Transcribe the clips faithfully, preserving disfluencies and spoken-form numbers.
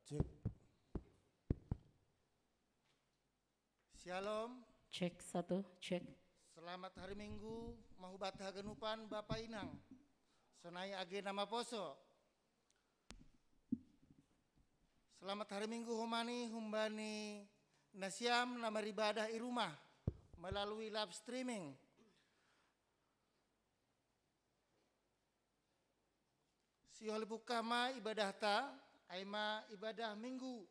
Cek. Shalom. Cek satu, cek. Selamat hari Minggu, mahubat haganupan Bapa Inang. Sonai age na maposo. Selamat hari Minggu homani humbani nasiam na maribadah i rumah melalui live streaming. Sihol ipungkah ma ibadahta, ai ma ibadah Minggu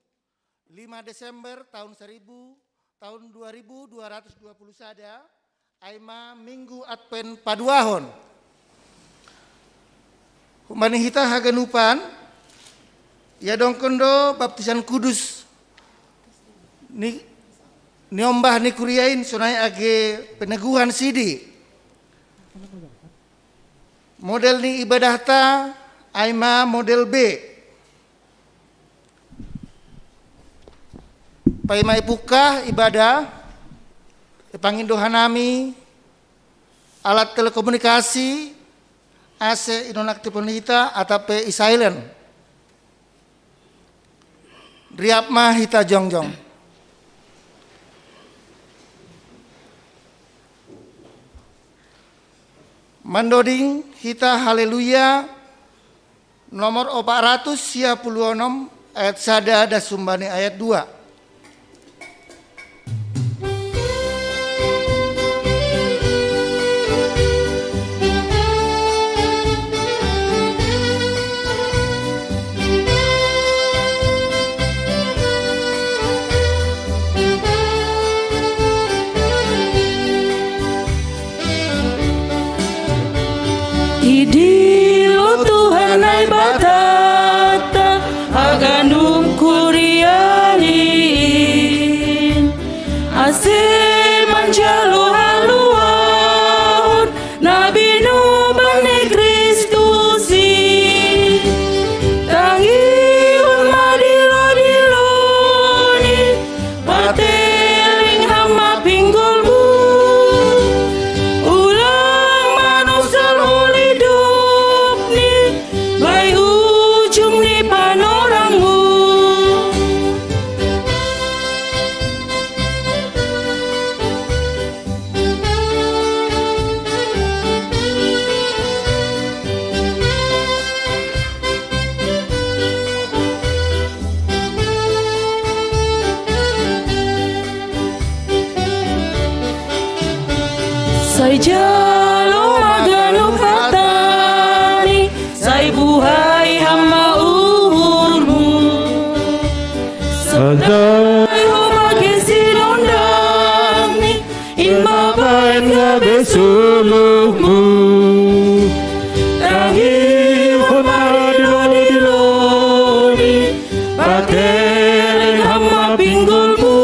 lima Desember tahun seribu, tahun dua ribu dua ratus dua puluh sada, ai ma Minggu Advent paduahon. Humbani hita haganupan, iadongkon do baptisan kudus ni, niombah ni kuria in sonai age peneguhan sidi. Model ni ibadahta ai ma model B. Paima ipungkah ibadah, ipangindo hanami alat telekomunikasi, ase inonaktifon hita atap pe i silent. Riap ma hita jongjong. Mandoding hita Haleluya nomor opat ratus sia puluh onom, ayat sada das humbani ayat dua. Idilo Tuhan Naibatata haganup kuriani in, ase manjalo haluahon na binoban ni Kristus i. Tangihon ma dilodiloni, pateleng ham ma pinggolmu. Ulang manosal holidop ni, bai ujung ni panorangmu. Sai jalo ma ganup hatani, sai buhai ham ma uhurmu. Sadai ho ma kesinondangni, in ma baen gabe suluhmu. Tangihon ma dilodiloni, pateleng ham ma pinggolmu.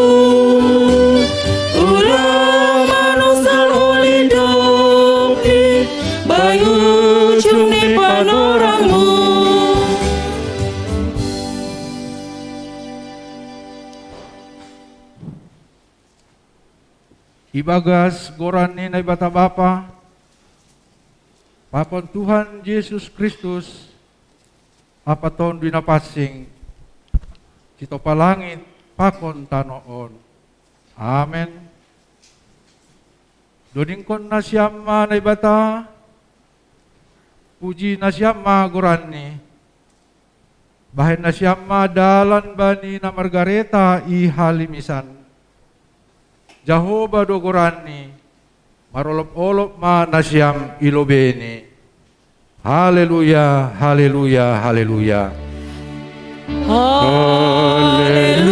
Ulang manosal holidop ni, bai ujung ni panorangmu. Ibagas goran ni Naibata Bapa, pakon Tuhan Jesus Kristus, ampa Tonduy Napansing, sitopa langit pakon tano on. Amen. Dodingkon nasiam ma Naibata, puji nasiam ma goranni, bahen nasiam ma dalan bani na margareta i halimisan. Jahowa do goranni, marolopolop ma nasiam i lobeini. Haleluya, haleluya, haleluya. Haleluya.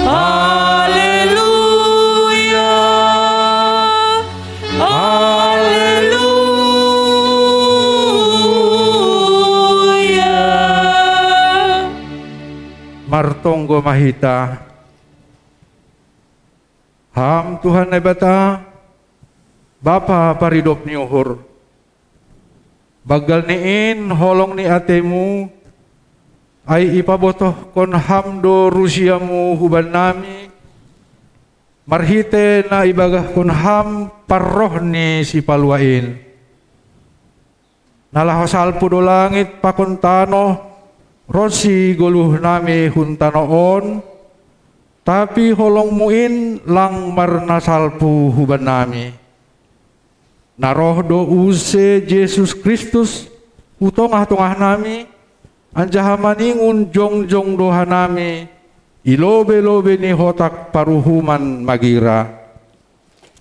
Haleluya. Haleluya. Martonggo ma hita. Ham Tuhan Naibata, Bapa paridop ni uhur. Banggal ni in holong ni ateimu, ai ipabotohkon ham do rusiamu hubannami, marhite na ibagahkon ham parroh ni Sipalua in. Na laho salpu do langit pakon tanoh, ronsi goluh nami hun tanoh on, tapi holongmu in lang marna salpu huban nami. Na roh do use Jesus Kristus hu tongah-tongah nami, anjaha maningon jongjong do hanami i lobei-lobei ni hotak paruhuman magira.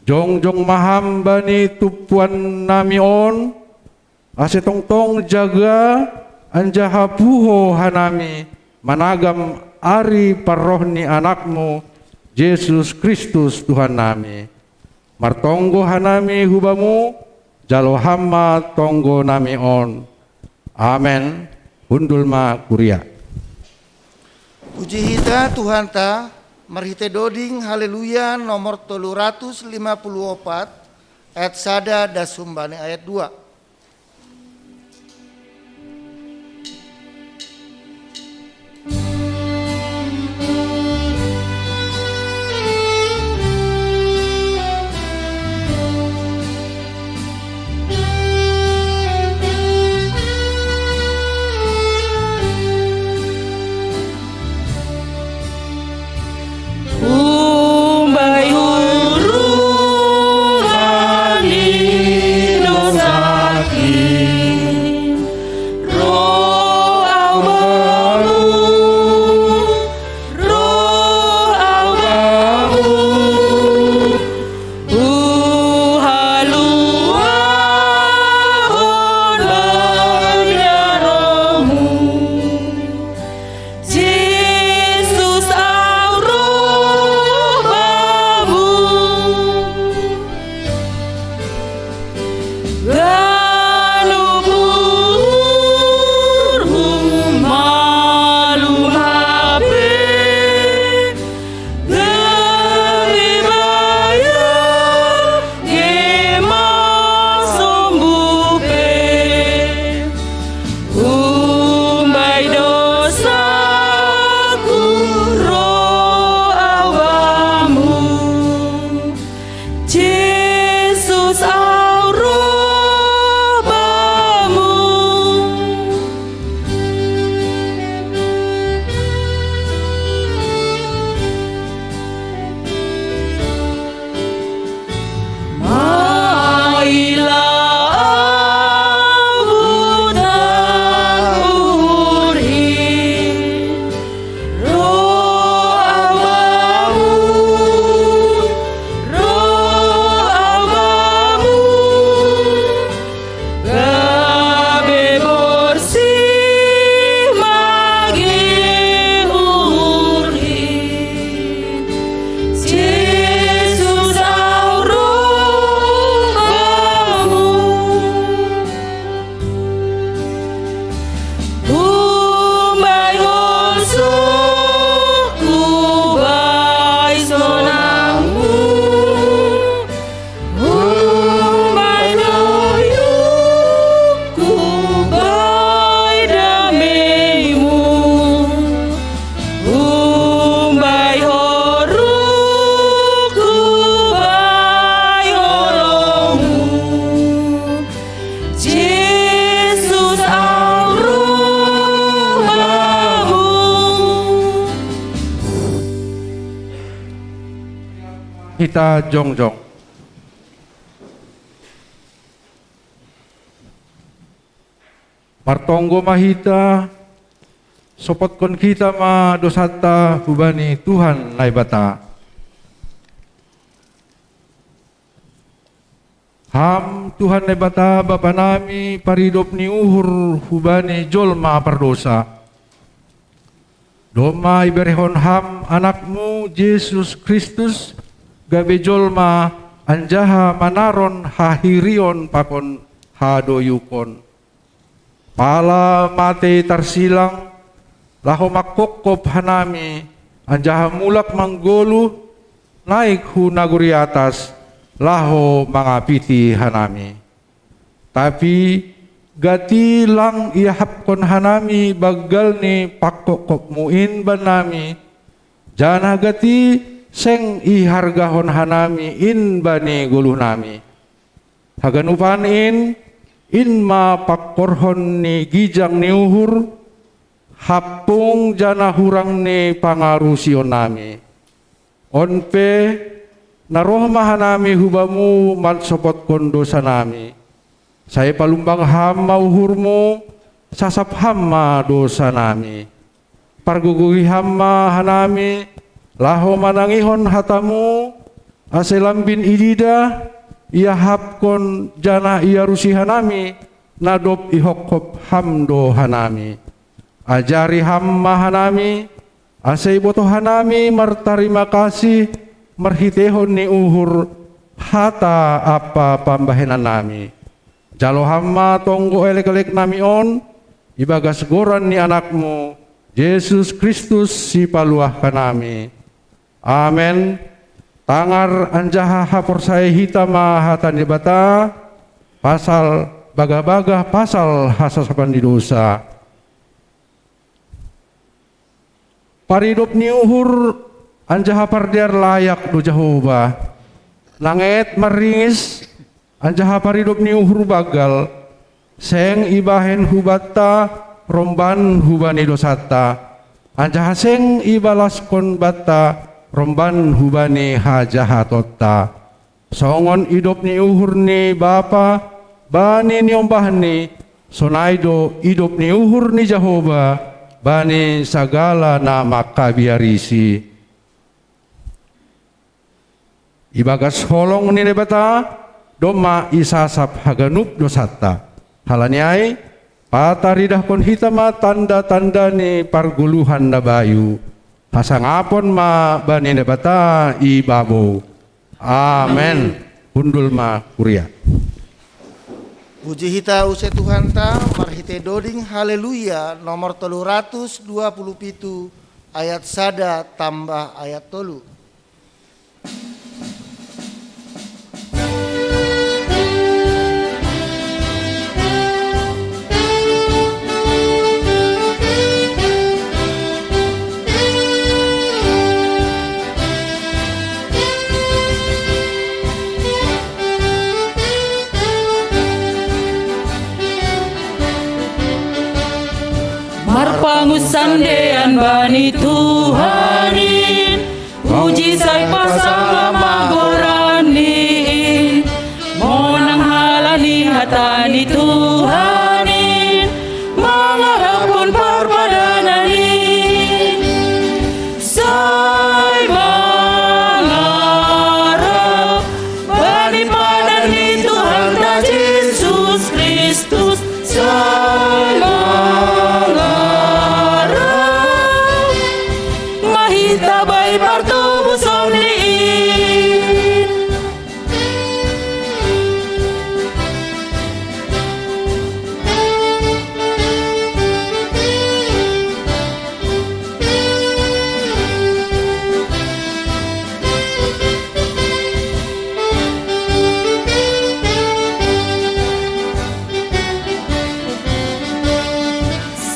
Jongjong ma ham bani tumpuan nami on, ase tongtong jaga anjaha puho hanami managam ari parroh ni Anakmu, Jesus Kristus Tuhan nami. Martonggo hanami hu Bamu, jalo ham ma tonggo nami on. Amen. Hundul ma kuria. Puji hita Tuhanta, marhite doding Haleluya nomor tolu ratus lima puluh opat, ayat sada das humbani ayat dua. Umbai hurungan ni dosaki, roh au Bamu, roh au Bamu, huhaluahon badia rohmu. Jesus au roh Bamu. Ganup uhurhu malum hape, gabe bayar, gabe masombu pe. Umbai dosaku roh au Bamu, Jesus au roh Bamu. Maila au butak uhurhi, roh au Bamu, roh au Bamu, gabe borsih ma uhurhi. Jesus au roh Bamu. Umbai hosok hubai sonangmu, umbai doyuk hubai dameimu, umbai horuk hubai holongmu. Jesus au roh Bamu. Hita jongjong. Martonggo ma hita, sopotkon hita ma dosanta hubani Tuhan Naibata. Ham Tuhan Naibata, Bapa nami, paridop ni uhur hubani jolma pardosa. Domma iberehon Ham Anakmu Jesus Kristus gabe jolma anjaha manaron hahirion pakon hadoyukon. Pala matei tarsilang, laho manghophop hanami, anjaha mulak manggoluh, naik hu nagori atas, laho mangapiti hanami. Tapi gati lang iahapkon hanami banggal ni panghophopmu in bannami, janah gati seng ihargahon hanami in bani goluhnami. Haganupan in In ma pangkorhon ni gijang ni uhur, hampung janah hurang ni pangarusionami. On pe, na roh ma hanami hu Bamu mansopotkon dousanami. Sai palumbang Ham ma uhurMu, sasap Ham ma dousanami. Pargogohi Ham ma hanami, laho manangihon hataMu, ase lambin ididah, iahapkon janah iarusi hanami, na dob ihophop Ham do hanami. Ajari Ham ma hanami, ase ibotoh hanami martarima kasih marhiteihon ni uhur, hata ampa pambahenannami. Jalo Ham ma tonggo elekeleknami on, ibagas goran ni AnakMu, Jesus Kristus Sipaluah hanami. Amen. Tangar anjaha haporsaya hita ma hata ni Debata, pasal bagah-bagah pasal hasasapan ni dousa. Paridop ni uhur anjaha pardear layak do Jahowa. Langet marringis, anjaha paridop ni uhur banggal, seng ibahen hubanta romban hubani dousanta, anjaha seng ibalaskon banta romban hubani hajahatonta. Songon idop ni uhur ni Bapa bani niombahni, sonai do idop ni uhur ni Jahowa bani sagala na mangkabiarisi. Ibagas holong ni Debata domma isasap haganup dousanta. Halani ai, pataridahkon hita ma tanda-tanda ni pargoluhan na bayu. Hasangapon ma bani Debata i babou. Amen. Hundul ma kuria. Puji hita use Tuhanta, marhite doding Haleluya nomor tolu ratus dua puluh pitu, ayat sada tambah ayat tolu. Marpangunsandean bani Tuhan in, puji sai pasangap ma goranni in, monang halani hata ni Tuhan in, mangarapkon parpadanan in. Sai mangarap bani padan ni Tuhanta Jesus Kristus, sai mangarap ma hita bahen partobuson ni in.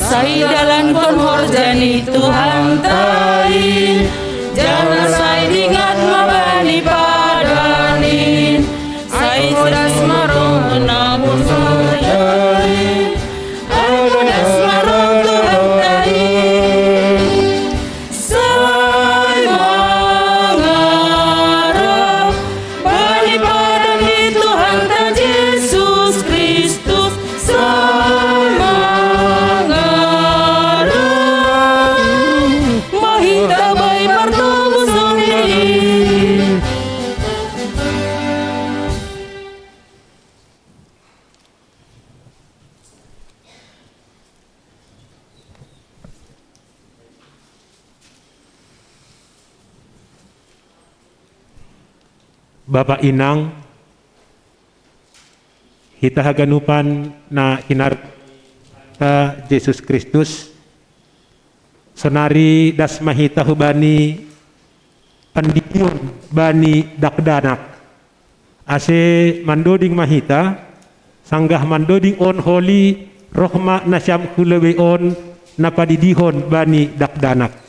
Sai dalankon horja ni Tuhanta i, janah sai dingat ma bani padan in. Sai das ma roh na porsaya i, agoh das ma roh Tuhanta i. Sai mangarap bani padan ni Tuhanta Jesus Kristus, sai mangarap ma hita bahen partobuson ni in. Bapa inang, hita haganupan na hinarga Jesus Kristus, sonari das ma hita hubani pandidion bani dakdanak. Ase mandoding ma hita, sanggah mandoding on holi, roh ma nasiam hu lobei on na padidihon bani dakdanak.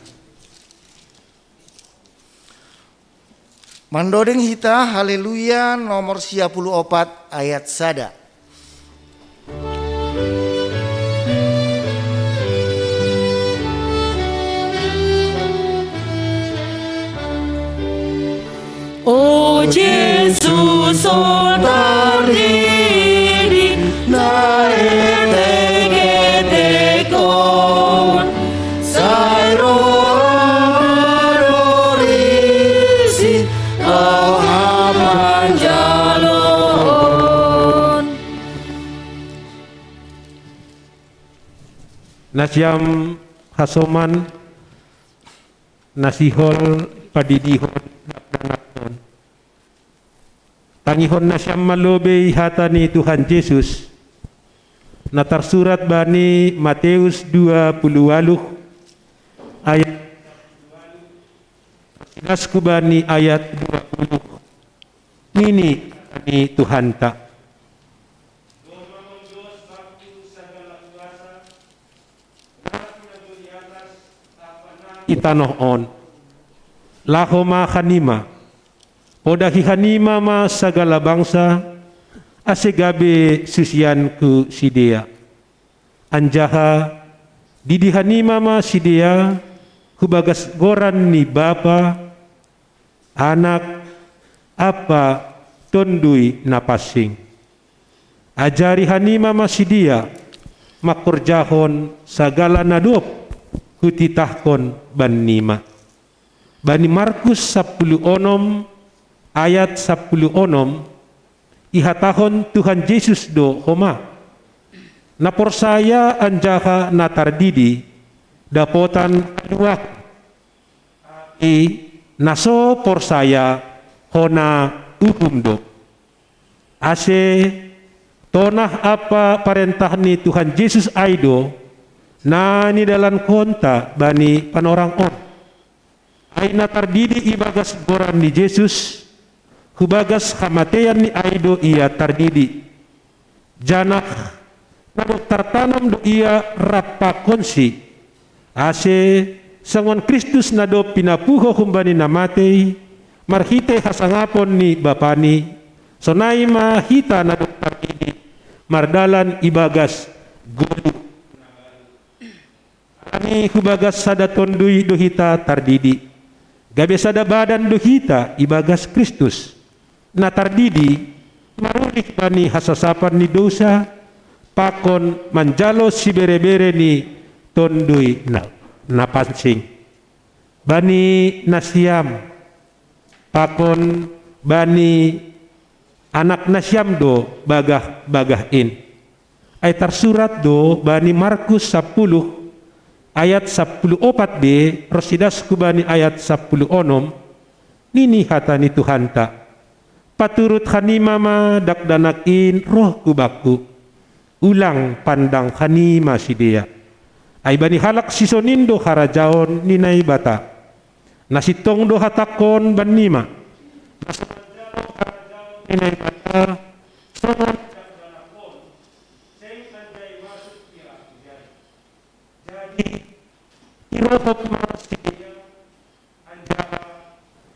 Mandoding hita Haleluya nomor sia puluh opat ayat sada. Jesus, o tardidi na eteketekon, sai roha rorisi au hapanjaloon. Nasiam hasoman, na sihol padidihon dakdanak on. Tangihon nasiam ma lobei hata ni Tuhan Jesus, na tarsurat bani Mateus dua puluh waluh ayat, idas ku bani ayat dua puluh. Nini ni Tuhanta. I tanoh on. Laho ma hanima, podahi hanima ma sagala bangsa, ase gabe susianku sidea. Anjaha didi hanima ma sidea hu bagas goran ni Bapa, Anak, ampa Tonduy Napansing. Ajari hanima ma sidea mangkorjahon sagala na dob hutitahkon bannima. Bani Markus sampulu onom ayat sampulu onom, ihatahon Tuhan Jesus do homa: Na porsaya anjaha na tardidi dapotan haluahon. Tapi na so porsaya hona uhum do. Ase tonah ampa parentah ni Tuhan Jesus ai do na nidalankonta bani panorang on. Ai na tardidi ibagas goran ni Jesus, hubagas hamateian ni ai do ia tardidi. Janah na dob tartanom do ia rap pakonsi, ase songon Kristus na dob pinapuho humbani na matei marhitei hasangapon ni Bapani, sonai ma hita na dob tardidi mardalan ibagas goluh. Alani hubagas sada Tonduy do hita tardidi, gabe sada badan do hita ibagas Kristus. Na tardidi marulih bani hasasapan ni dousa, pakon manjalo siberebere ni Tonduy na, Napansing. Bani nasiam, pakon bani anak nasiam do bagah-bagah in. Ai tarsurat do bani Markus sampulu ayat sampulu opat be ronsi das hu bani ayat sampulu onom, nini hata ni Tuhanta: Paturut hanima ma dakdanak in roh hu bangku, ulang pandang hanima sidea. Ai bani halak sisonin do harajaon ni Naibata. Na sintong do hatangkon bannima: Na so manjalo harajaon ni Naibata songon dakdanak on, seng anjai masuk ia hujai. Jadi irohop ma sidea, anjaha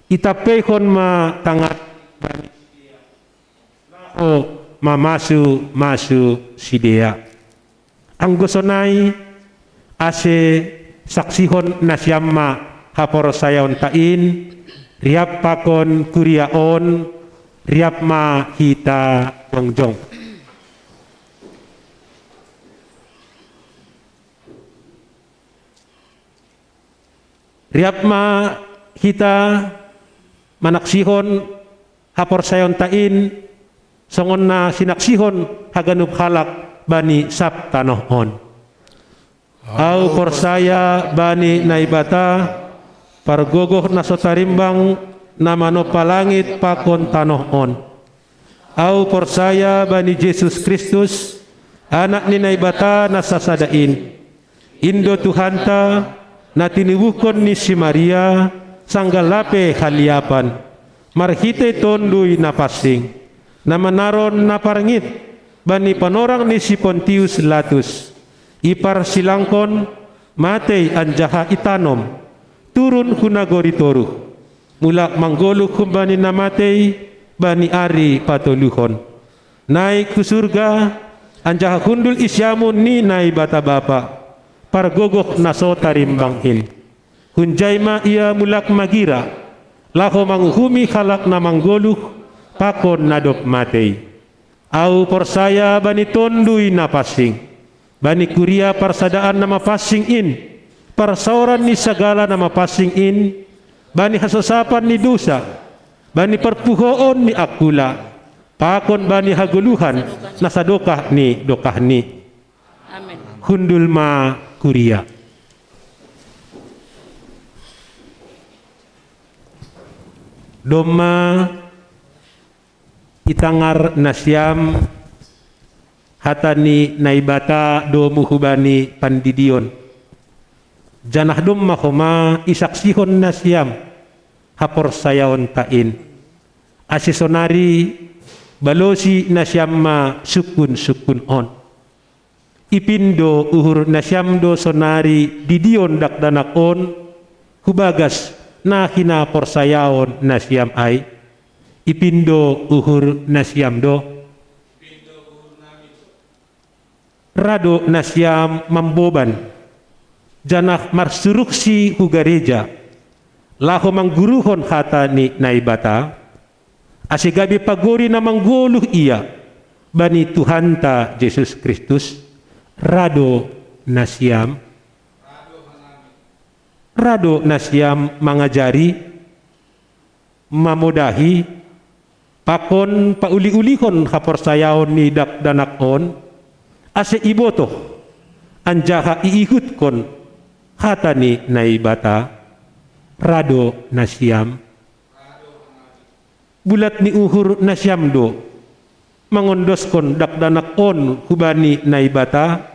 itampeihon ma tangan bani sidea, laho mamasumasu sidea. Anggo sonai, ase saksihon nasiam ma haporsayaonta in, riap pakon kuria on, riap ma hita jongjong. Riap ma hita manaksihon haporsayaonta in, songon na sinaksihon haganup halak bani sab tanoh on. Ahu porsaya bani Naibata, pargogoh na so tarimbang, na manompa langit pakon tanoh on. Ahu porsaya bani Jesus Kristus, Anak ni Naibata na sasada in. In do Tuhanta, na tinubuhkon ni si Maria, sanggah lape haliapan, marhitei Tonduy Napansing, na manaron na parngit bani panorang ni si Pontius Latus. Iparsilangkon, matei anjaha itanom, turun hu nagori toruh, mulak manggoluh humbani na matei bani ari patoluhon. Naik hu surga, anjaha hundul i siamun ni Naibata Bapa, pargogoh na so tarimbang in. Hunjai ma ia mulak magira, laho manguhumi halak na manggoluh pakon na dob matei. Ahu porsaya bani Tonduy Napansing, bani kuria parsadaan na mapansing in, parsaoran ni sagala na mapansing in, bani hasosapan ni dousa, bani parpuhoon ni angkula, pakon bani hagoluhan na sadokah ni dokahni. Amen. Hundul ma kuria. Domma itangar nasiam hata ni Naibata domu hubani pandidion. Janah domma homa isaksihon nasiam haporsayaonta in. Ase sonari balosi nasiam ma sungkun-sungkun on. Ipindo uhur nasiam do sonari didion dakdanak on hubagas na hinaporsayaon nasiam ai. Ipindo uhur nasiam do. Ra do nasiam mamboban, janah marsuruksi hu gareja, laho mangguruhon hata ni Naibata, ase gabe pagori na manggoluh ia bani Tuhanta Jesus Kristus. Ra do nasiam. Ra do nasiam mangajari, mamodahi, pakon pauli-ulihon haporsayaon ni dakdanak on, ase ibotoh anjaha iihutkon hata ni Naibata. Ra do nasiam. Bulat ni uhur nasiam do mangondoskon dakdanak on hubani Naibata,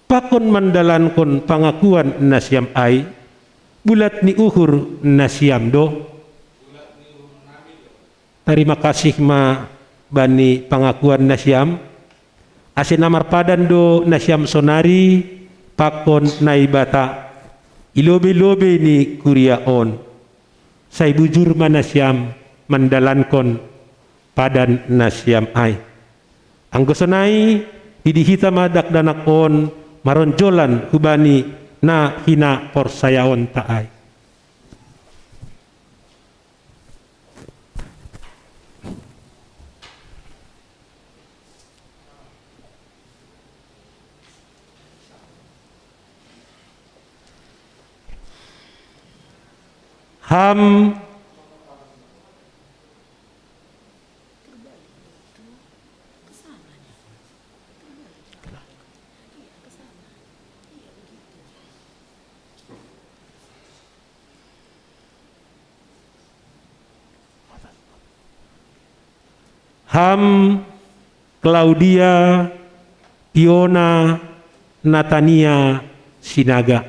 pakon mandalankon pangakuan nasiam ai. Bulat ni uhur nasiam do. Tarima kasih ma bani pangakuan nasiam, ase na marpadan do nasiam sonari pakon Naibata i lobei-lobei ni kuria on. Sai bujur ma nasiam mandalankon padan nasiam ai. Anggo sonai, didi hita ma dakdanak on maronjolan hubani na hinaporsayaonta ai. Ham. Ham Claudia Piona Natania Sinaga.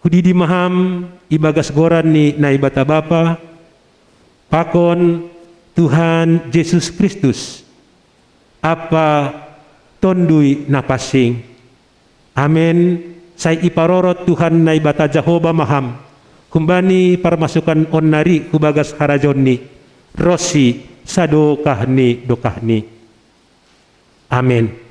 Hudidi ma ham ibagas goran ni Naibata Bapa, pakon Tuhan Jesus Kristus, ampa Tonduy Napansing. Amen. Sai iparorot Tuhan Naibata Jahowa ma ham humbani parmasukan on nari hu bagas harajaonNi, ronsi sadokah ni dokahni. Amen.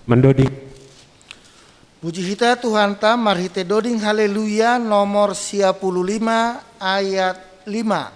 Mandoding. Puji hita Tuhanta marhitei doding Haleluya nomor sia puluh lima ayat lima.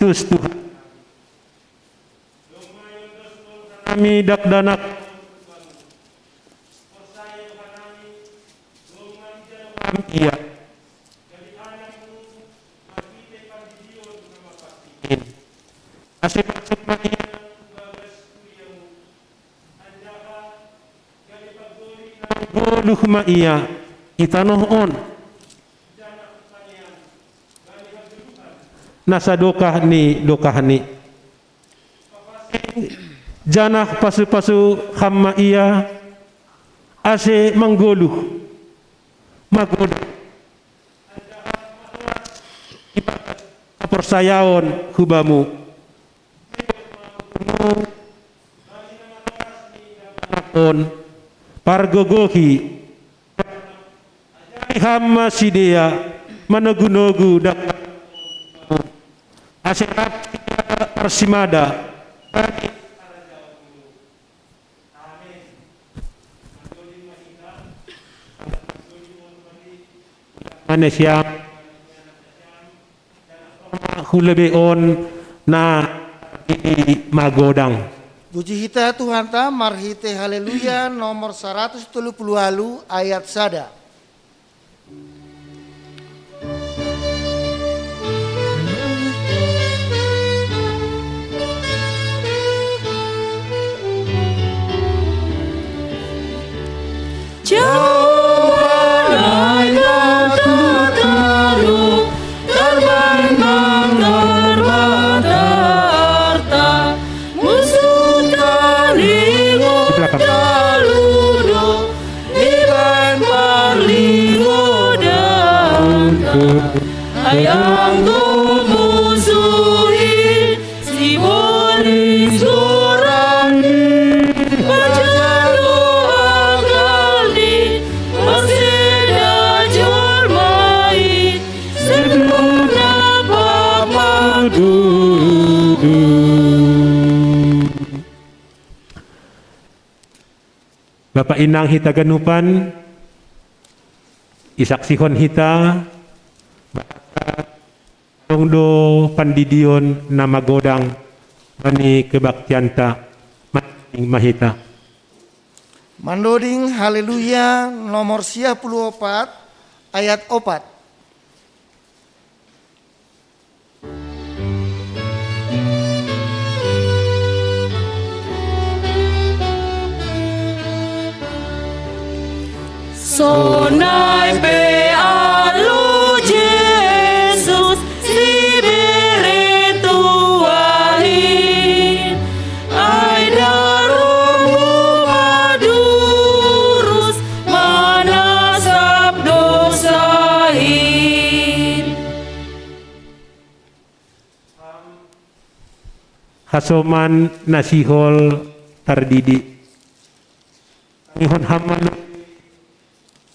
Kristus Tuhan. Nami dakdanak ia. Ase pasu ma ia, goluh ma ia i tanoh on. Na sadokah ni dokahni. Janah pasu-pasu Ham ma ia, ase manggoluh, magodang, haporsayaon hu Bamu. On, pargogohi, ajari Ham ma sidea manogu-nogu dakdanak, ase rap sidea marsimada. Mane siam, hu lebe on na i magodang. Puji hita Tuhanta marhitei Haleluya nomor saratus tolu puluh walu ayat sada. Jawabanai tataru, terbang terbang terbatarta, musuh talingo taludo, iban parlingo danta. Ayang gumusuhi, si Boris Gorani, pajalo akalni, maseda jolmai, sedona papadudu. Bapa inang hita ganupan, isaksihon hita, adong do pandidion na magodang bani kebaktianta, mandoding ma hita. Mandoding Haleluya nomor sia puluh opat ayat opat. Sonai pe alu Jesus sibere Tuhan i, ai daromu madurus manasap dosa i. Hasoman na sihol tardidi. Tangihon Ham ma lobei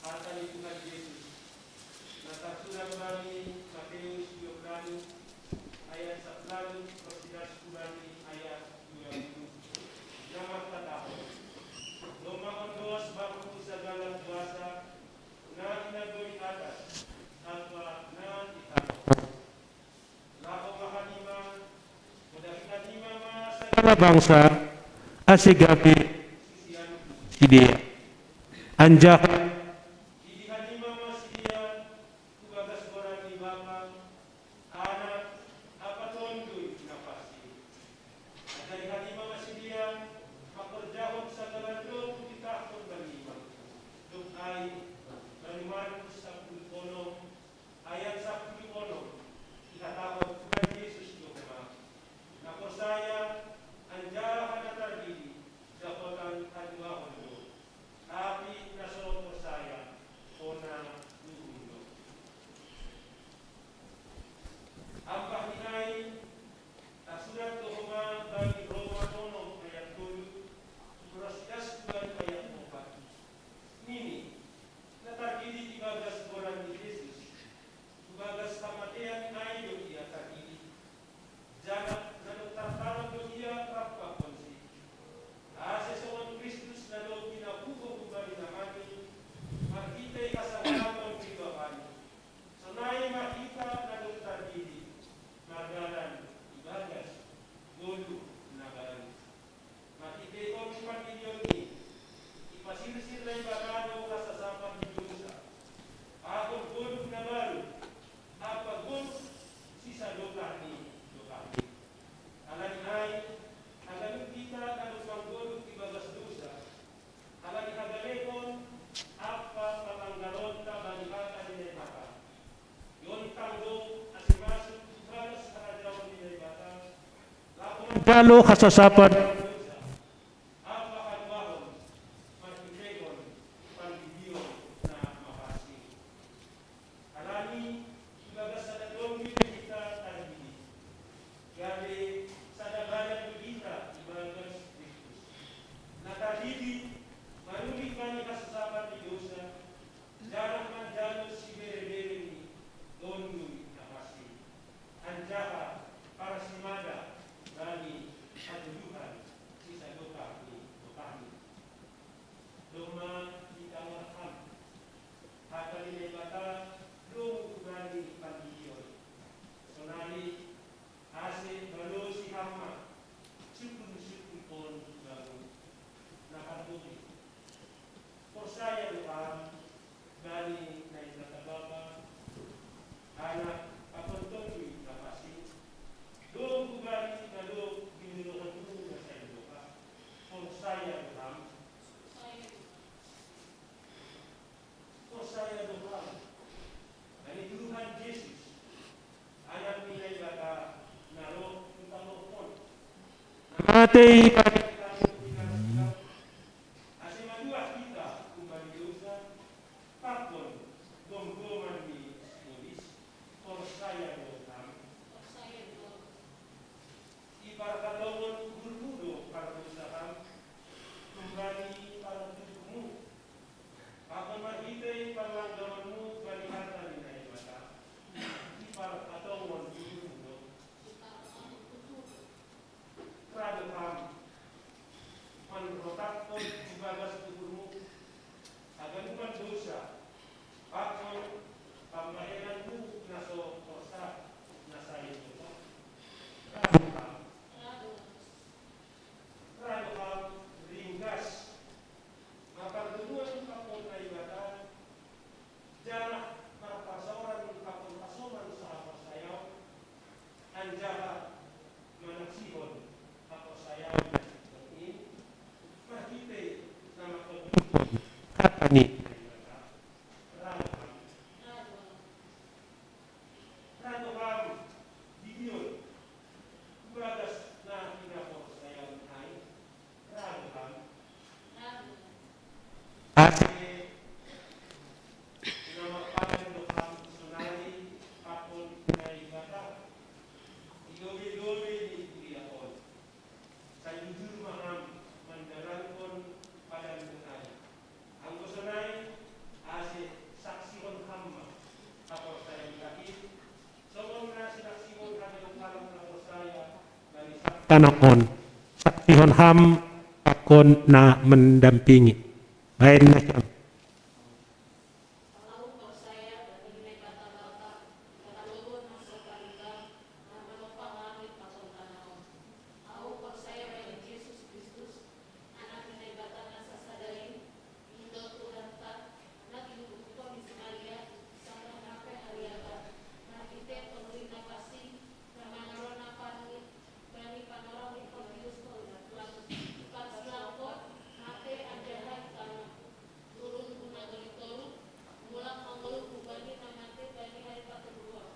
hata ni Tuhan Jesus, na tarsurat bani Mateus dua puluh ayat sapuluh, marsidas hubani ayat dua puluh, na markatahon: Domma ondos Bangku sagala kuasa na i nagori atas ampa na i tanoh. Laho ma hanima, modai hanima ma sagala bangsa, ase gabe sidea. Anjaha idi hanima ma sidea hu bagas goran ni Bapa, Anak, ampa Tonduy Napansing. Ajari hanima ma sidea mangkorjahon sagala na hupatitahon banima. Dob ai, bani Markus sapuluh onom, ayat sapuluh onom, ihatahon Tuhan Jesus do homa: Na porsaya anjaha na tardidi dapotan haluahon do, tapi na so jalo hasasapan. Alani ibagas sada donggi hita tarhidi, gabe sada badan do hita ibagas Kristus. Na tarhidi manuri bani hasasapan ni dosa, janah manjalo siberebere ni Tonduy Napansing, anjaha parsimada bani hatuduhan sisadokah ni dokahni. Domma hita marham, hata ni Naibata domu hubani pandidion. Sonari ase balosi ham ma sungkun-sungkun on bamu na pargogoi. Porsaya do ham bani Naibata Bapa, Anak, pakon Tonduy Napansing? Domu hubani na dob binunohonmu na sai dokah? Porsaya do ham? Porsaya do ham bani Tuhan Jesus, Anak ni Naibata, na roh tu tanoh on, na matei bani hita, ase manuah hita humbani dosa, pakon gomgoman ni sibolis? Porsaya do ham? Iparhatongon uhurmu do pardousa ham humbani partuturmu, pakon marhitei parlanggaronmu bani hata ni Naibata, iparhatongon uhurmu do? Ra do ham manrotaphon ibagas uhurmu haganupan dousa, pakon pambahenanmu na so porsah na sai dokah? Ra do ham? Ra do ham ringgas marpardomuan pakon Naibata, janah marpasaoran pakon hasoman sahaporsayaon, anjaha manaksihon haporsayaon na sintong in marhitei na mangkatahon hata ni Naibata? Ra do ham? Ra do ham didion hubagas na pinaporsayaon ai? Ra do ham? Ase na marpadan do ham sonari pakon Naibata di lobei-lobei ni kuria on? Sai bujur ma ham mandalankon padanmu ai. Anggo sonai, ase saksihon ham ma haporsayaon nami, songon na sinaksihon haganup halak na porsaya bani tanoh on. Saksihon ham pakon na mandampingi. Bahen nasiam. Ahu porsaya bani Naibata Bapa, Partoguan na so tarida, na manompang langit pakon tanoh on. Ahu porsaya bani Jesus Kristus, Anak ni Naibata na sasada in, Indo Tuhanta, na ginuguhkon ni si Maria, sanggah nang pe haliaga, marhitei Tonduy Napansing, na manaron na parngit bani panorang ni Pontius Pilatus, parsilangkot, matei anjaha itanoh. Turun hu nagori toruh, mulak mangoluh hubani na matei bani ari patoruhon.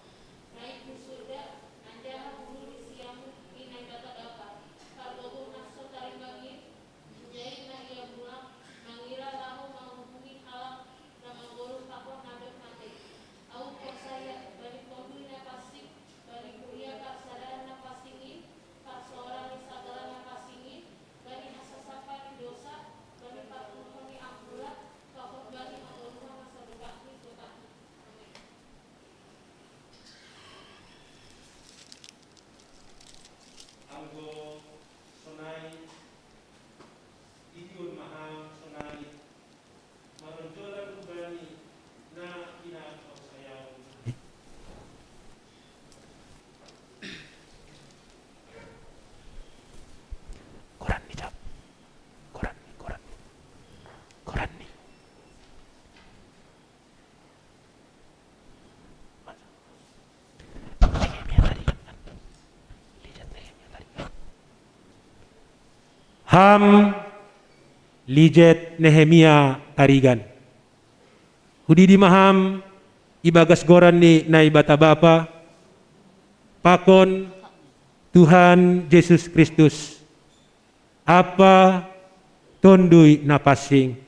Naik hu surga, anjaha huhut di siamun ni Naibata Bapa. Pargogoh na so tarimbang in, jumena ia mulak, mangira laho manguhumi halak na manggoluh pakon na dob matei. Ahu porsaya bani Tonduy Napansing, bani kuria parsadaan na pansing in, parsaoran ni sagala na pansing in, bani hasasapan ni dosa, bani parpulhon ni ampura, pakon bani hagoluhan na sadokah ni dokahni. Amen. Anggo sonai, didion ma ham sonari maronjolan hubani na pinaporsayaon. Koran ni jawab. Koran ni, koran ni. Koran ni. Ham Lijet Nehemia Tarigan. Hudidi ma ham ibagas goran ni Naibata Bapa, pakon Tuhan Jesus Kristus, Ampa, Tonduy Napansing.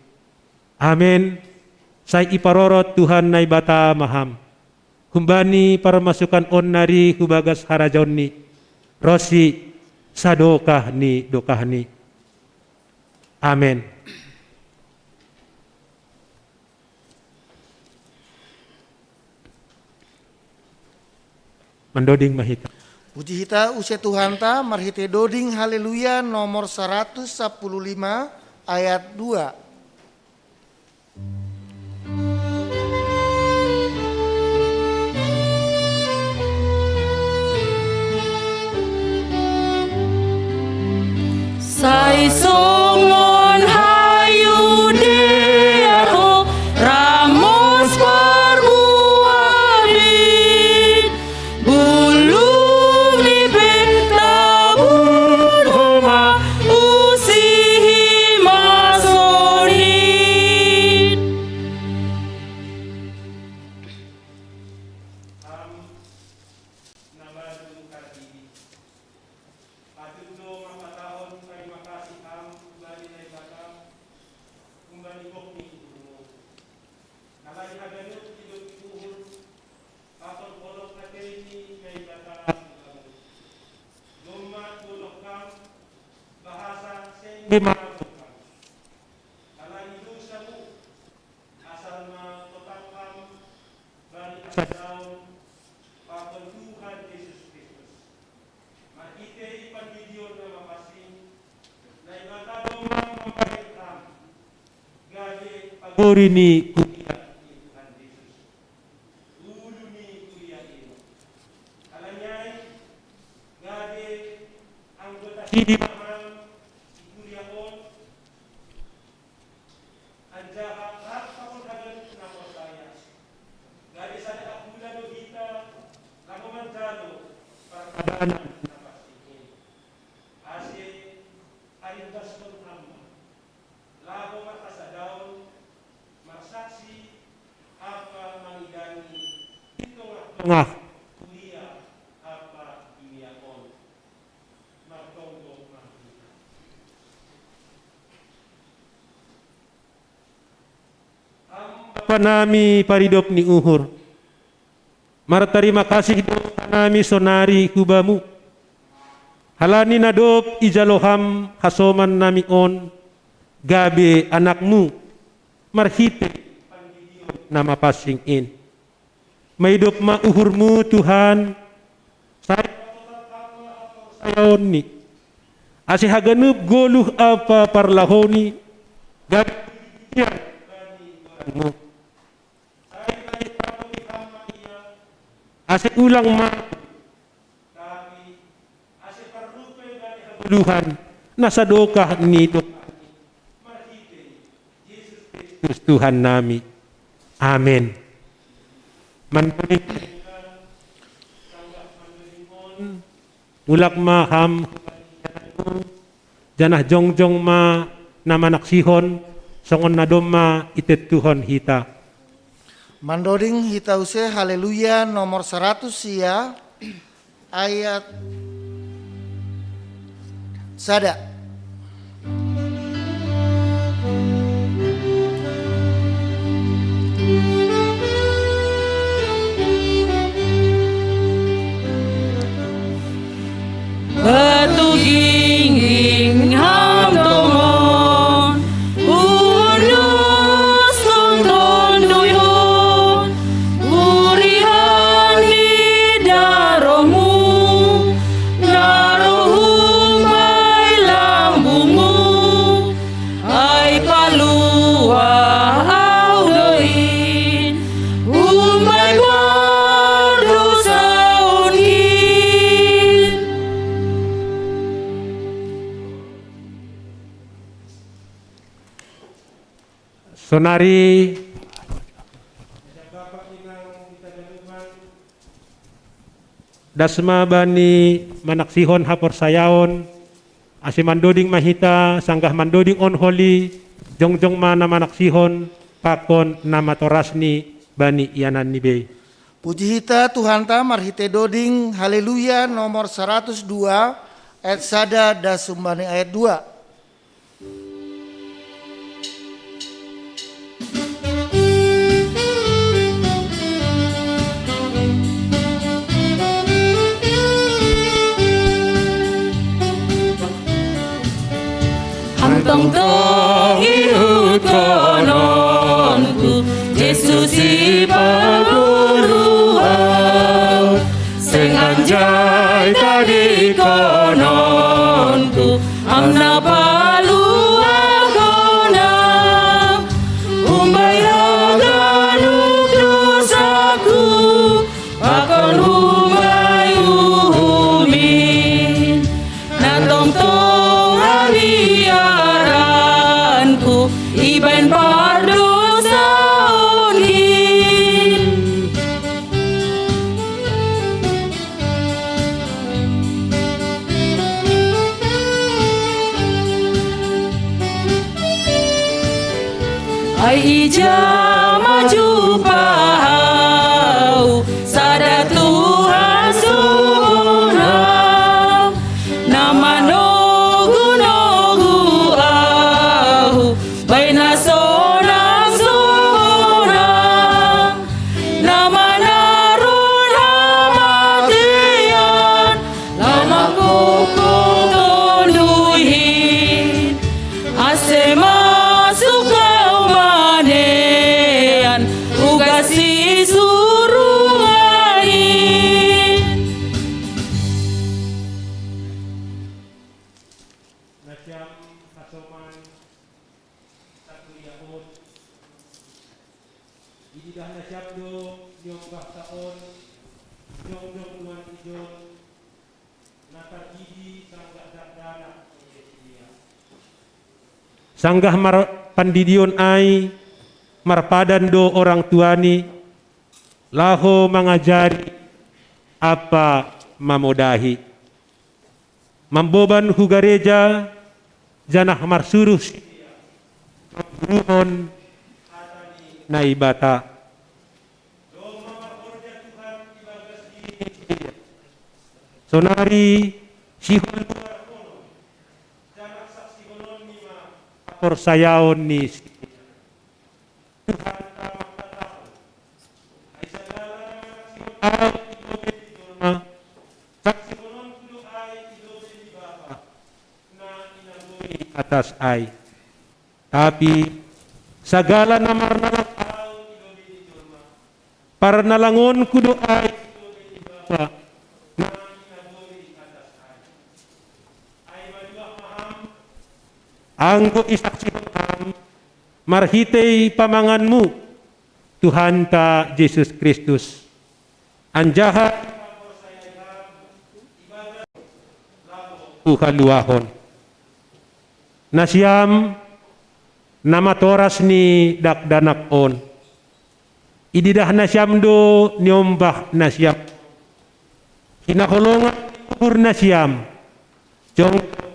Amen. Sai iparorot Tuhan Naibata ma ham humbani parmasukan on nari hu bagas harajaonNi, ronsi sadokah ni dokahni. Amen. Mandoding ma hita. Puji hita use Tuhanta marhitei doding Haleluya nomor saratus sampulu lima ayat dua. Sai songon hayu dear ho, ramos parbuahnit, bulung ni pe tabuhon ho ma, usihi ma sonit. Patut do mangkatahon tarima kasih Ham hubani Naibata, humbani gok ni uhurMu. Alai haganup idop ni uhur, pakon holong atei ni Naibata hubamu, domma dolok Ham, bahasa seng be maradophon Ham. Alani dousaMu, asal ma totap Ham bani hasadaon pakon Tuhan Jesus Kristus. Marhitei pandidion na mapansing, Naibata domma mambahen Ham gabe pagori ni kuria ni Tuhan Jesus, ulu ni kuria in. Alani ai, gabe anggota sidi ma Ham di kuria on, anjaha rap pakon haganup na porsaya, gabe sada angguda do hita laho manjalo parpadanan na pansing in. Ase parimbaskon Ham ma, laho marhasadaon, marsaksi ampa mangidangi di tongah-tongah kuria ampa dunia on. Martonggo ma hita. Ham Bapa nami paridop ni uhur, martarima kasih do hanami sonari hu Bamu, halani na dob ijalo Ham hasoman nami on gabe anakMu marhitei pandidion na mapansing in. Maidop ma uhurMu, Tuhan, sai sayaonni, ase haganup goluh ampa parlahouni gabe puji-pujian bani goranMu. Sai paingot-ingot Ham ma ia, ase ulang ma, tapi ase parrupei bani hagoluhan na sadokah ni dokahni, marhitei Jesus Kristus Tuhan nami. Amen. Mandoding, mulak ma ham, janah jongjong ma na manaksihon, songon na domma itentuhon hita. Mandoding hita use Haleluya nomor saratus sia, ayat sada. Batu gingging ham tongon, huhondoskon tonduyhon, huriaon ni darohmu, na ro humbani lambungmu. Ai paluah ahu do in, humbani pardousaonkin. Sonari das ma bani manaksihon haporsayaon, ase mandoding ma hita, sanggah mandoding on holi, jongjong ma na manaksihon pakon na matorasni bani iananni be. Puji hita Tuhanta marhite doding Haleluya nomor saratus dua, ayat sada das umbani ayat dua. Antong tong ihut kononku, Jesus i paluah, seng anjai tadi kononku, am na paluah kona, umbai haganup dosaku, pakon umbai uhumin, na tongtong haliaranku ibaen pardosaonkin. Ai ija ma jumpa ahu sada Tuhan sonang, na manogu-nogu ahu baen na sonang-sonang, na manaron hamatean, laho mangkongkong tonduy in, ase masuk haomanean uga si surga in. Nasiam hasoman sakuria on, ididah nasiam do niombahta on jongjong nuan ijon, na taridi sanggah dakdanak. Sanggah mar-, pandidion ai, marpadan do orang tuani laho mangajari ampa mamodahi. Mamboban hu gareja, janah marsuruh si-, mangguruhon hata ni Naibata. Sonari sihol luar honon, janah saksihononni ma haporsayaon ni sidea. Tuhanta mangkatahon, ai sagala na mangaksihon Ahu i lobei ni jolma, saksihononku do ai i lobei ni Bapa, na i nagori atas ai. Tapi sagala na marnalang Ahu i lobei ni jolma, parnalangonku do ai i lobei ni Bapa, na i nagori atas ai. Ai maluah ma ham, anggo isaksihon ham marhitei pamanganmu Tuhanta Jesus Kristus, anjaha huhaluahon. Nasiam na matoras ni dakdanak on, ididah nasiam do niombah nasiam hinaholongan ni uhur nasiam, jongjong.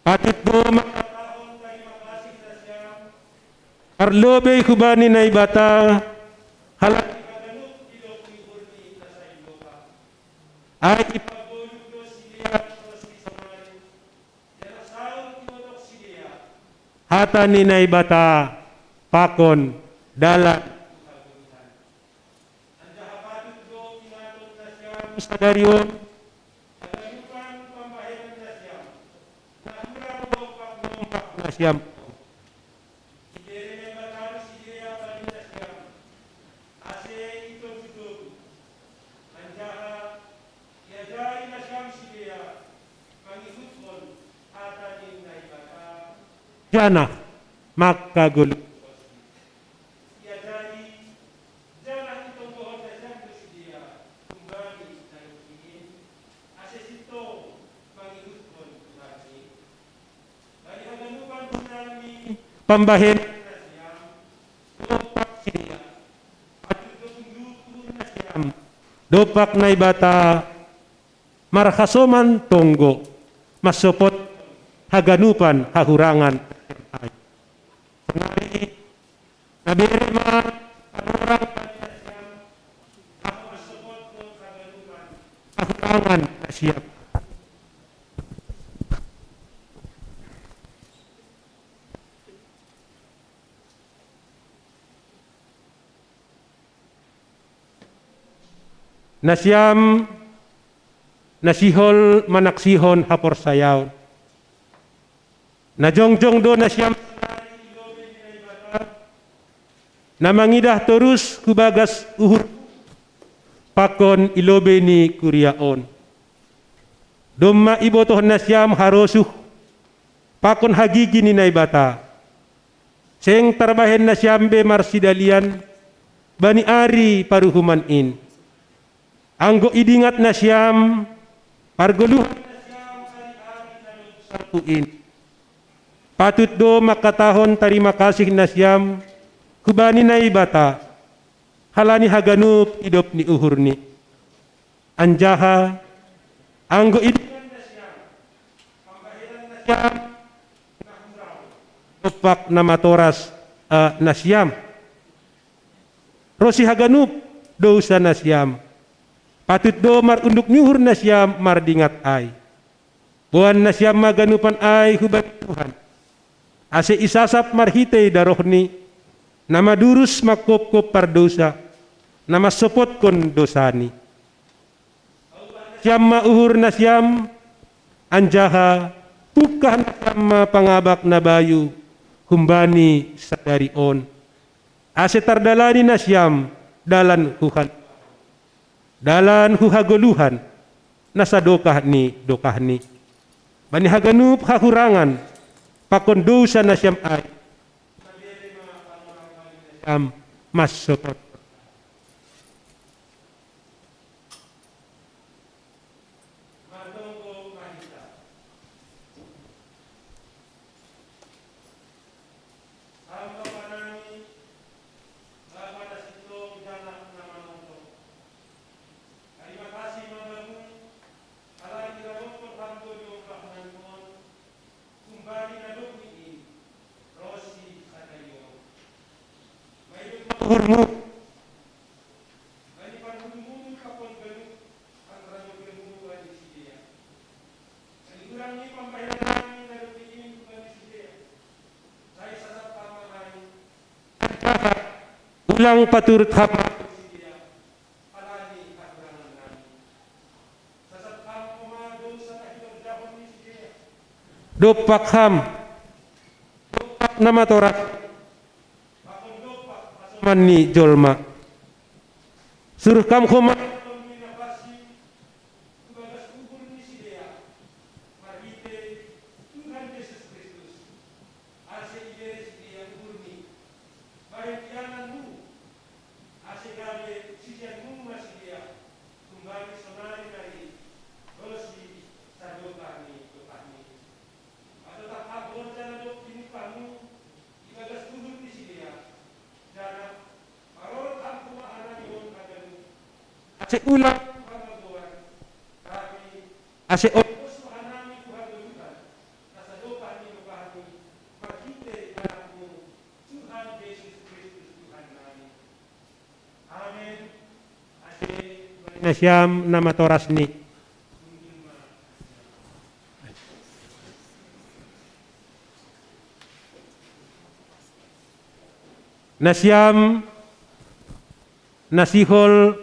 Patut do mangkatahon tarima kasih nasiam parlobei hubani Naibata, halani haganup didok ni uhur ni na saindokan. Ai ipagboluk do sidea ronsi sonari, janah saut ibotoh sidea hata ni Naibata pakon dalan tu hagoluhan. Anjaha patut do ingaton nasiam sadari on haganupan pambahenan nasiam, na hurang dompak niombah nasiam on. Ibere Naibata do sidea bani nasiam, ase itogu-togu, anjaha iajari nasiam sidea mangihuthon hata ni Naibata, janah mangkagoluhon. Iajari, janah itonggohon nasiam do sidea humbani na ringki in, ase sintong mangihuthon Tuhan in. Bani haganupan hurang ni pambahenan nasiam dompak sidea, patut do unduk uhur nasiam dompak Naibata marhasoman tonggo, mansopot haganupan hahurangan nasiam ai. Sonari, na bere ma panorang bani nasiam Siap. Nasiam na sihol manaksihon haporsayaon. Na jongjong do nasiam na mangidah torus hu bagas uhur pakon i lobei ni kuria on. Domma ibotoh nasiam harosuh pakon hagigi ni Naibata. Seng tarbahen nasiam be marsidalian bani ari paruhuman in. Anggo idingat nasiam pargoluhan nasiam sari-ari na dob salpu in, patut do mangkatahon tarima kasih nasiam hubani Naibata halani haganup idop ni uhurni. Anjaha anggo idingat nasiam pambahenan nasiam na hurang dompak na matoras, eh, nasiam ro si haganup dousa nasiam, patut do marunduk ni uhur nasiam mardingat ai. Boan nasiam ma ganupan ai hubani Tuhan, ase isasap marhitei darohni, na madurus mangkopkop pardousa, na mansopotkon dousani. Siam ma uhur nasiam, anjaha pungkah nasiam ma pangabak na bayu humbani sadari on, ase tardalani nasiam dalan huhan, dalan huhagoluhan, na sadokah ni dokahni. Bani haganup hahurangan pakon dousa nasiam ai, nasiam mansopot. Martonggo ma hita. Ham Bapa nami, Bapa na sintong janah na manongtong. Tarima kasih ma Bamu, halani iradophon Ham do ni ombah nami on, humbani na dob ni in, ro si sadari on. Maidop ma uhurMu bani parhundulhundul pakon ganup angka na dob bani sidea. Bani hurang ni pambahenan nami na dob ni in hubani sidea, sai sasap Ham ma ai. Ulang paturut Ham ma sidea, halani hahurangan nami. Sasap Ham homa dousa na hinorjahon ni sidea. Dompak Ham, dompak na matoras, pakon dompak hasoman ni jolma. Suruh Ham homa uhur ni sidea marhitei Tuhan Jesus Kristus, ase ibere sidea uhurni, bahen ianganMu, ase gabe siseanMu ma sidea, humbani sonari nari ro si sadokah ni dokahni. Patotap Ham horja na dob tinupahMu ibagas uhur ni sidea, janah parorot Ham homa hanami on haganup, ase ulang hamagoan, tapi ase ombus ma hanami tu hagoluhan na sadokah ni dokahni, marhitei AnakMu, Tuhan Jesus Kristus Tuhannami. Amen. Ase nasiam na matorasni. Nasiam na sihol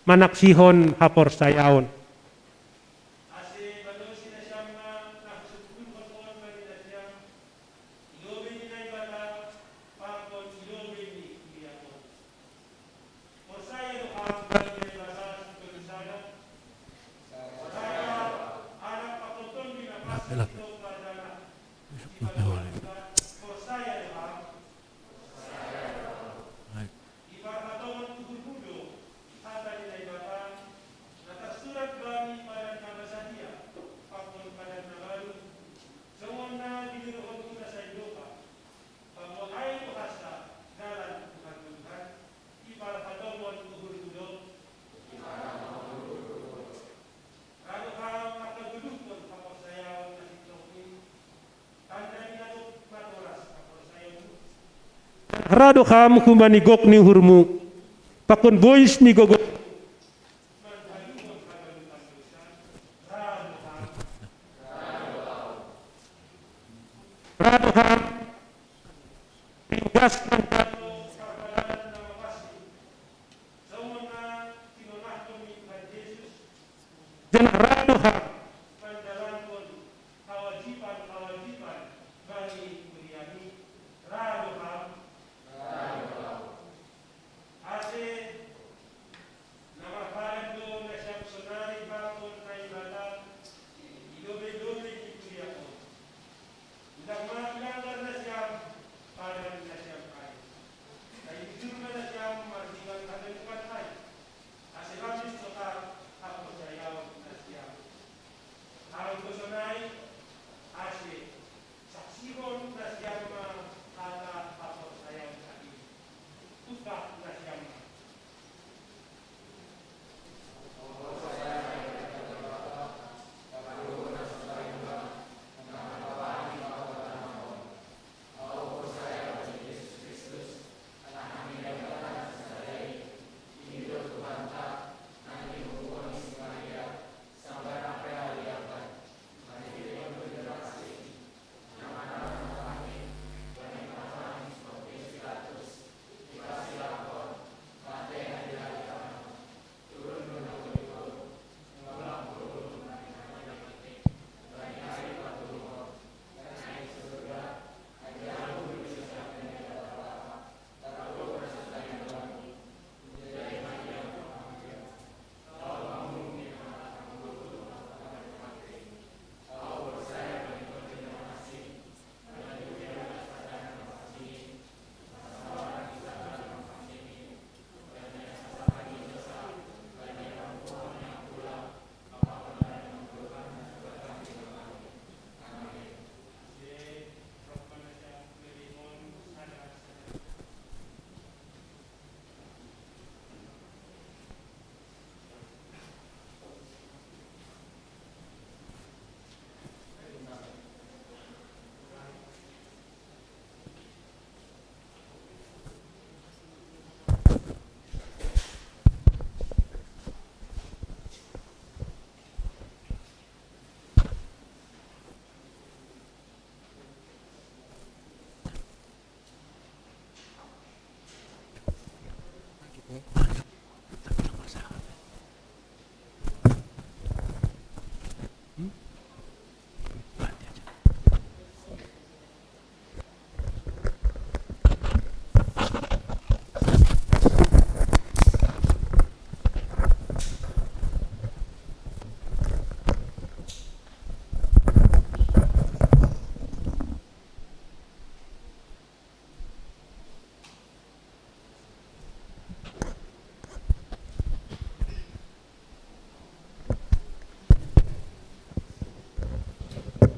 manaksihon haporsayaon. Ase balosi nasiam ma na husungkunhon on bani nasiam, i lobei ni Naibata pakon i lobei ni kuria on. Porsaya do Ham bani Naibata sintong sada, Debata, Anak pakon Tondi na pansing, i Topa Debata, porsaya do Ham. Iparhatongon uhurmu do hata ni Naibata, na tarsurat bani Padan na Basadia pakon Padan na Baru, songon na biniruhonmu na saidopan. Paboa ai do hansa dalan tu hagoluhan, iparhatongon uhurmu do. Ra do Ham manghagoluhon haporsayaon na sintong i, tanda ni na dob matoras haporsayaonmu. Ra do Ham humbani gok ni uhurmu pakon bois ni gogo, mandaluhon haganupan dousa.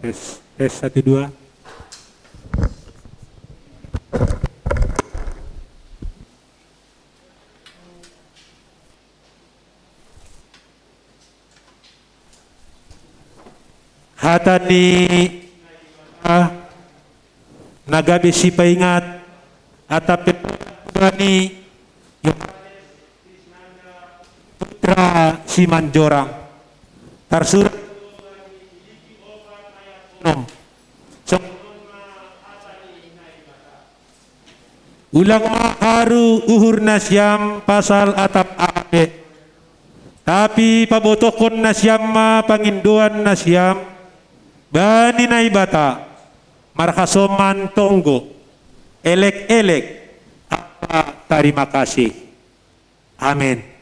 Tes, tes, satu, dua. Hata ni, ah, na gabe sipaingat, atap pe bani Yohanes Krisnanda putra Simanjorang. Tarsurat onom. So, ulang ma haru uhur nasiam pasal atap aha pe. Tapi pabotohkon nasiam ma pangindoan nasiam bani Naibata marhasoman tonggo, elek-elek ampa tarima kasih. Amen.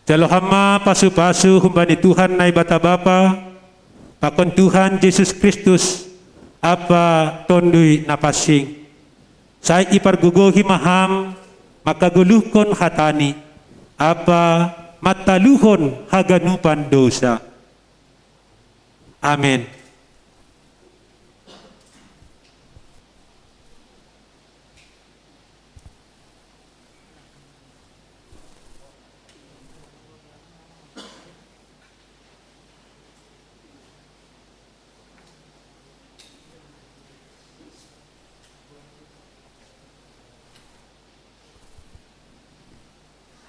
Jalo ham ma pasu-pasu humbani Tuhan Naibata Bapa, pakon Tuhan Jesus Kristus, ampa Tonduy Napansing. Sai ipargogohi ma ham mangkagoluhkon hatani, ampa mantaluhon haganupan dousa. Amen.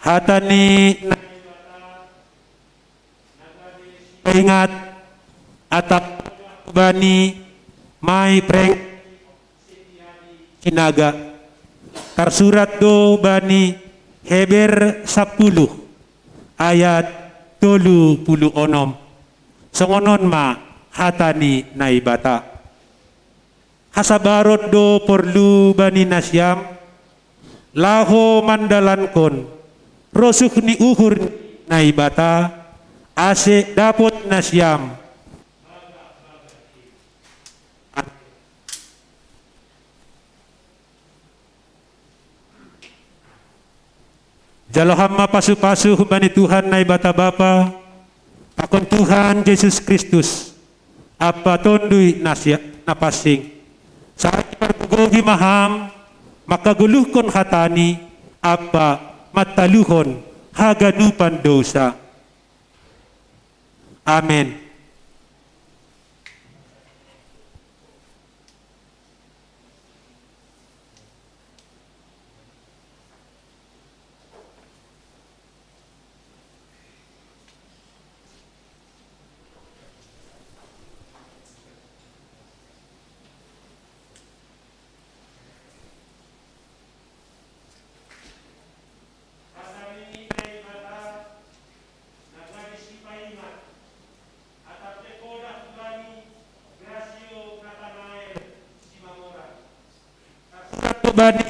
Hata ni Naibata, ingat, atap bani My Prank Sinaga. Tarsurat do bani Heber sapuluh ayat tolu puluh onom. Songon on ma hata ni Naibata. Hasabaron do porlu bani nasiam, laho mandalankon rosuh ni uhur ni Naibata, ase dapot nasiam. Jalo ham ma pasu-pasu humbani Tuhan Naibata Bapa, pakon Tuhan Jesus Kristus, ampa Tonduy Napansing. Sai ipargogohi ma ham mangkagoluhkon hatani ampa mantaluhon haganupan dousa. Amen. Bani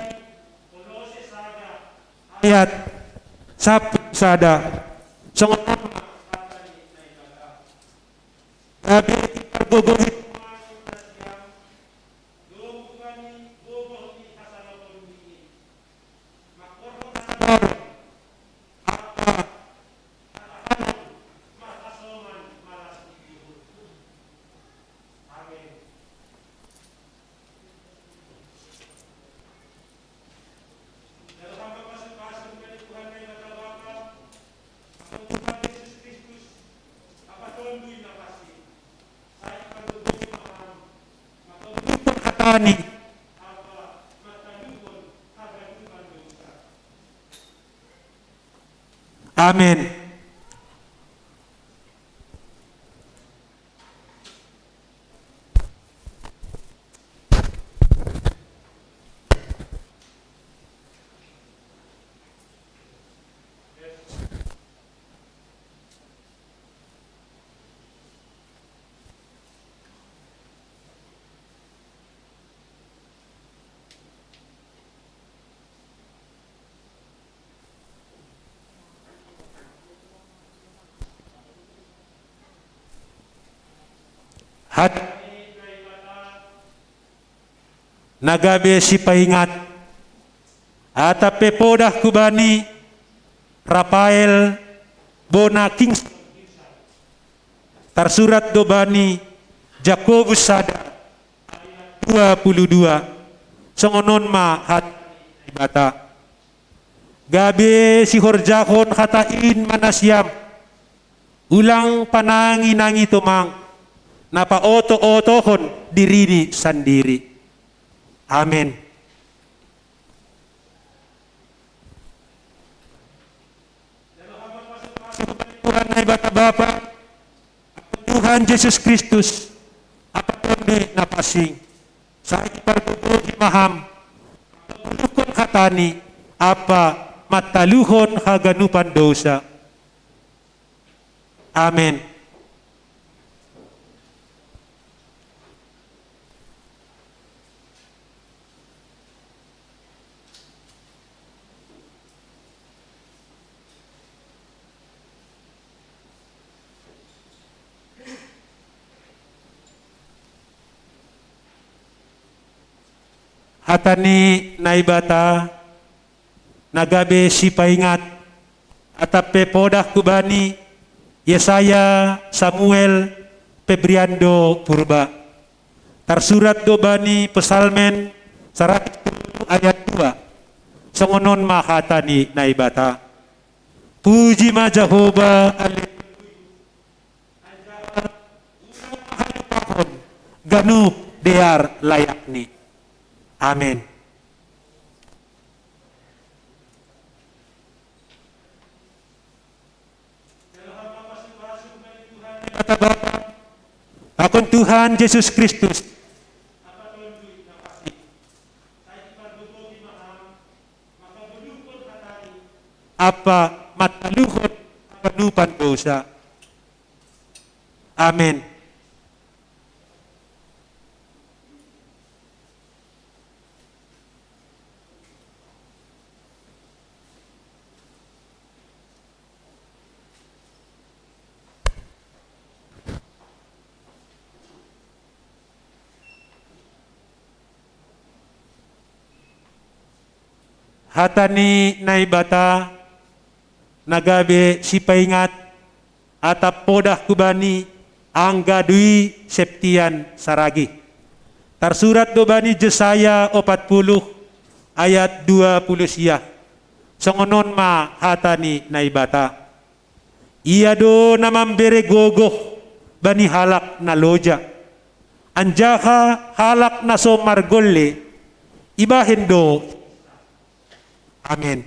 Kolose sada ayat sampulu sada. Songon on ma hata ni Naibata. Gabe ipargogohi ma nasiam, domu bani gogoh ni hasalahoonmi i. Mangkorhon hasabaron, ampa hatahanon marhasoman ma las ni uhur. Amen. Jalo ham ma pasu-pasu humbani Tuhan Naibata Bapa, pakon Tuhan Jesus Kristus, ampa Tonduy Napansing. Sai ipargogohi ma ham mangkagoluhkon hatani ampa mantaluhon haganupan dousa. Amen. Hat na gabe sipaingat, atap pe podah hubani Rafael bona King, tarsurat do bani Jakobus sada dua puluh dua, songon on ma hata Naibata. Gabe sihorjahon hata in ma nasiam, ulang panangi-nangi tomang, na paoto-otohon dirini sandiri. Amen. Tuhan Naibata Bapa, Tuhan Jesus Kristus, Amanta Tonduy Napansing, sai pargogohi ma ham, manggoluhkon hata-Ni, ampa mantaluhon haganupan dousa. Amen. Hata ni Naibata, na gabe sipaingat, atap pe podah hubani Yesaya, Samuel, Febriando, Purba. Tarsurat do bani Psalmen saratus tolu ayat dua. Songon on ma hata ni Naibata. Puji ma Jahowa, alleluia. Anjaha ulang halupahon ganup dear layakni. Amen. Bapa, pakon Tuhan Jesus Kristus, ampa mantaluhon haganupan dousa. Amen. Hata ni Naibata, na gabe sipaingat, atap podah hubani Angga Dwi Septian Saragih. Tarsurat do bani Jesaya opat puluh ayat dua puluh sia. Songon on ma hata ni Naibata. Ia do na mambere gogoh bani halak na loja, anjaha halak na so margolle ibahen do. Amen.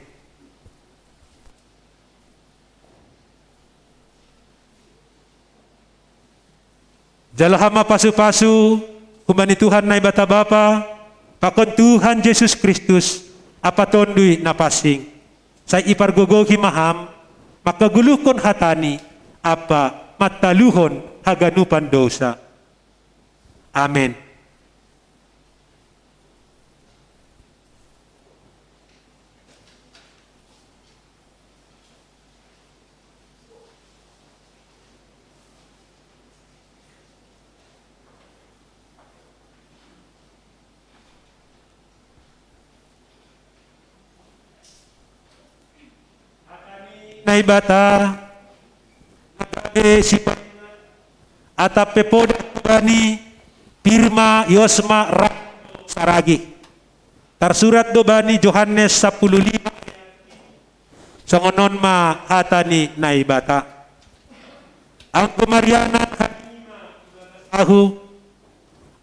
Jalo ham ma pasu-pasu humbani Tuhan Naibata Bapa, pakon Tuhan Jesus Kristus, Amanta Tonduy Napansing. Sai ipargogohi ma ham, manggoluhkon hata-Ni, ampa mantaluhon haganupan dousa. Amen. Naibata, na gabe sipaingat, atap pe podah hubani Pirma Yosma Saragih. Tarsurat do bani Johannes sampulu lima. Songon on ma hata ni Naibata. Anggo marianan hanima ibagas ahu,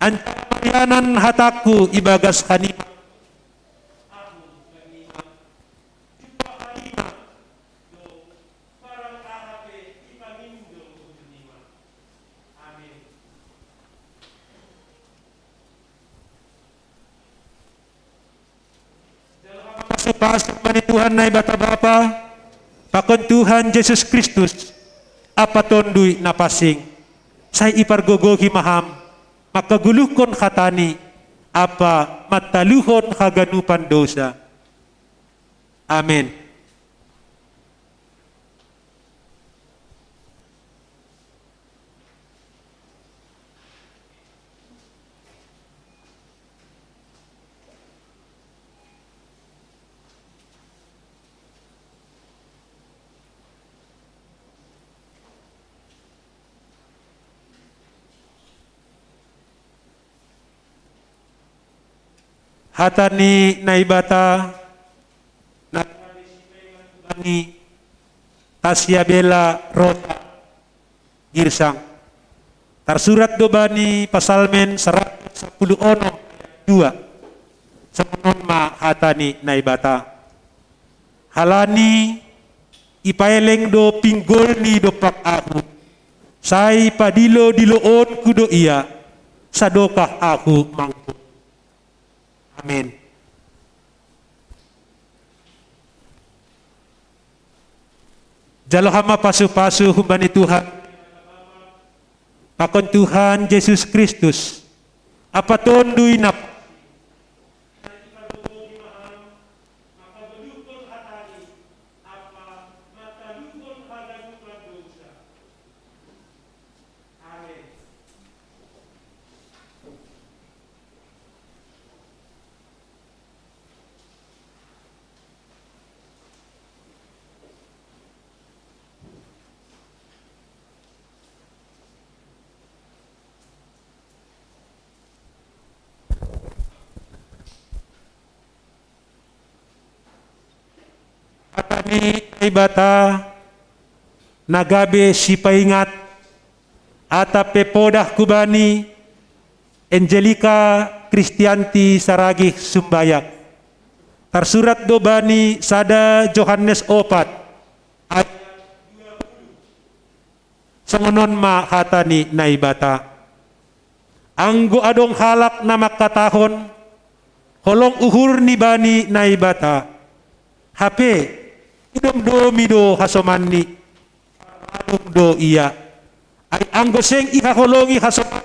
anjaha marianan hatangku ibagas hanima, ahu hanima, jumpa hanima do barang aha pe ipangindo hanima. Amen. Pasu-pasu ma ni Tuhan Naibata Bapa, pakon Tuhan Jesus Kristus, Amanta Tonduy Napansing. Sai ipargogohi ma ham, manggoluhkon hata-Ni, ampa mantaluhon haganupan dousa. Amen. Hata ni Naibata na gabe sipaingat bani Tasya Bella Rosa Girsang. Tarsurat do bani Pasalmen saratus sapuluh onom ayat dua. Songon on ma hata ni Naibata. Halani ipaeleng do pinggol ni dompak ahu, sai padilo-diloonku do ia, sadokah ahu mangku. Amin. Jalo hama pasu-pasu humbani Tuhan, pakon Tuhan Jesus Kristus, apa Tonduy na Hata ni Naibata na gabe sipaingat, atap pe podah hubani Angelika Kristianti Saragih Sumbayak. Tarsurat do bani sada Johannes opat ayat dua puluh. Songon on ma hata ni Naibata. Anggo adong halak na mangkatahon, holong uhur ni bani Naibata, hape idomdomi do hasomanni, adong do ia. Ai anggo seng ihaholongi hasomanni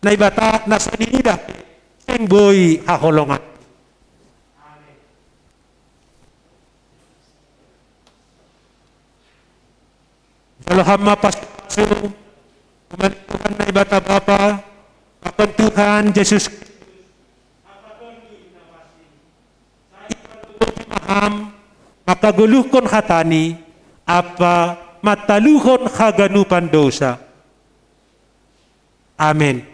Naibata na so niidah, seng boi haholongan. Jalo hama pasu-pasu, humbani Tuhan Naibata Bapa, pakon Tuhan Jesus Kristus, maham, mangkagoluhkon hatani, ampa mantaluhon haganupan dousa. Amen.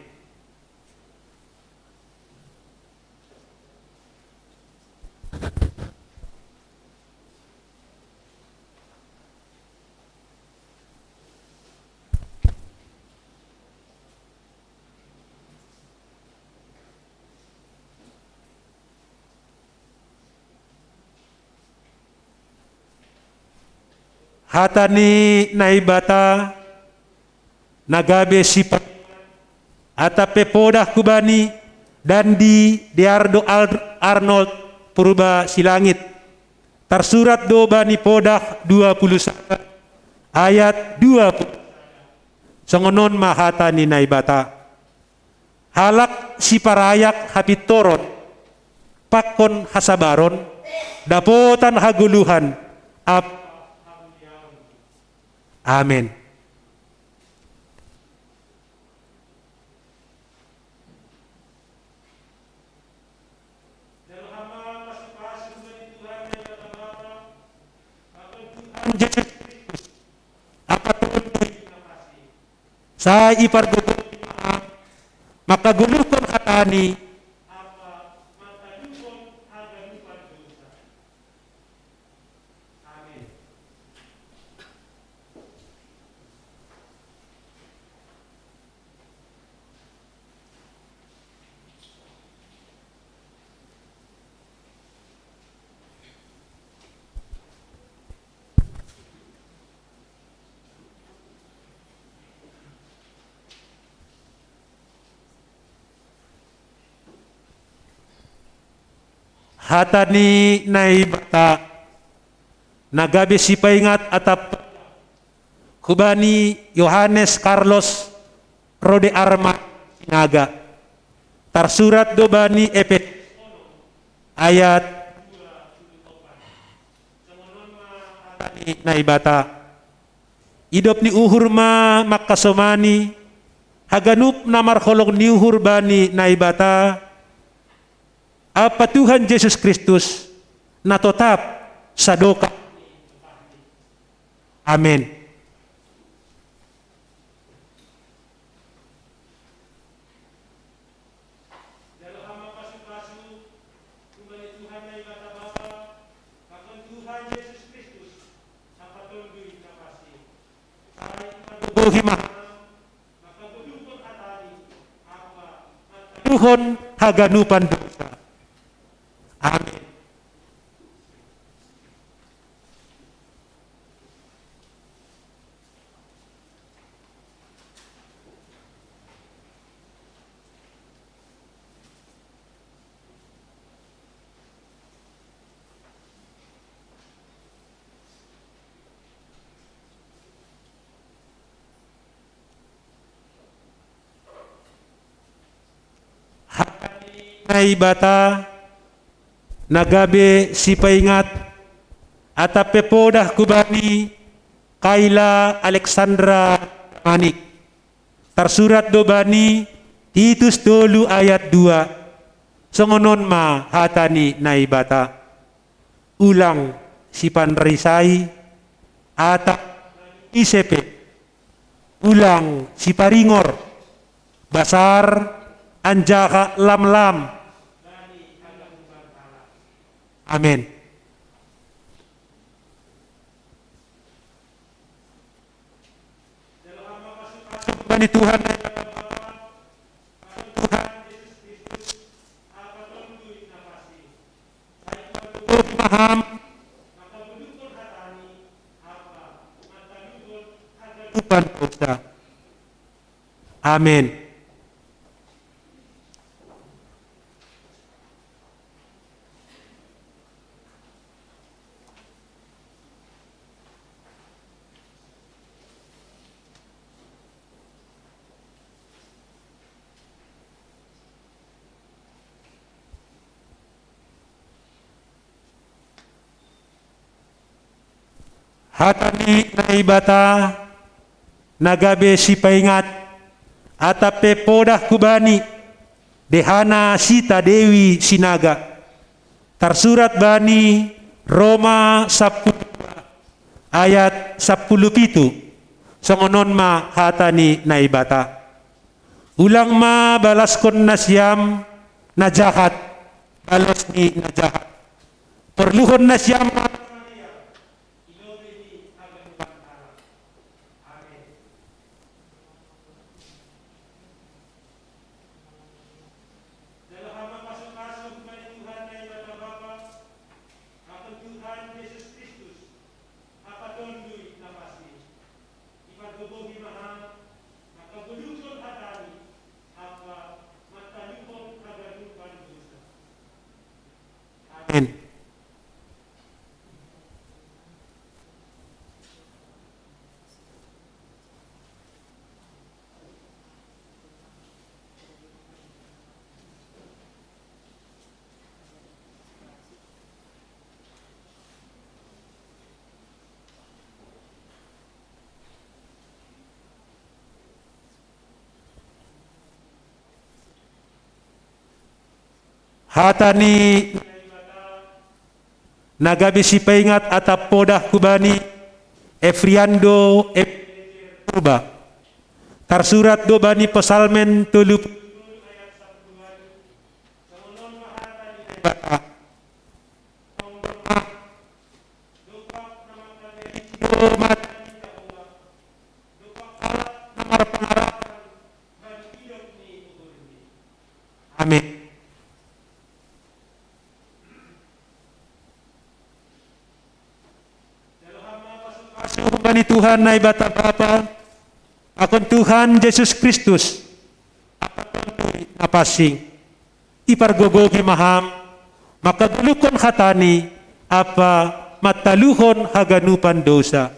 Hata ni Naibata na gabe sipa-, atap pe podah hubani Dandi Deardo Ar-, Arnold Purba Silangit. Tarsurat do bani Podah dua puluh sada ayat dua puluh. Songon on ma hata ni Naibata. Halak siparayak hapintoron, pakon hasabaron, dapotan hagoluhan, ap-, amen. Sai ipargogoi ma, mangkagoluhkon hatani. Hata ni Naibata na gabe sipaingat atap hubani Yohanes Carlos Rode Arma Sinaga. Tarsurat do bani Efesus ayat ni Naibata. Idop ni uhur ma mangkasomani haganup na marholong ni uhur bani Naibata, Ampa Tuhan Jesus Kristus, na totap sadokah. Amen. Tuhima. Tuhon haganupan dosa. Amen. Naibata na gabe sipaingat, atap pe podah hubani Kaila Alexandra Manik. Tarsurat do bani Titus tolu ayat dua. Songon on ma hata ni Naibata. Ulang sipanrisai, atap ise pe. Ulang siparingor, basar anjaha lamlam. Amen. Bani Tuhan, Tuhan Jesus Kristus, apa tondui na pasti. Maham, lupan dosa. Amen. Hata ni Naibata na gabe sipaingat, atap pe podah hubani dehana Sita Dewi Sinaga. Tarsurat bani Roma sampulu ayat sampulu pitu. Songon on ma hata ni Naibata. Ulang ma balaskon nasiam na jahat balos ni na jahat. Porluhon nasiam ma Amen. Hata ni na gabe sipaingat atap podah hubani Efriando Ebenezer Purba. Tarsurat do bani Psalmen tolu pulu ayat sampulu ualu. Amen. Bani Tuhan Naibata Bapa, pakon Tuhan Jesus Kristus, apa tondui na pansing. Ipargogohi ma ham, mangkagoluhon hata ni, ampa mantaluhon haganupan dosa.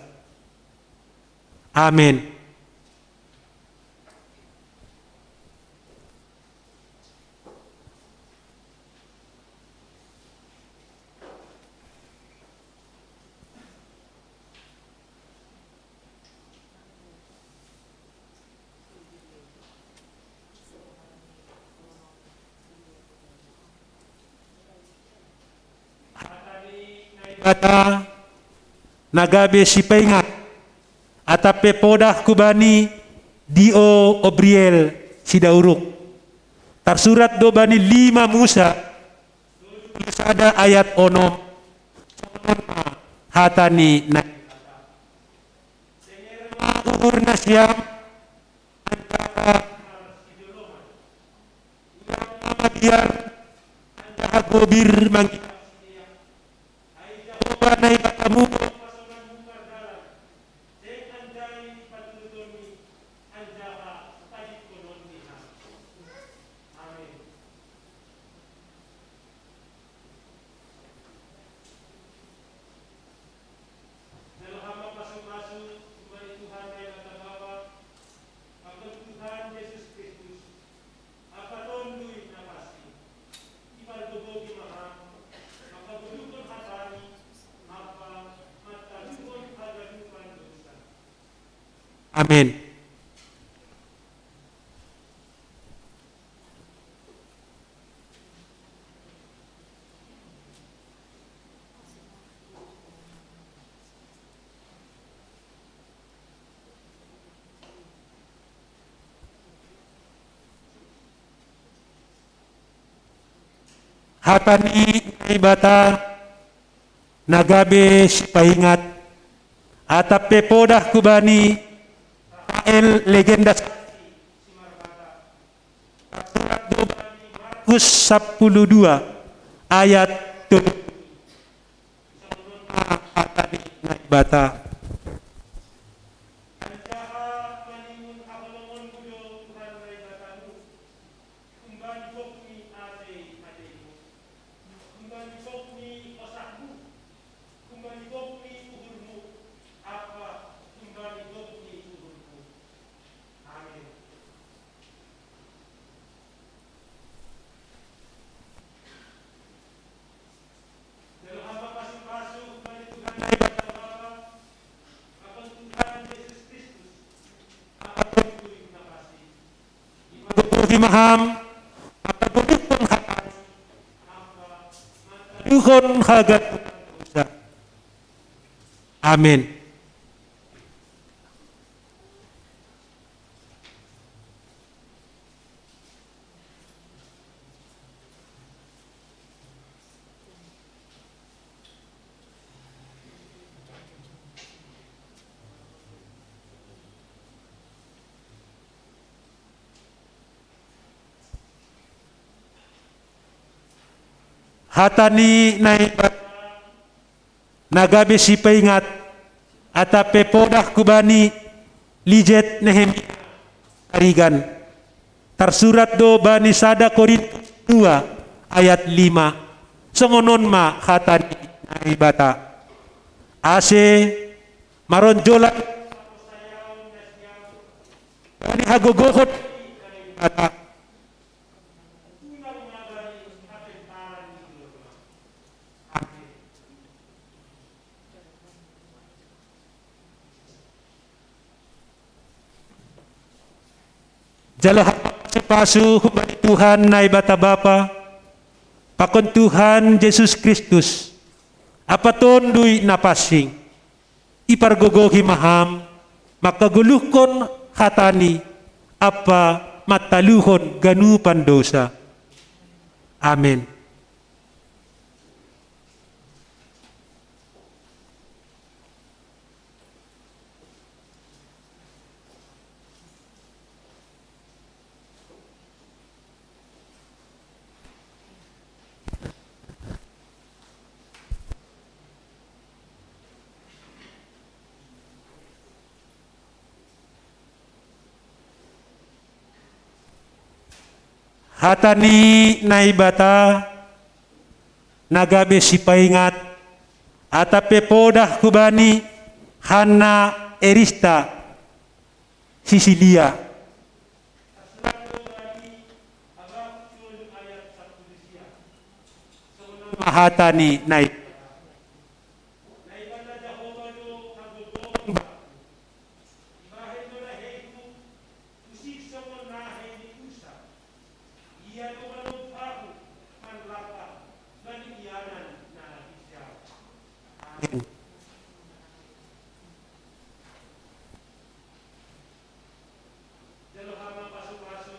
Amen. Naibata na gabe sipaingat, atap pe podah hubani Dio Obriel Sidauruk. Tarsurat do bani lima Musa, sada ayat onom. Hata ni na uhur nasiam, mabiar, anjaha gobir mangidap sidea. Ai Jahowa Naibatamu do pasonanmu mardalan, seng anjai paturutonmi, anjaha padingkononmi ham. Amen. Jalo ham ma pasu-pasu humbani Tuhan Naibata Bapa, pakon Tuhan Jesus Kristus, ampa Tonduy Napansing. Ipargogohi ma ham, mangkagoluhkon hataNi, ampa mantaluhon haganupan dousa. Amen. Hata ni Naibata na gabe sipaingat, atap pe podah hubani Rafael legenda. Markus sapuluh dua ayat tolu. Hata ni Naibata. Anjaha maningon haholongonmu do Tuhan Naibatamu, humbani gok ni atei-ateimu, humbani gok ni osahmu, humbani gok ni uhurmu, ampa humbani gok ni uhurmu. Amen. Jalo ham ma pasu-pasu humbani Tuhan Naibata Bapa, pakon Tuhan Jesus Kristus, ampa Tonduy Napansing. Ipargogohi ma ham, ampa goluhkon hataNi, ampa mantaluhon haganupan dousa. Amen. Hata ni Naibata na gabe sipaingat, atap pe podah hubani Lijet Nehemia Harigan. Tarsurat do bani sada Korintus dua ayat lima. Songon on ma hata ni Naibata. Ase maronjolan bani hagogohon Naibata. Jalo ham ma pasu-pasu humbani Tuhan Naibata Bapa, pakon Tuhan Jesus Kristus, ampa Tonduy Napansing. Ipargogohi ma ham, mangkagoluhkon hataNi, ampa mantaluhon ganupan dousa. Amen. Hata ni Naibata na gabe sipaingat, atap pe podah hubani Hanna Erista, Sisilia. Hata ni Naibata. Ibahen do naheihu, usik songon nahei ni Usa. Ia do manombahu manlambah bani ianan na di Sion. Amen. Jalo ham ma pasu-pasu.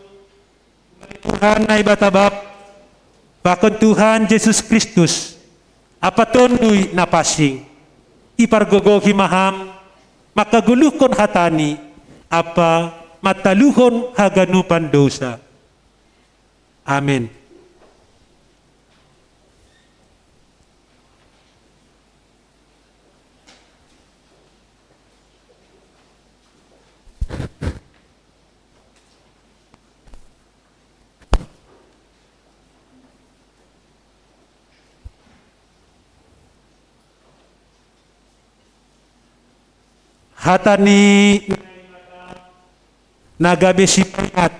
Tuhan Naibata Bapa, pakon Tuhan Jesus Kristus, ampa Tonduy Napansing, ipargogohi ma ham, mangkagoluhkon hataNi, ampa mantaluhon haganupan dousa. Amen. Hata ni na gabe sipaingat,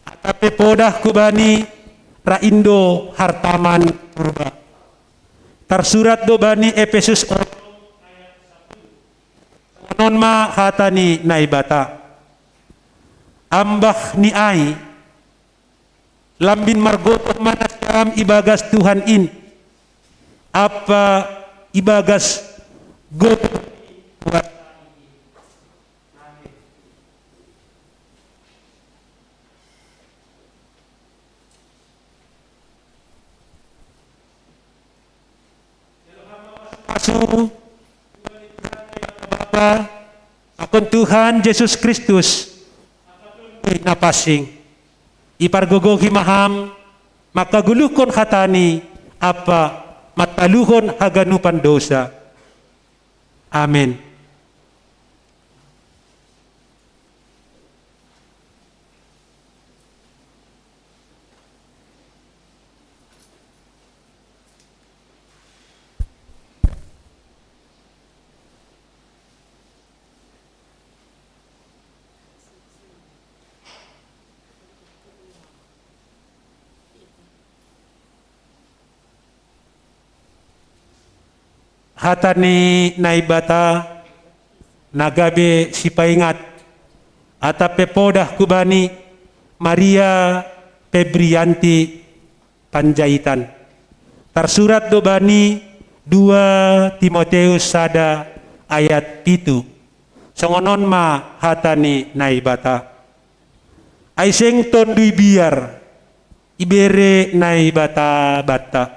atap pe podah hubani ra indo hartaman Purba. Tarsurat do bani Epesus onom, onon ma hata ni Naibata. Ambah ni ai, lambin margogoh ma nasiam ibagas Tuhan in, ampa ibagas gogoh pasu, Bapa, pakon Tuhan Jesus Kristus, na pansing. Ipargogohi ma ham, mangkagoluhkon hatani, ampa mantaluhon haganupan dousa. Amen. Hata ni Naibata, na gabe sipaingat, atap pe podah hubani Maria Febrianti Panjaitan. Tarsurat do bani dua Timoteus sada ayat pitu. Songon on ma hata ni Naibata. Ai seng tondui biar ibere Naibata banta,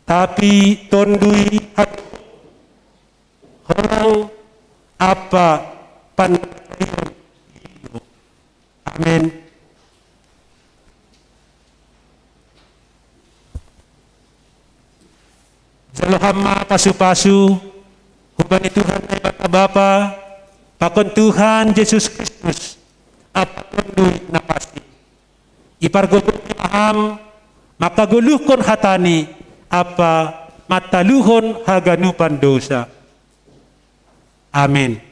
tapi tondui hat-, holong ampa pan-. Amen. Jalo ham ma pasu-pasu, hubani Tuhan Naibata Bapa, pakon Tuhan Jesus Kristus, ampa Tonduy Napansing. Ipargogohi ma ham, mangkagoluhkon hatani, ampa mantaluhon haganupan dousa. Amen.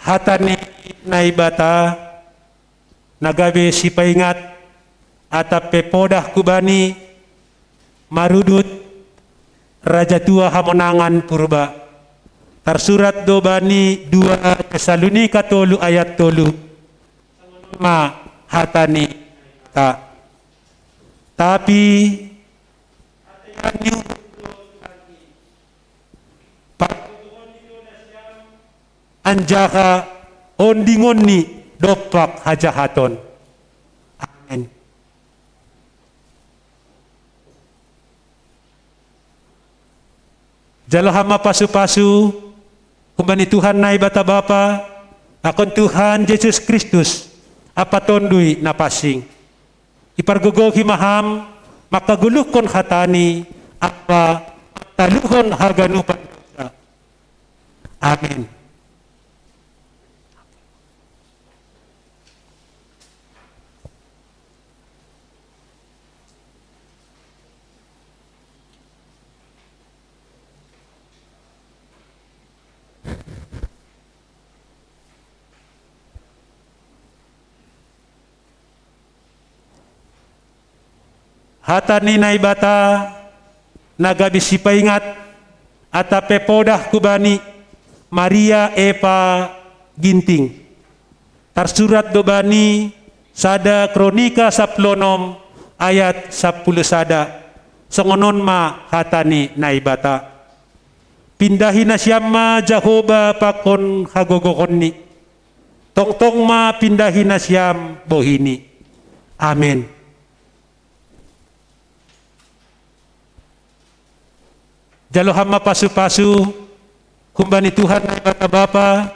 Hata ni Naibata, na gabe sipaingat, atap pe podah hubani marudut Raja Tua Hamonangan Purba. Tarsurat do bani dua Tesalonika tolu ayat tolu. Ma hata ni ta. Tapi anjaha ondingonni dompak hajahaton. Amen. Jalo ham ma pasu-pasu, hubani Tuhan Naibata Bapa, pakon Tuhan Jesus Kristus, ampa Tonduy Napansing. Ipargogohi ma ham, mangkagoluhkon hatani, ampa mantaluhon haganupan dousa. Amen. Hata ni Naibata, na gabe sipaingat, atap pe podah hubani Maria Eva Ginting. Tarsurat do bani sada Kronika sampulu onom ayat sampulu sada. Songon on ma hata ni Naibata. Pindahi nasiam ma Jahowa pakon hagogohonni. Tongtong ma pindahi nasiam bohini. Amen. Jalo ham ma pasu-pasu, hubani Tuhan Naibata Bapa,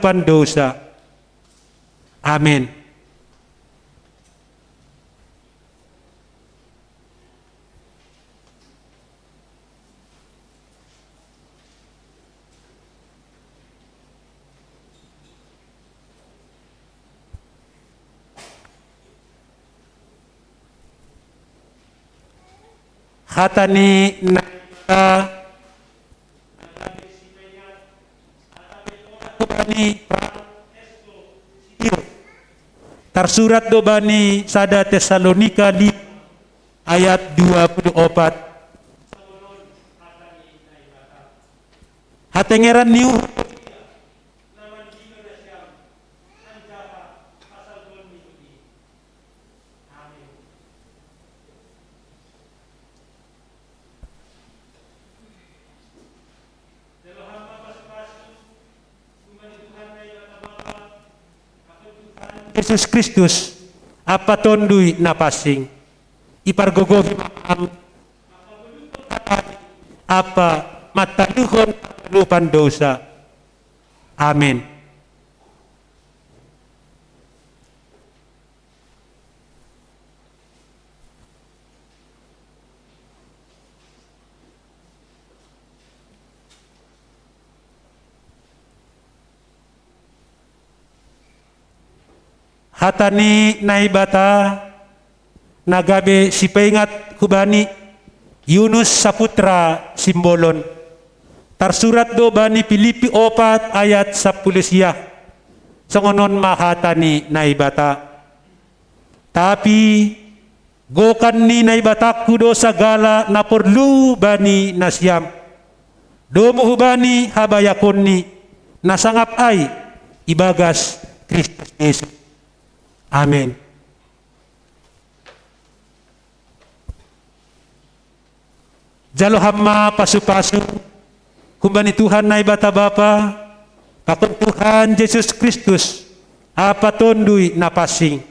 haganupan dousa. Amen. Hata ni Naibata, tarsurat do bani sada Tesalonika lima ayat dua puluh opat. Hatengeran ni uhur Jesus Kristus, Ampa Tonduy na pansing, ipargogohi ma Ham, ampa mantaluhon haganupan dousa. Amen. Hata ni Naibata na gabe sipaingat hubani Yunus saputra simbolon. Tarsurat do bani Pilipi opat ayat sampulu sia. Songon on ma hata ni Naibata. Tapi gokan ni Naibatangku do sagala na porlu bani nasiam, domu hubani habayakonni na sangap ai ibagas Kristus Jesus. Amen. Jalo Ham ma pasupasu humbani Tuhan Naibata Bapa, pakon Tuhan Jesus Kristus, Ampa Tonduy na pansing,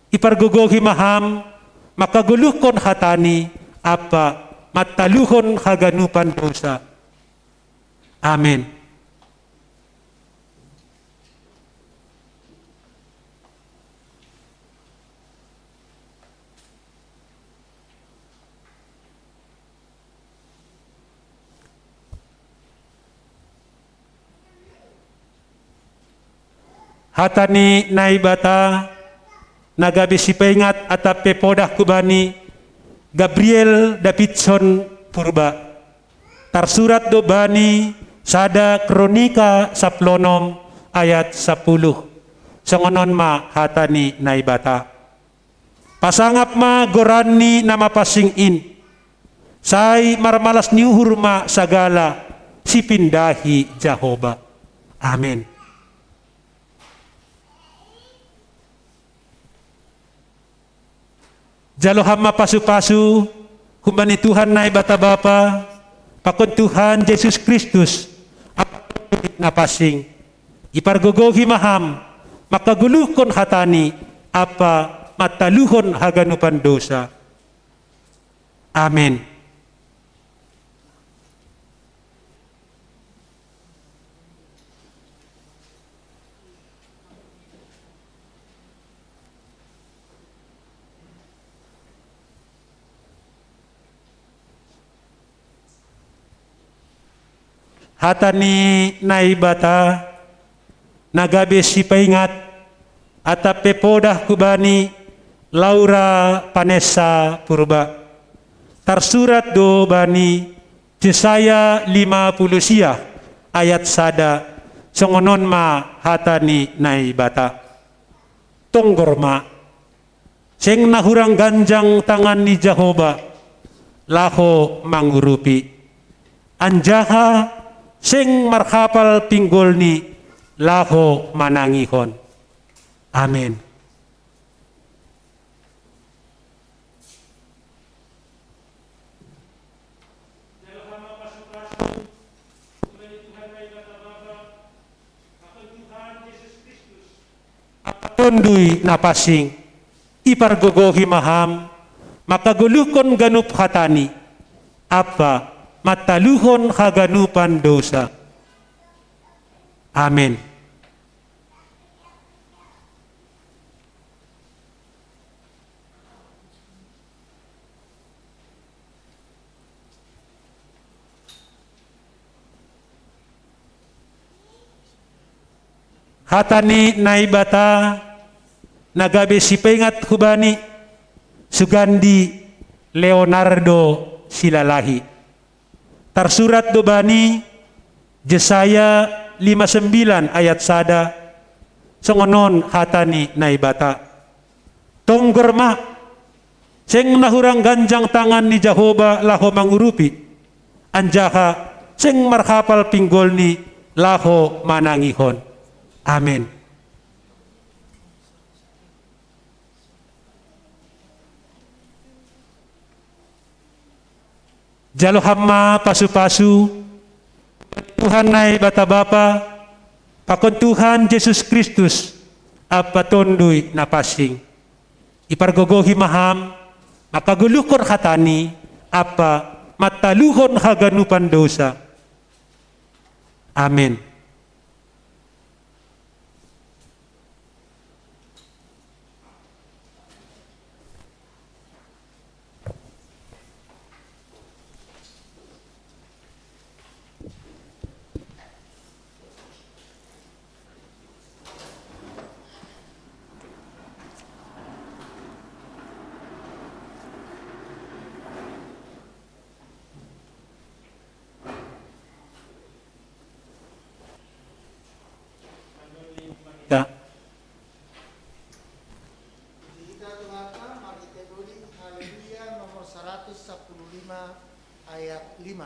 ipargogohi ma Ham manghagoluhon hataNi ampa mantaluhon haganupan dousa. Amen. Hata ni Naibata na gabe sipaingat atap pe podah hubani Gabriel Davidson Purba. Tarsurat do bani sada Kronika sampulu onom ayat sampulu. Songon on ma hata ni Naibata. Pasangap ma goranNi na mapansing in. Sai marmalas ni uhur ma sagala sipindahi Jahowa. Amen. Jalo Ham ma pasupasu humbani Tuhan Naibata Bapa, pakon Tuhan Jesus Kristus, Ampa Tonduy na pansing, Ipargogohi ma ham, mangkagoluhkon hatani, ampa mantaluhon haganupan dousa. Amen. Hata ni Naibata na gabe sipaingat, atap pe podah hubani Laura Panessa Purba. Tarsurat do bani Jesaya lima puluh sia ayat sada, songon on ma hata ni Naibata. Tonggor ma, seng na hurang ganjang tangan ni Jahowa laho mangurupi, anjaha seng marhapal pinggolni laho manangihon. Amen. Tonduy Napansing, ipargogohi ma ham, mangkagoluhkon ganup hatani, ampa mantaluhon haganupan dousa. Amen. Hata ni Naibata na gabe sipaingat hubani Sugandi Leonardo Silalahi. Tarsurat do bani Jesaya lima sembilan ayat sada, songon on hata ni Naibata. Tonggor ma, seng na hurang ganjang tangan ni Jahowa laho mangurupi, anjaha seng marhapal pinggolni laho manangihon. Amen. Jalo ham ma pasu-pasu, Tuhan Naibata Bapa, pakon Tuhan Jesus Kristus, ampa Tonduy Napansing. Ipargogohi ma ham, mangkagoluhkon hatani, ampa mantaluhon haganupan dousa. Amen. Kita. Puji hita tu Bapa, mari kita doli Haleluya nomor seratus sepuluh lima ayat lima.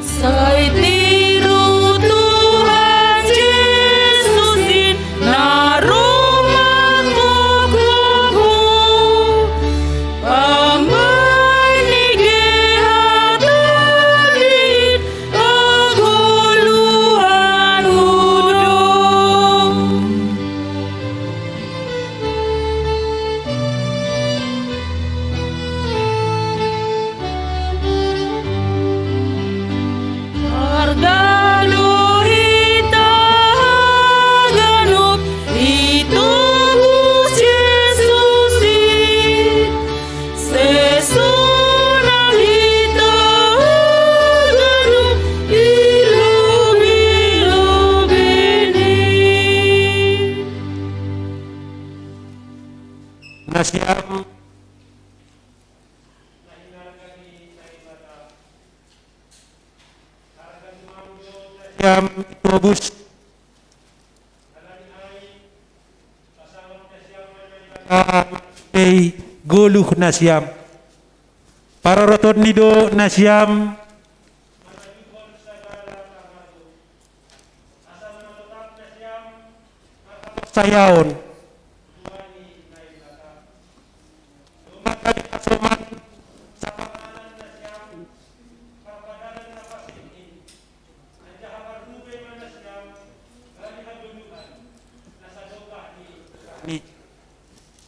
Sai tiru Tuhan Jesus in na rumah kukuh. Pambaing ni gehat in hagoluhan hudong. Marga do hita haganup itobus Jesus i, sesonang hita haganup i lobei-lobei ni. Nasiam, nasiam itobus, ei goluh nasiam. Paroroton ni do nasiam, sayaon.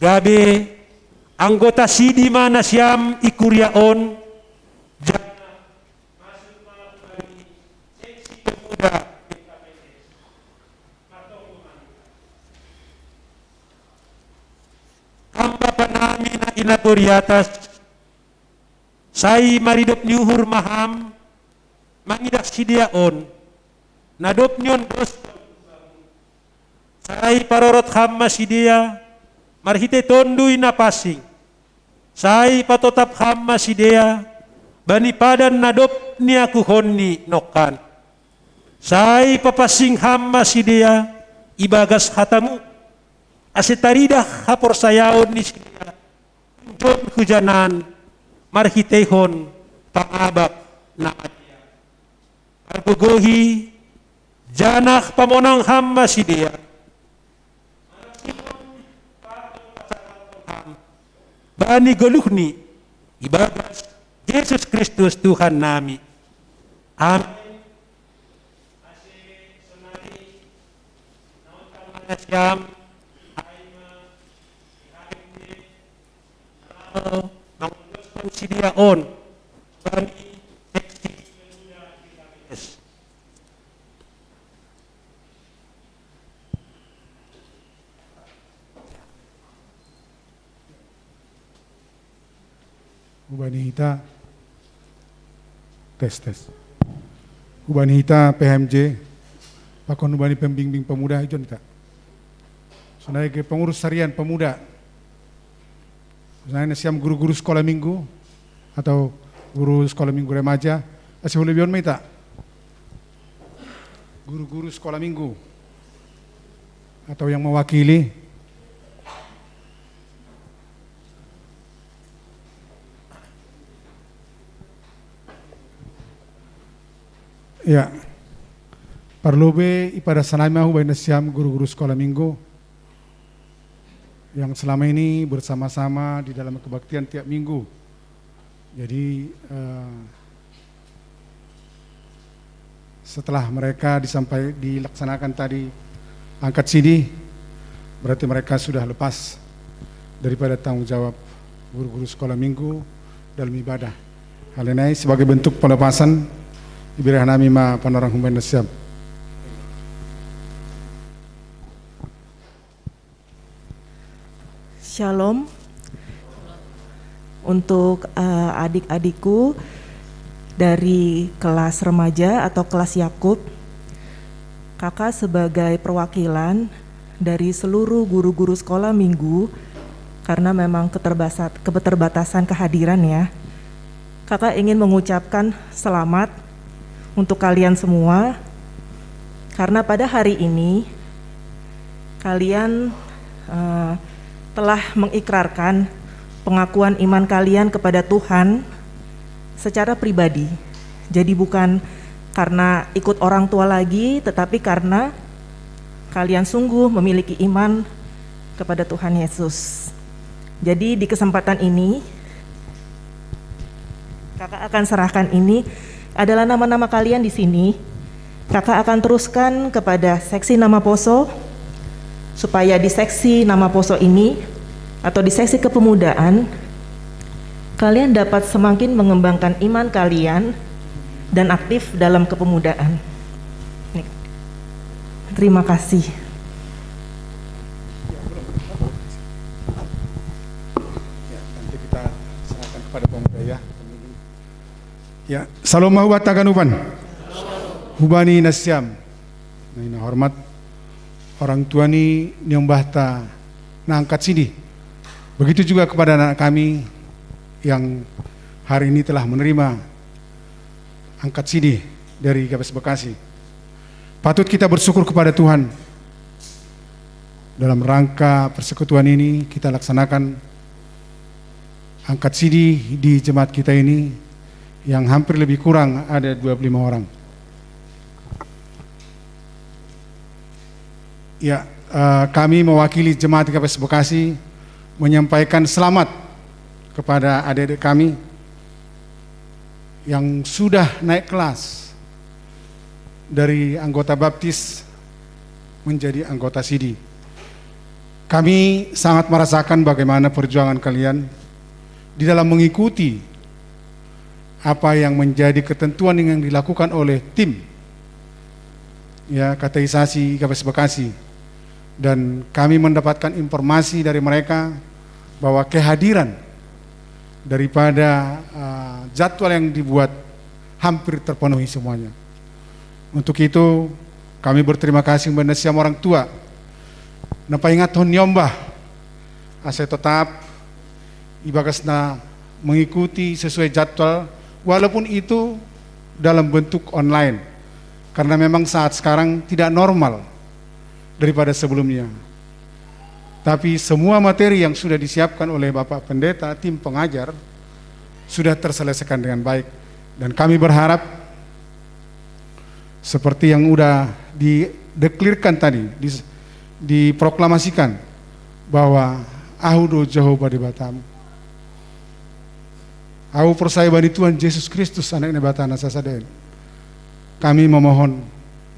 Gabe anggota sidi ma nasiam i kuria on, janah masuk ma hubani seksi pemuda P K P S. Ham bapa nami na i nagori atas, sai maridop ni uhur ma ham mangidah sidea on, na dob niondoskon. Sai parorot ham ma sidea marhitei Tonduy Na Pansing. Sai patotap ham ma sidea bani padan na dob niakuhonni nongkan. Sai papansing ham ma sidea ibagas hatamu, ase taridah haporsayaon ni sidea hunjon hujanan marhiteihon pangabap na madear. Pargogohi, janah pamonang ham ma sidea bani goluhni, ibagas Jesus Kristus Tuhan nami. Amin. Nasiam, ai ma, mangondoskon sidea on bani seksi pemuda P K P S. Hubani hita, tes, tes. Hubani hita P H M J, pakon hubani pembimbing pemuda ijon hita. Sonai ge pengurus harian pemuda. Sonai nasiam guru-guru sekolah minggu atau guru sekolah minggu remaja, ase hulebihon ma hita. Guru-guru sekolah minggu atau yang mewakili. Ya. Parlobei ipadah sanai ma hubani nasiam guru-guru sekolah minggu yang selama ini bersama-sama di dalam kebaktian tiap minggu. Jadi, eh, setelah mereka disampai, dilaksanakan tadi angkat sidi, berarti mereka sudah lepas daripada tanggung jawab guru-guru sekolah minggu dalam ibadah. Hal ini sebagai bentuk pelepasan, ibirah nami ma panorang hubani nasiam. Shalom. Untuk, eh, adik-adikku dari kelas remaja atau kelas Yakub, kakak sebagai perwakilan dari seluruh guru-guru sekolah minggu, karena memang keterbasat-, keterbatasan kehadiran ya. Kakak ingin mengucapkan selamat untuk kalian semua, karena pada hari ini kalian, eh, telah mengikrarkan pengakuan iman kalian kepada Tuhan secara pribadi. Jadi bukan karena ikut orang tua lagi, tetapi karena kalian sungguh memiliki iman kepada Tuhan Yesus. Jadi di kesempatan ini, kakak akan serahkan ini adalah nama-nama kalian di sini. Kakak akan teruskan kepada seksi nama poso, supaya di seksi nama poso ini atau di seksi kepemudaan, kalian dapat semakin mengembangkan iman kalian dan aktif dalam kepemudaan. Terima kasih. Ya, nanti kita serahkan kepada pemuda ya. Ya, salom ma hubanta ganupan. Hubani nasiam na hinaholongan, orang tua ni niombahta na angkat sidi. Begitu juga kepada anak kami yang hari ini telah menerima angkat sidi dari Gapes Bekasi. Patut kita bersyukur kepada Tuhan. Dalam rangka persekutuan ini kita laksanakan angkat sidi di jemaat kita ini yang hampir lebih kurang ada dua puluh lima orang. Ya, eh, kami mewakili jemaat Gapes Bekasi menyampaikan selamat kepada adik-adik kami yang sudah naik kelas dari anggota baptis menjadi anggota sidi. Kami sangat merasakan bagaimana perjuangan kalian di dalam mengikuti apa yang menjadi ketentuan yang dilakukan oleh tim, ya, kateisasi I K P S Bekasi. Dan kami mendapatkan informasi dari mereka bahwa kehadiran daripada, uh, jadwal yang dibuat hampir terpenuhi semuanya. Untuk itu, kami berterima kasih kepada siam orang tua. Na paingathon ni om bah, asa i totap i bagas na mengikuti sesuai jadwal, walaupun itu dalam bentuk online. Karena memang saat sekarang tidak normal daripada sebelumnya. Tapi semua materi yang sudah disiapkan oleh Bapak Pendeta, tim pengajar, sudah terselesaikan dengan baik. Dan kami berharap, seperti yang udah dideklirkan tadi, dis-, diproklamasikan, bahwa Ahu do Jehovah Debatamu. Ahu percaya bani Tuhan Yesus Kristus, Anak Debata na sasada en. Kami memohon,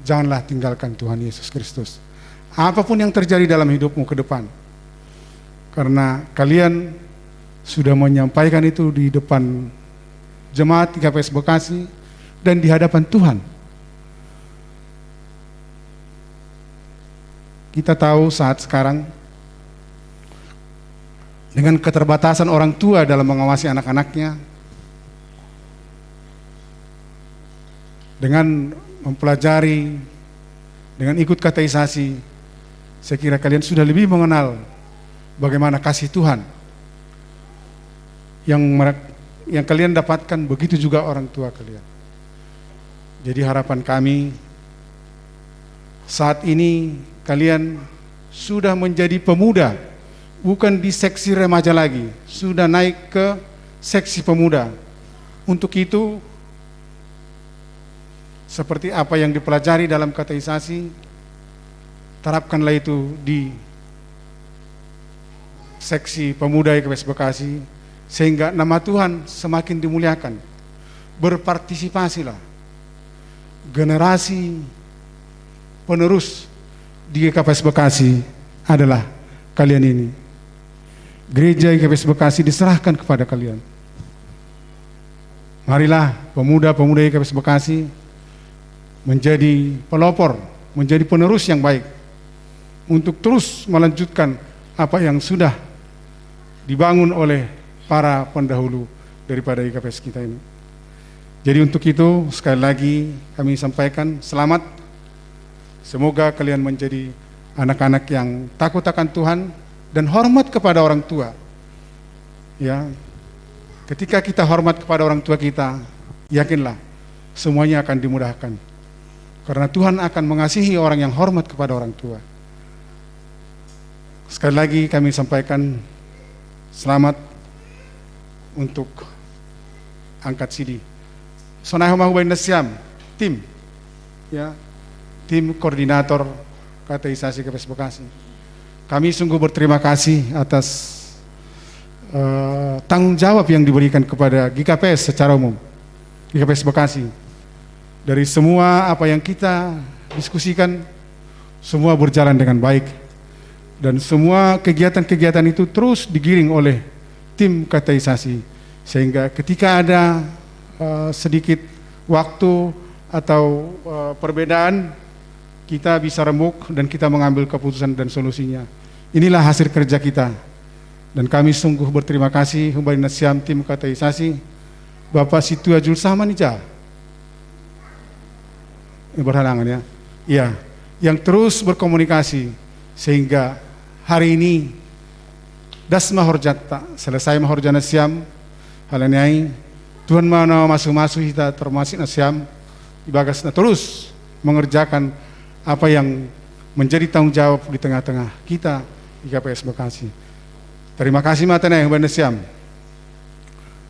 janganlah tinggalkan Tuhan Yesus Kristus. Apapun yang terjadi dalam hidupmu ke depan, karena kalian sudah menyampaikan itu di depan jemaat I K P S Bekasi dan di hadapan Tuhan. Kita tahu saat sekarang, dengan keterbatasan orang tua dalam mengawasi anak-anaknya, dengan mempelajari, dengan ikut kateisasi, saya kira kalian sudah lebih mengenal bagaimana kasih Tuhan yang merek-, yang kalian dapatkan, begitu juga orang tua kalian. Jadi, harapan kami, saat ini kalian sudah menjadi pemuda, bukan di seksi remaja lagi, sudah naik ke seksi pemuda. Untuk itu, seperti apa yang dipelajari dalam kateisasi, terapkanlah itu di seksi pemuda I K P S Bekasi, sehingga nama Tuhan semakin dimuliakan. Berpartisipasilah. Generasi penerus di I K P S Bekasi adalah kalian ini. Gereja I K P S Bekasi diserahkan kepada kalian. Marilah pemuda-pemuda I K P S Bekasi menjadi pelopor, menjadi penerus yang baik untuk terus melanjutkan apa yang sudah dibangun oleh para pendahulu daripada I K P S kita ini. Jadi, untuk itu, sekali lagi kami sampaikan selamat. Semoga kalian menjadi anak-anak yang takut akan Tuhan dan hormat kepada orang tua. Ya, ketika kita hormat kepada orang tua kita, yakinlah, semuanya akan dimudahkan. Karena Tuhan akan mengasihi orang yang hormat kepada orang tua. Sekali lagi kami sampaikan selamat untuk angkat sidi. Sonai homa hubahen nasiam, tim, ya, tim koordinator kateisasi I K P S Bekasi. Kami sungguh berterima kasih atas, eh, tanggung jawab yang diberikan kepada G K P S secara umum, G K P S Bekasi. Dari semua apa yang kita diskusikan, semua berjalan dengan baik. Dan semua kegiatan-kegiatan itu terus digiring oleh tim kateisasi. Sehingga ketika ada, eh, sedikit waktu atau, eh, perbedaan, kita bisa remuk dan kita mengambil keputusan dan solusinya. Inilah hasil kerja kita. Dan kami sungguh berterima kasih hubahen nasiam tim kateisasi, Bapak Situa Julsaman ija. Ini berhalangan, ya. Iya, yang terus berkomunikasi sehingga hari ini das ma horjanta, selesai ma horja nasiam, halani ai Tuhan ma na masu-masu hita termasuk nasiam, i bagas na terus mengerjakan apa yang menjadi tanggung jawab di tengah-tengah kita I K P S Bekasi. Terima kasih ma tene hubahen nasiam.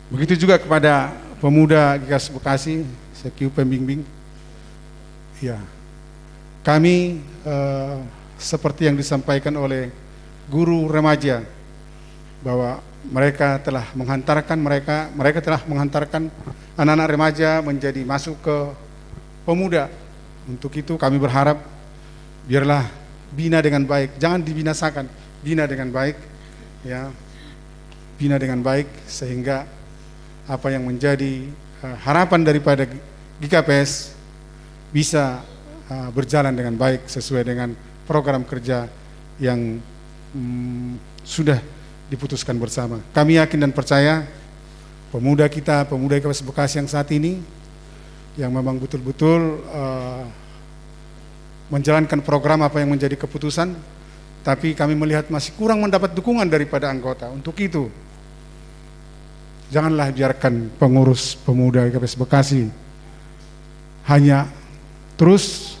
Begitu juga kepada pemuda G K S Bekasi, sekiu pembimbing. Ya, kami, eh, seperti yang disampaikan oleh guru remaja, bahwa mereka telah menghantarkan mereka, mereka telah menghantarkan anak-anak remaja menjadi masuk ke pemuda. Untuk itu kami berharap, biarlah bina dengan baik, jangan dibinasakan, bina dengan baik, ya, bina dengan baik sehingga apa yang menjadi uh, harapan daripada G K P S bisa uh, berjalan dengan baik sesuai dengan program kerja yang um, sudah diputuskan bersama. Kami yakin dan percaya pemuda kita, pemuda G K P S Bekasi yang saat ini, yang memang betul-betul uh, menjalankan program apa yang menjadi keputusan, tapi kami melihat masih kurang mendapat dukungan daripada anggota. Untuk itu, janganlah biarkan pengurus pemuda G K P S Bekasi hanya terus,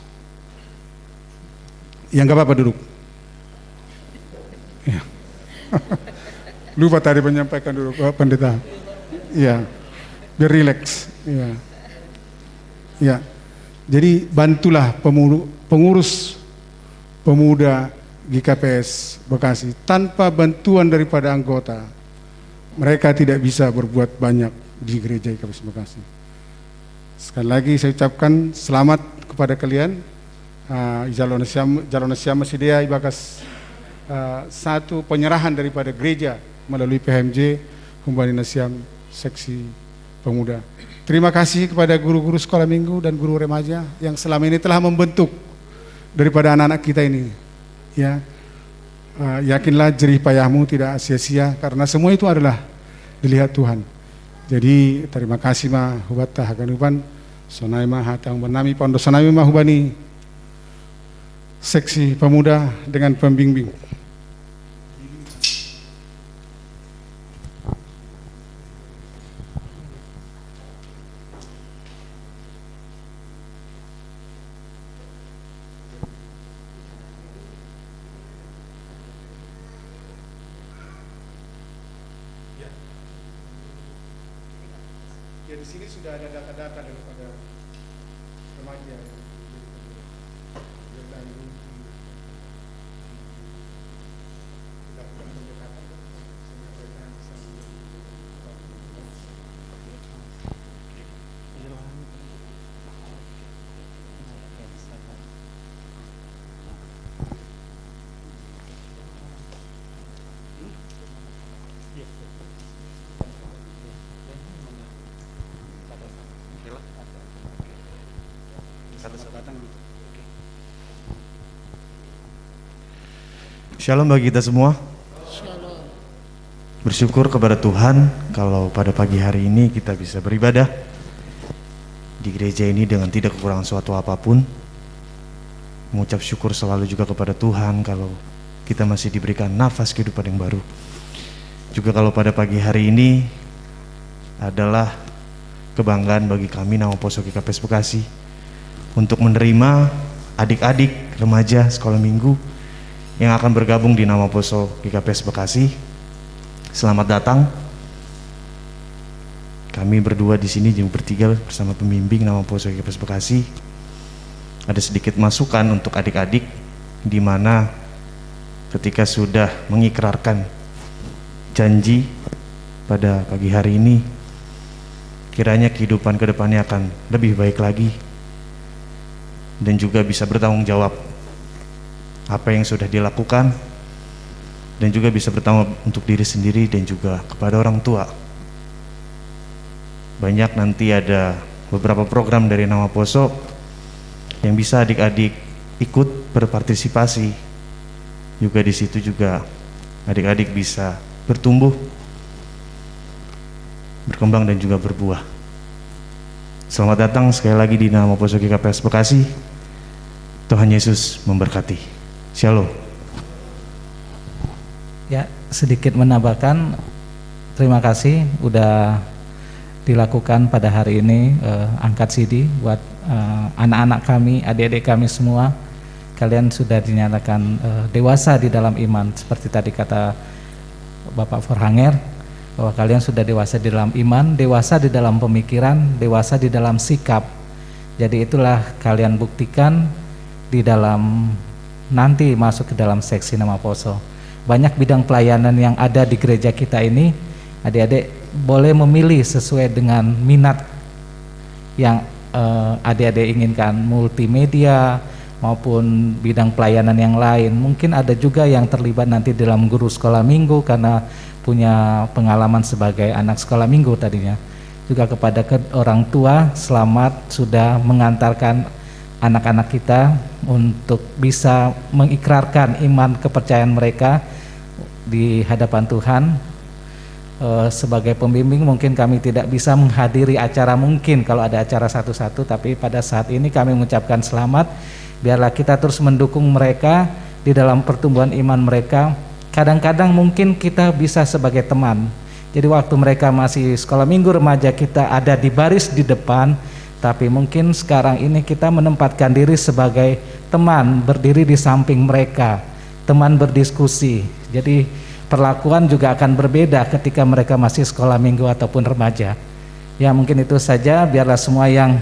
ya, nggak apa-apa, duduk. Ya. Lupa tadi menyampaikan dulu, Pak Pendeta. Ya, biar rileks. Ya. Ya. Jadi bantulah pengurus pemuda G K P S Bekasi. Tanpa bantuan daripada anggota, mereka tidak bisa berbuat banyak di gereja G K P S Bekasi. Sekali lagi saya ucapkan selamat kepada kalian. Uh, jalona siam jalona siam sidea ibakas uh, satu penyerahan daripada gereja melalui P H M J, Humbani Nasiam Seksi Pemuda. Terima kasih kepada guru-guru sekolah minggu dan guru remaja yang selama ini telah membentuk daripada anak-anak kita ini. Ya, uh, yakinlah jerih payahmu tidak sia-sia karena semua itu adalah dilihat Tuhan. Jadi terima kasih ma hubatta haganupan, sonai ma hatang banami pando sonai ma hubani seksi pemuda dengan pembimbing. Ya, di sini sudah ada data-data daripada remaja. Shalom bagi kita semua. Bersyukur kepada Tuhan kalau pada pagi hari ini kita bisa beribadah di gereja ini dengan tidak kekurangan suatu apapun. Mengucap syukur selalu juga kepada Tuhan kalau kita masih diberikan nafas kehidupan yang baru. Juga kalau pada pagi hari ini adalah kebanggaan bagi kami Nama Poso G K P S Bekasi untuk menerima adik-adik remaja sekolah minggu yang akan bergabung di Nama Poso G K P S Bekasi. Selamat datang. Kami berdua di sini juga bertiga bersama pembimbing Nama Poso G K P S Bekasi. Ada sedikit masukan untuk adik-adik di mana ketika sudah mengikrarkan janji pada pagi hari ini, kiranya kehidupan ke depannya akan lebih baik lagi dan juga bisa bertanggung jawab apa yang sudah dilakukan dan juga bisa bertanggung untuk diri sendiri dan juga kepada orang tua. Banyak nanti ada beberapa program dari Nama Poso yang bisa adik-adik ikut berpartisipasi juga. Di situ juga adik-adik bisa bertumbuh, berkembang dan juga berbuah. Selamat datang sekali lagi di Nama Poso G K P S Bekasi. Tuhan Yesus memberkati. Shalom. Ya, sedikit menambahkan, terima kasih udah dilakukan pada hari ini, eh, angkat sidi buat eh, anak-anak kami, adik-adik kami semua. Kalian sudah dinyatakan eh, dewasa di dalam iman, seperti tadi kata Bapak Forhanger, bahwa kalian sudah dewasa di dalam iman, dewasa di dalam pemikiran, dewasa di dalam sikap. Jadi itulah kalian buktikan di dalam nanti masuk ke dalam seksi Nama Poso. Banyak bidang pelayanan yang ada di gereja kita ini, adik-adik boleh memilih sesuai dengan minat yang eh, adik-adik inginkan, multimedia, maupun bidang pelayanan yang lain. Mungkin ada juga yang terlibat nanti dalam guru sekolah minggu karena punya pengalaman sebagai anak sekolah minggu tadinya. Juga kepada ke-, orang tua, selamat sudah mengantarkan anak-anak kita untuk bisa mengikrarkan iman kepercayaan mereka di hadapan Tuhan. Eh, sebagai pembimbing, mungkin kami tidak bisa menghadiri acara, mungkin kalau ada acara satu-satu, tapi pada saat ini kami mengucapkan selamat. Biarlah kita terus mendukung mereka di dalam pertumbuhan iman mereka. Kadang-kadang mungkin kita bisa sebagai teman. Jadi, waktu mereka masih sekolah minggu remaja, kita ada di baris di depan, tapi mungkin sekarang ini kita menempatkan diri sebagai teman, berdiri di samping mereka, teman berdiskusi. Jadi, perlakuan juga akan berbeda ketika mereka masih sekolah minggu ataupun remaja. Ya, mungkin itu saja. Biarlah semua yang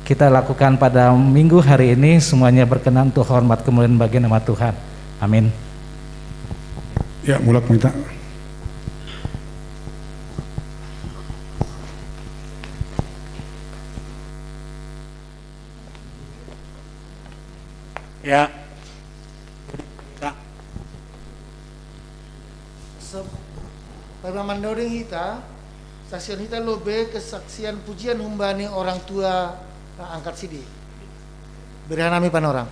kita lakukan pada minggu hari ini semuanya berkenan untuk hormat kemuliaan bagi nama Tuhan. Amin. Ya, mulak minta. Ya. Sep-, pemamandoding kita, saksian kita lobe kesaksian pujian humbani orang tua, eh, angkat sidi. Beri hanami panorang.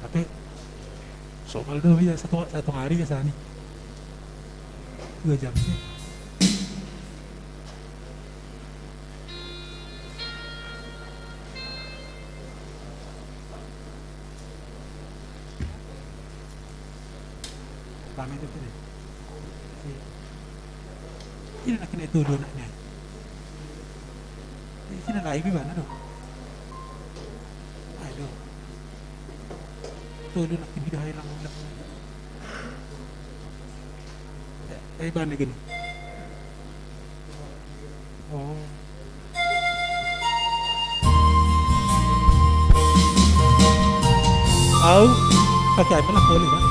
Tapi soal tu bisa satu, satu hari biasa ni. Dua jam je. Ramai tu tadi. Ini nak kena itu dua nak ni. Sini lah, ibu mana tu? Aduh. Tu dua nak kena dah hilang, hilang. Eh, eh, mana gini? Oh. Au, pakai apa lah boleh, kan?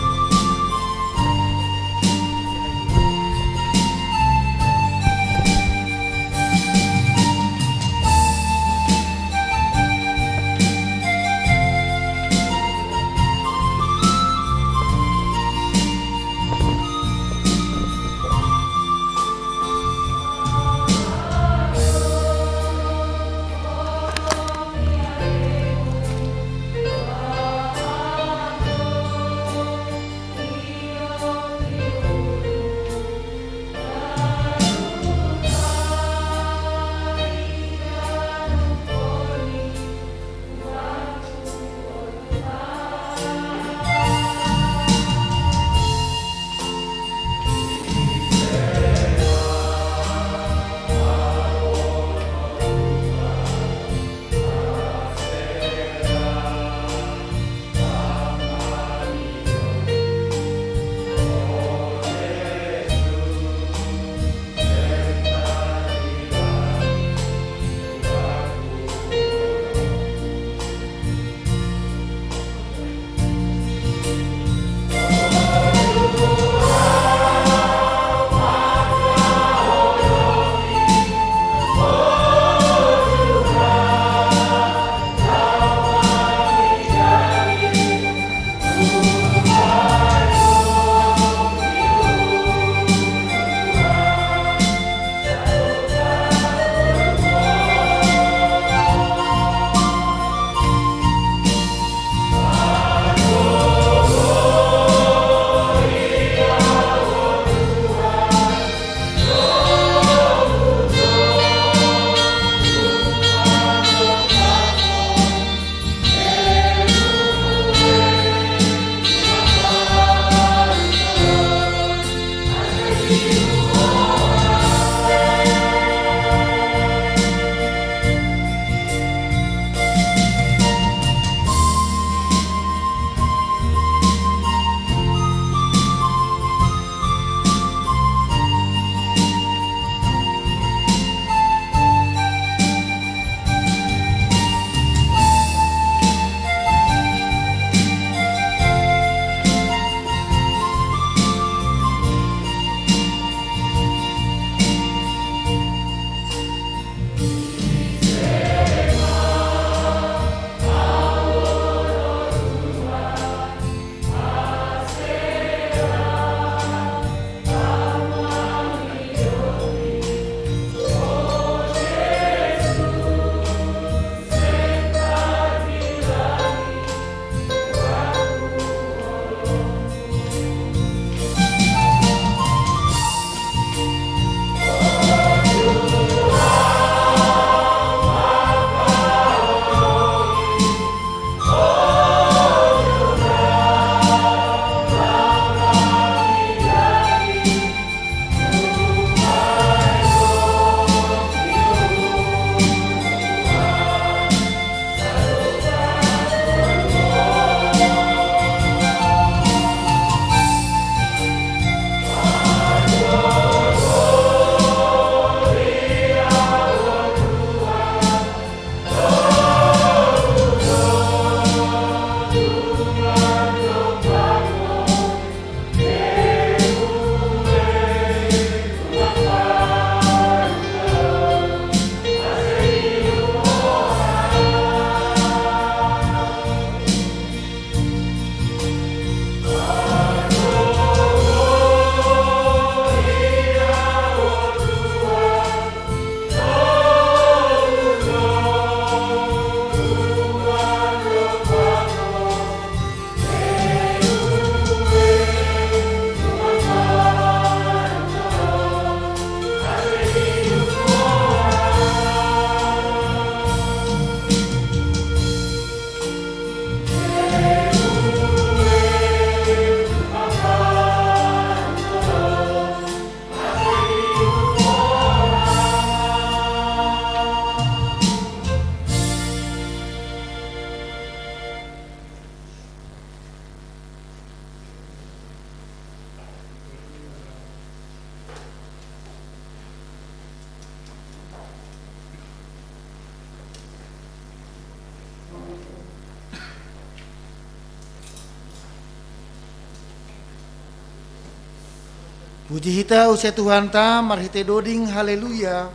Puji hita usia Tuhanta marhite doding Haleluya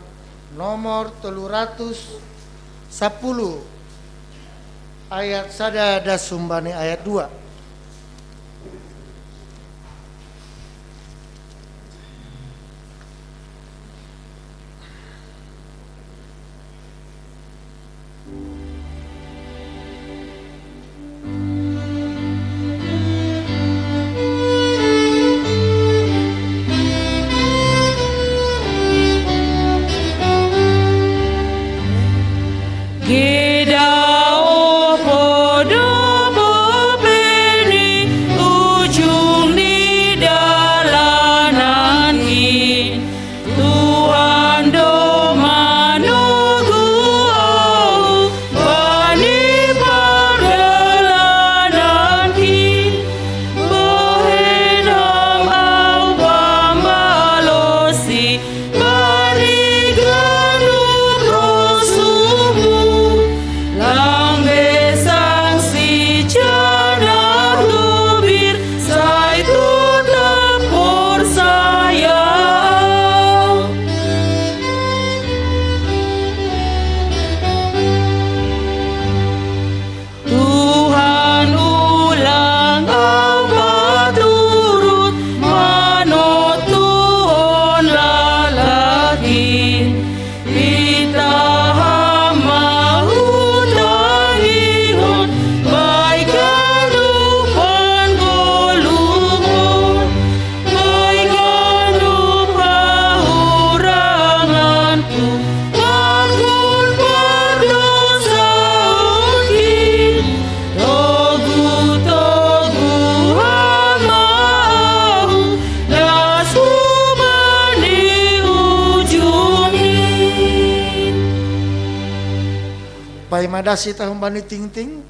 nomor tolu ratus sapuluh, ayat sada das humbani ayat dua. Paima das hita humbani tingting,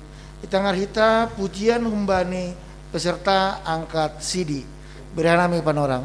ita ngarhita pujian humbani peserta angkat sidi. Bere hanami panorang.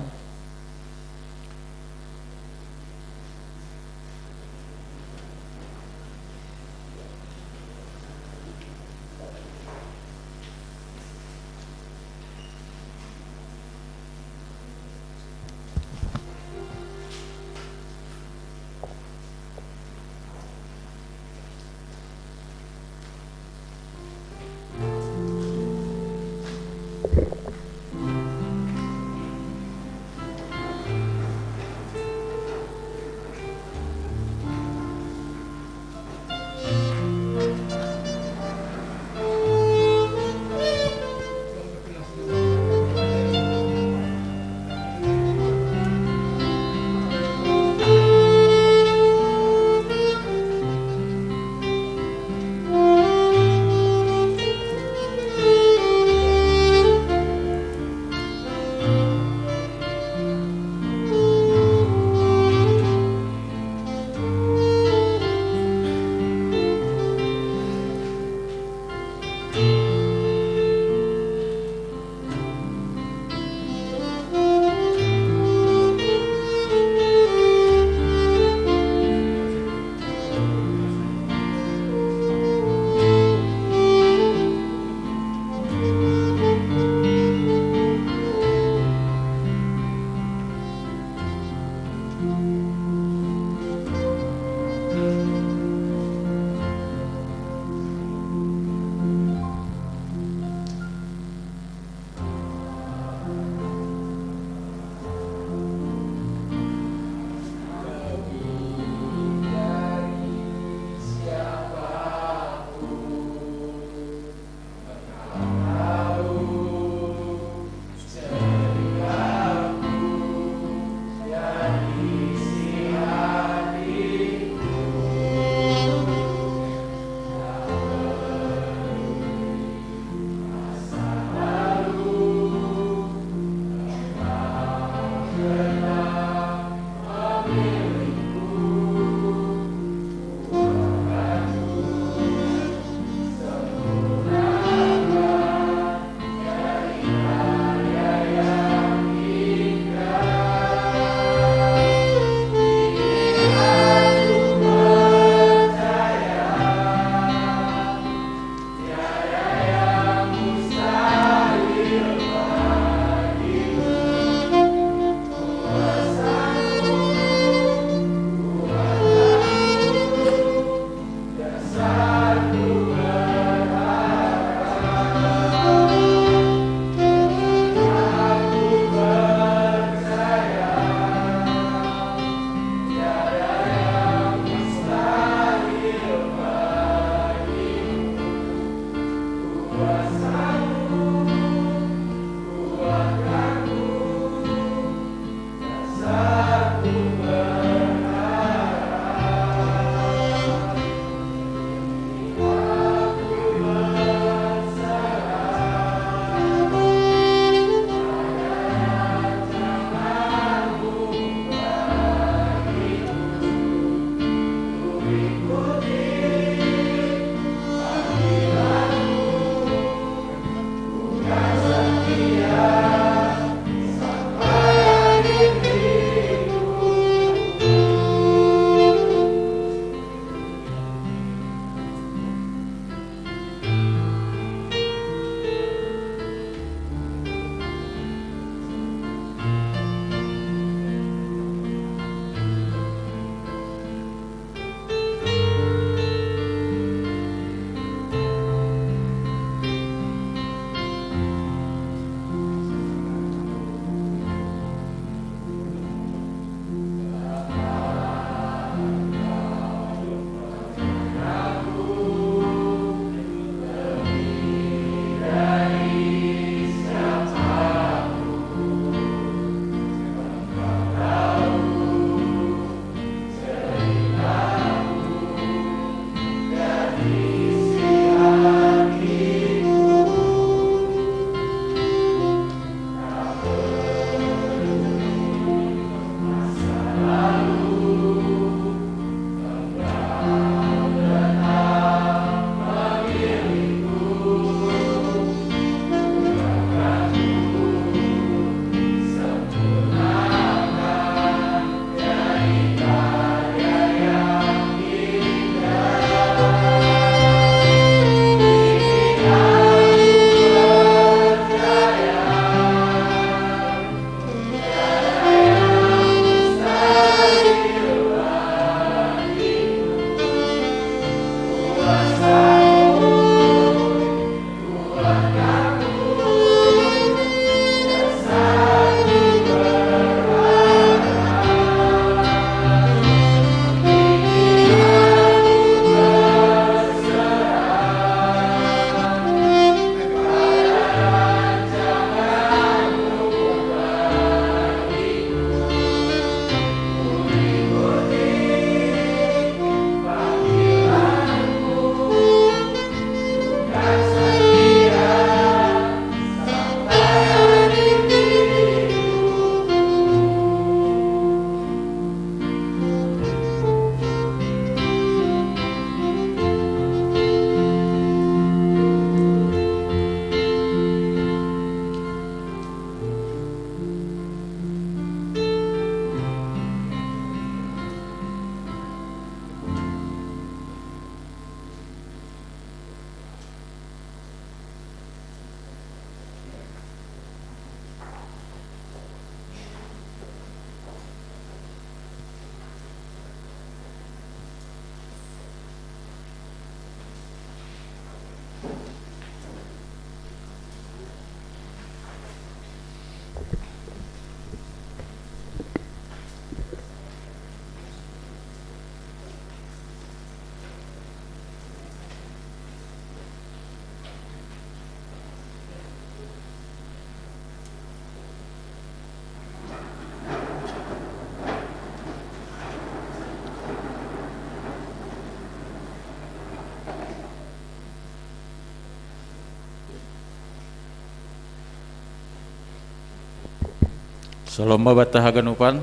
Salomba batta haganupan.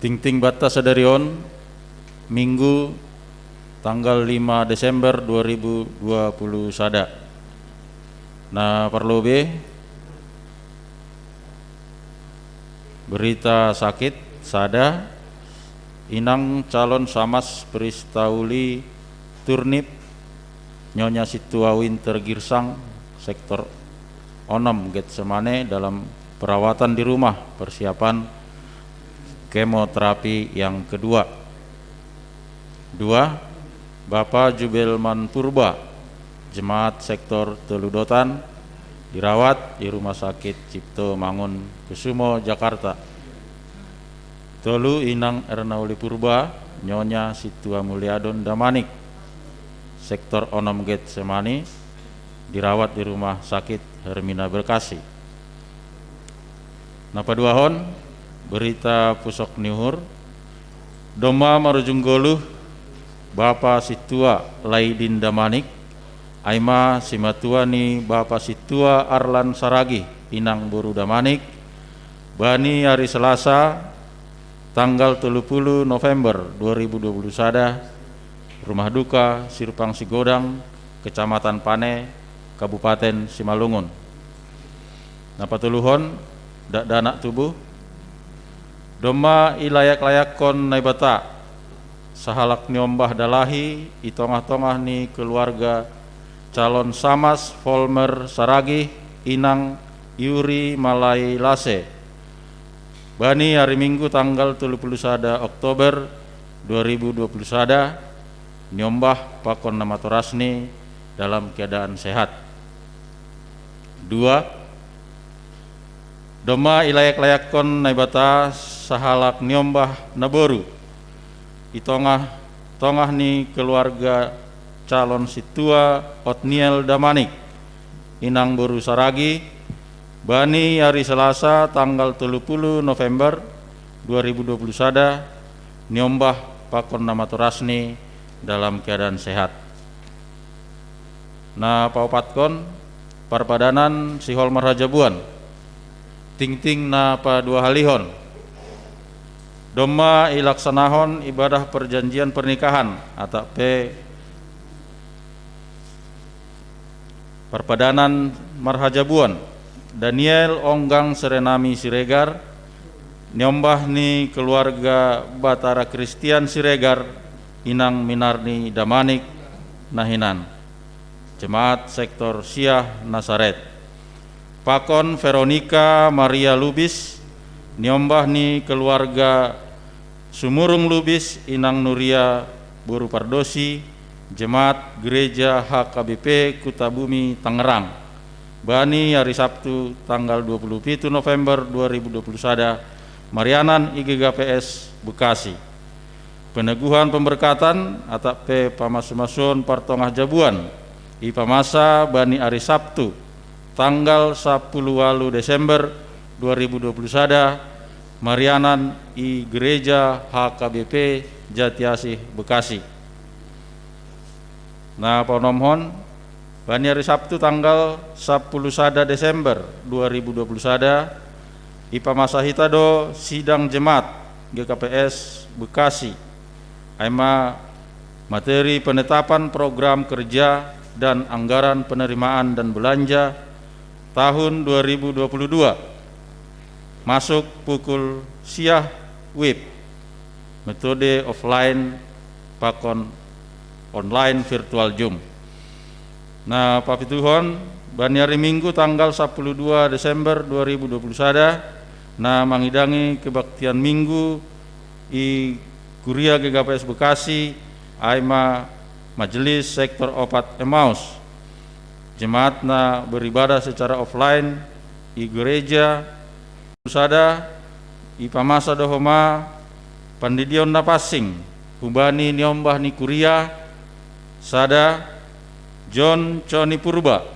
Tingting batta sadari on, Minggu, tanggal lima Desember dua ribu dua puluh sada. Na parlobe, berita sakit sada, inang calon Samas Pristauli Turnip, Nyonya Situa Winter Girsang, sektor onom Getsemane, dalam perawatan di rumah persiapan kemoterapi yang kedua. Dua, Bapa Jubelman Purba, jemaat sektor Teludotan, dirawat di Rumah Sakit Cipto Mangun Kusumo, Jakarta. Tolu, Inang Ernauli Purba, Nyonya Situa Muliadon Damanik, sektor onom Getsemani, dirawat di Rumah Sakit Hermina Bekasi. Na paduahon, berita pusok ni uhur, domma marujung goluh Bapa Situa Laidin Damanik, ai ma simatua ni Bapa Situa Arlan Saragi, inang boru Damanik, bani ari Selasa, tanggal tolu puluh November dua ribu dua puluh sada, rumah duka Sirpang Sigodang, Kecamatan Pane, Kabupaten Simalungun. Na patoluhon, dakdanak tubu, domma ilayak-layakkon Naibata sahalak ni ombah dalahi i tongah-tongah ni keluarga calon Samas Volmer Saragih, inang Yuri Malai Lase, bani ari Minggu tanggal tolu puluh sada Oktober dua ribu dua puluh sada, ni ombah pakon namatorasni dalam keadaan sehat. Dua, domma ilayak-layakkon Naibata sahalak ni ombah naboru i tongah-tongah ni keluarga calon Situa Otniel Damanik, inang boru Saragi, bani ari Selasa tanggal tolu puluh November dua ribu dua puluh sada, ni ombah pakon namatorasni dalam keadaan sehat. Na paopatkon, parpadanan sihol marhajabuan. Tingting na paduahalihon, domma ilaksanahon ibadah perjanjian pernikahan atap pe parpadanan marhajabuan Daniel Onggang Serenami Siregar, ni ombah ni keluarga Batara Kristian Siregar, inang Minarni Damanik nahinan, jemaat sektor Siah Nasaret. Pakon Veronica Maria Lubis, ni ombah ni keluarga Sumurung Lubis, inang Nuria boru Pardosi, jemaat Gereja H K B P Kutabumi, Tangerang, bani ari Sabtu tanggal dua puluh pitu November dua ribu dua puluh sada, marianan i G K P S Bekasi. Peneguhan pemberkatan atap pe pamasu-masuon partongah jabuan ipamasa bani ari Sabtu, tanggal sapuluh walu Desember dua ribu dua puluh sada, marianan i Gereja H K B P Jatiasih, Bekasi. Na paonomhon, bani ari Sabtu tanggal sapuluh sada Desember dua ribu dua puluh sada, ipamasa hita do sidang jemaat G K P S Bekasi, ai ma materi penetapan program kerja dan anggaran penerimaan dan belanja tahun dua ribu dua puluh dua, masuk pukul siah wib, metode offline pakon online virtual Zoom. Na papituhon, bani ari Minggu tanggal sapuluh dua Desember dua ribu dua puluh sada, na mangidangi kebaktian Minggu i Kuria G K P S Bekasi, ai ma Majelis Sektor Opat Emmaus. Jemaat na beribadah secara offline i gereja. Sada, ipamasa do homa pandidion na pansing hubani ni ombah ni kuria. Sada, John Coni Purba,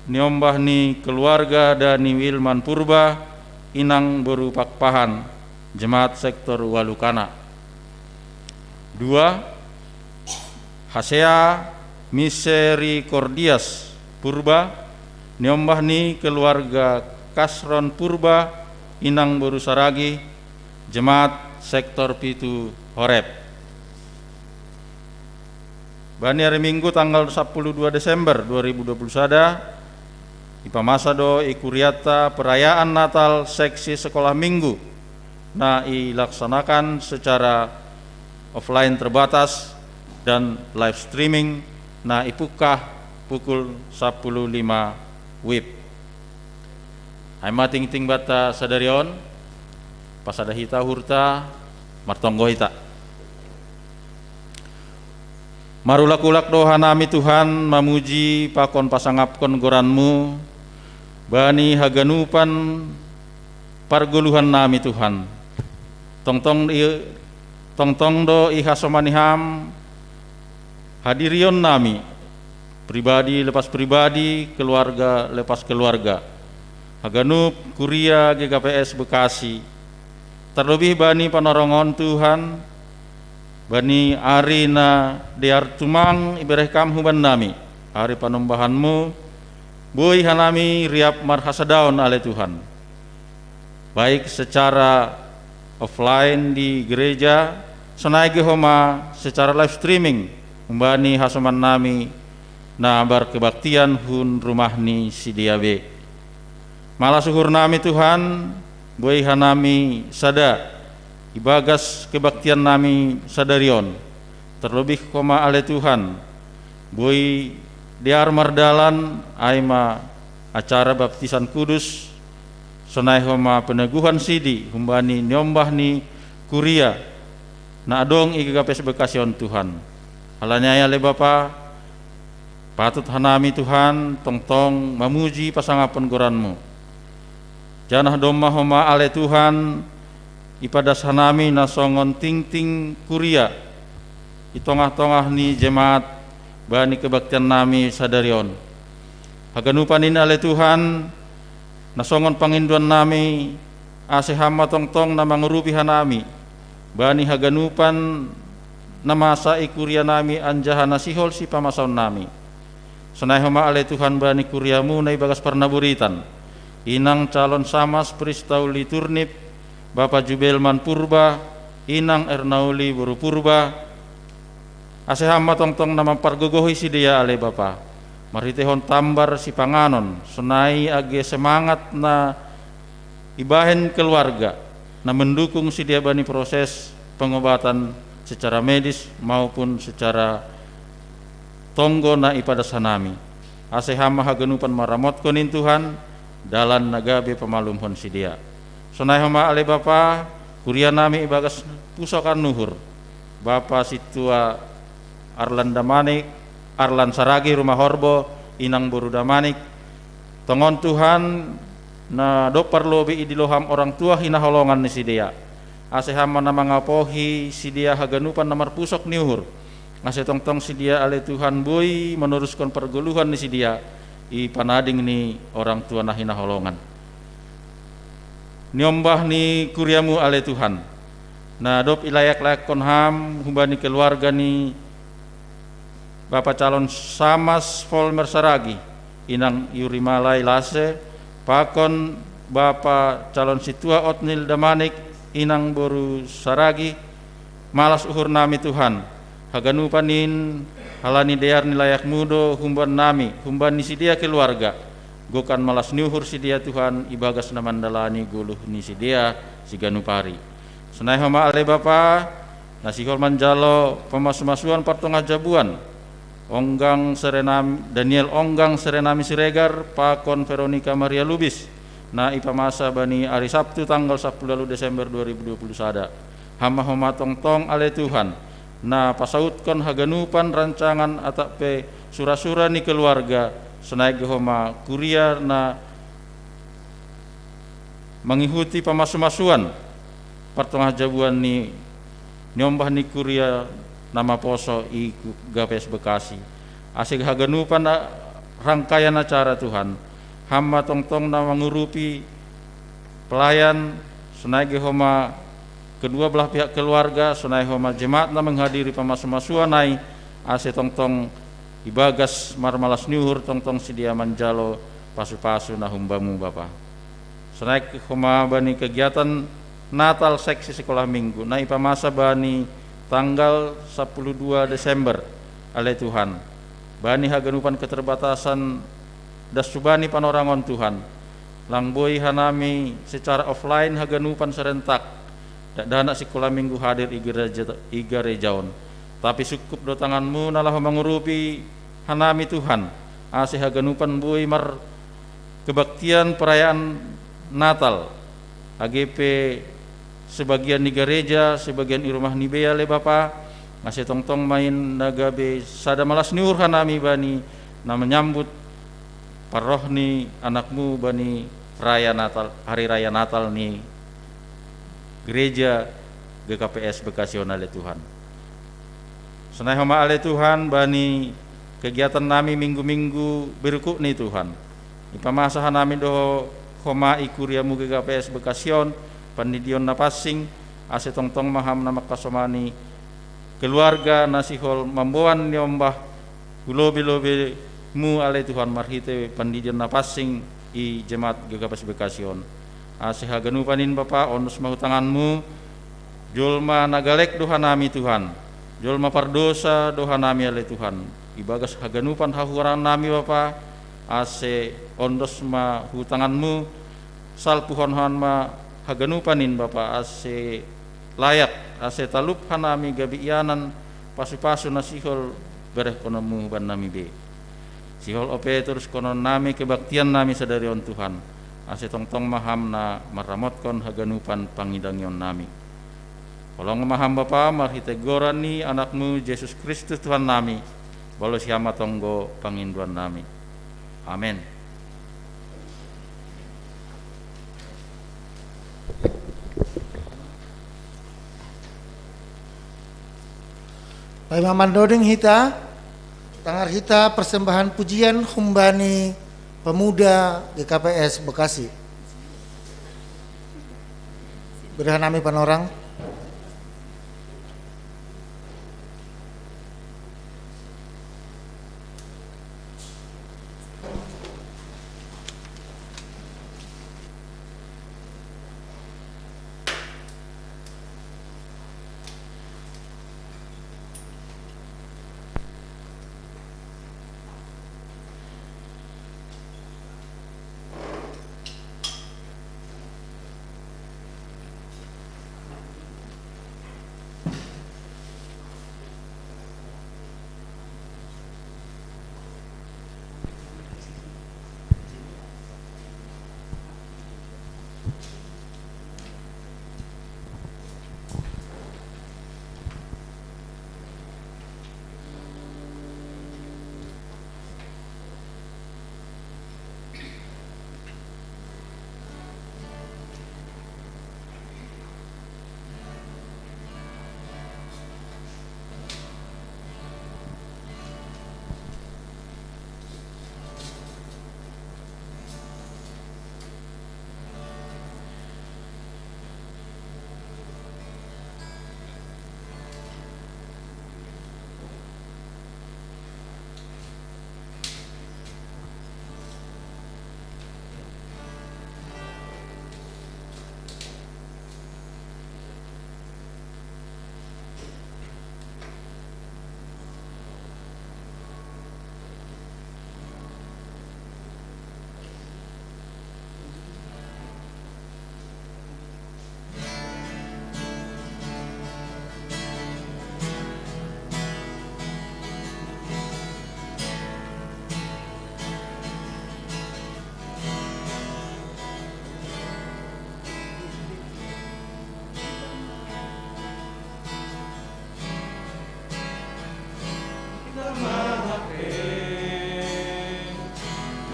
ni ombah ni keluarga Dani Wilman Purba, inang boru Pakpahan, jemaat sektor Walukana. Dua, Hasea Misericordias Purba, ni ombah ni keluarga Kasron Purba, inang boru Saragi, jemaat sektor pitu Horeb. Bani ari Minggu tanggal sapuluh dua Desember dua ribu dua puluh sada, ipamasa do i kuriata perayaan Natal seksi sekolah Minggu, na ilaksanakan secara offline terbatas dan live streaming, na ipungkah pukul sapuluh lima wib. Ai ma tingting banta sadari on, pasada hita uhurta, martonggo hita. Marulak-ulak do hanami Tuhan, mamuji pakon pasangapkon goran-Mu, bani haganupan pargoluhan nami Tuhan. Tongtong i, tongtong do ihasomani Ham hadirion nami, pribadi lepas pribadi, keluarga lepas keluarga, haganup kuria G K P S Bekasi, terlebih bani panorongon Tuhan, bani ari na dear tumang ibereh Kam huban nami, ari panombahan-Mu, boi hanami riap marhasadaon ale Tuhan, baik secara offline di gereja, sonai ge homa secara live streaming, humbani hasoman nami na markebaktian hun rumah ni sidea be. Malas uhur nami Tuhan, boi hanami sada ibagas kebaktian nami sadari on, terlebih homa ale Tuhan, boi dear mardalan, ai ma acara baptisan kudus, sonai homa peneguhan sidi humbani niombah ni kuria na adong i G K P S Bekasi on Tuhan. Halani ai ale Bapa, patut hanami Tuhan tongtong mamuji pasangapkon goran-Mu. Janah domma homa ale Tuhan, ipadas hanami na songon tingting kuria i tongah-tongah ni jemaat bani kebaktian nami sadari on. Haganupan in ale Tuhan, na songon pangindoan nami, ase Ham ma tongtong na mangurupi hanami bani haganupan na masa i kuria nami anjaha na sihol sipamasaon nami. Sonai homa ale Tuhan bani kuria-Mu na ibagas parnaburitan, inang calon samas Pristauli Turnip, Bapa Jubelman Purba, inang Ernauli boru Purba, ase Ham ma tongtong na mampargogohi sidea ale Bapa, marhiteihon tambar sipanganon, sonai age semangat na ibahen keluarga na mendukung sidea bani proses pengobatan secara medis maupun secara tonggo na ipadas hanami. Ase Ham ma haganupan maramotkon in Tuhan, dalan na gabe pamalumhon sidea. Sonai homa ale Bapa, kuria nami ibagas pusokan uhur, Bapa Sintua Arlan Damanik, Arlan Saragi Rumah Horbo, inang boru Damanik, tongon Tuhan, na dob parlobei idilo Ham orang tua hinaholongan ni sidea. Ase Ham ma na mangapohi sidea haganupan na marpusok ni uhur, ase tongtong sidea ale Tuhan boi manoruskon pargoluhan ni sidea i panading ni orang tua na hinaholongan. Niombah ni kuria-Mu ale Tuhan, na dob ilayak-layakkon Ham humbani keluarga ni Bapa calon samas Volmer Saragi, inang Yurimalai Lase, pakon Bapa calon sintua Otnil Damanik, inang boru Saragi, malas uhur nami Tuhan, haganupan in halani dear ni layak-Mu do humbani nami, humbani sidea keluarga, gokan malas ni uhur sidea Tuhan ibagas na mandalani goluh ni sidea siganup ari. Sonai homa ale Bapa, na sihol manjalo pamasu-masuan partongah jabuan, Onggang Serenam-, Daniel Onggang Serenami Siregar, pakon Veronica Maria Lubis, na ipamasa bani ari Sabtu tanggal sapuluh ualu Desember dua ribu dua puluh sada. Ham ma homa tongtong ale Tuhan, na pasautkon haganupan rancangan atap pe sura-sura ni keluarga, sonai ge homa kuria na mangihuti pamasu-masuan partongah jabuan ni niombah ni kuria na maposo i G K P S Bekasi. Ase haganupan a-, rangkaian acara Tuhan, Ham ma tongtong na mangurupi pelayan, sonai ge homa kedua belah pihak keluarga, sonai homa jemaat na menghadiri pamasu-masuan ai, ase tongtong ibagas marmalas ni uhur tongtong sidea manjalo pasu-pasu na humbamu Bapa. Sonai homa bani kegiatan Natal seksi sekolah minggu na ipamasa bani tanggal sapuluh dua Desember, ale Tuhan. Bani haganupan keterbatasan das subani panorangon Tuhan. Lang boi hanami secara offline haganupan serentak, dakdanak sikolah minggu hadir i gereja, i gereja on. Tapi sungkup do tanganmu na laho mangurupi hanami Tuhan, ase haganupan boi mar kebaktian perayaan Natal, age pe sebagian ni gereja, sebagian i rumah ni bei ale Bapa, ase tongtong ma in na gabe sada malas ni uhur hanami bani na menyambut parroh ni anakmu bani raya Natal, hari raya Natal ni gereja G K P S Bekasi on ale Tuhan. Sonai homa ale Tuhan bani kegiatan nami minggu-minggu berikut ni Tuhan. Ipamasa hanami do homa i kuriamu G K P S Bekasi on, pandidion na pansing, ase tongtong ma ham na mangkasomani keluarga na sihol mamboan niombah hu lobe-lobemu ale Tuhan marhite pandidion na pansing i jemaat G K P S Bekasi on. Ase haganupan in Bapa, ondos ma hu tanganmu, jolma na galek do hanami Tuhan, jolma pardosa do hanami ale Tuhan, ibagas haganupan hahurangan nami Bapa, ase ondos ma hu tanganmu, salpuhon han ma haganupan in Bapa, ase layak, ase talup hanami gabe ianan pasu-pasu na sihol berehkononmu bannami be. Sihol ope toruskonon nami kebaktian nami sadari on Tuhan, ase tongtong ma ham na marramotkon haganupan pangidangion nami. Holong ma ham Bapa marhite goran ni anakmu Jesus Kristus Tuhan nami, balosi ham ma tonggo pangindoan nami. Amen. Paima mandoding hita, tangar hita persembahan pujian humbani pemuda G K P S Bekasi. Bere hanami panorang.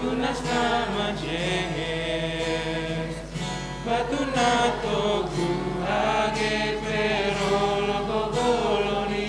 Tunas na majehes, batu na togu age pe rolo gogoloni.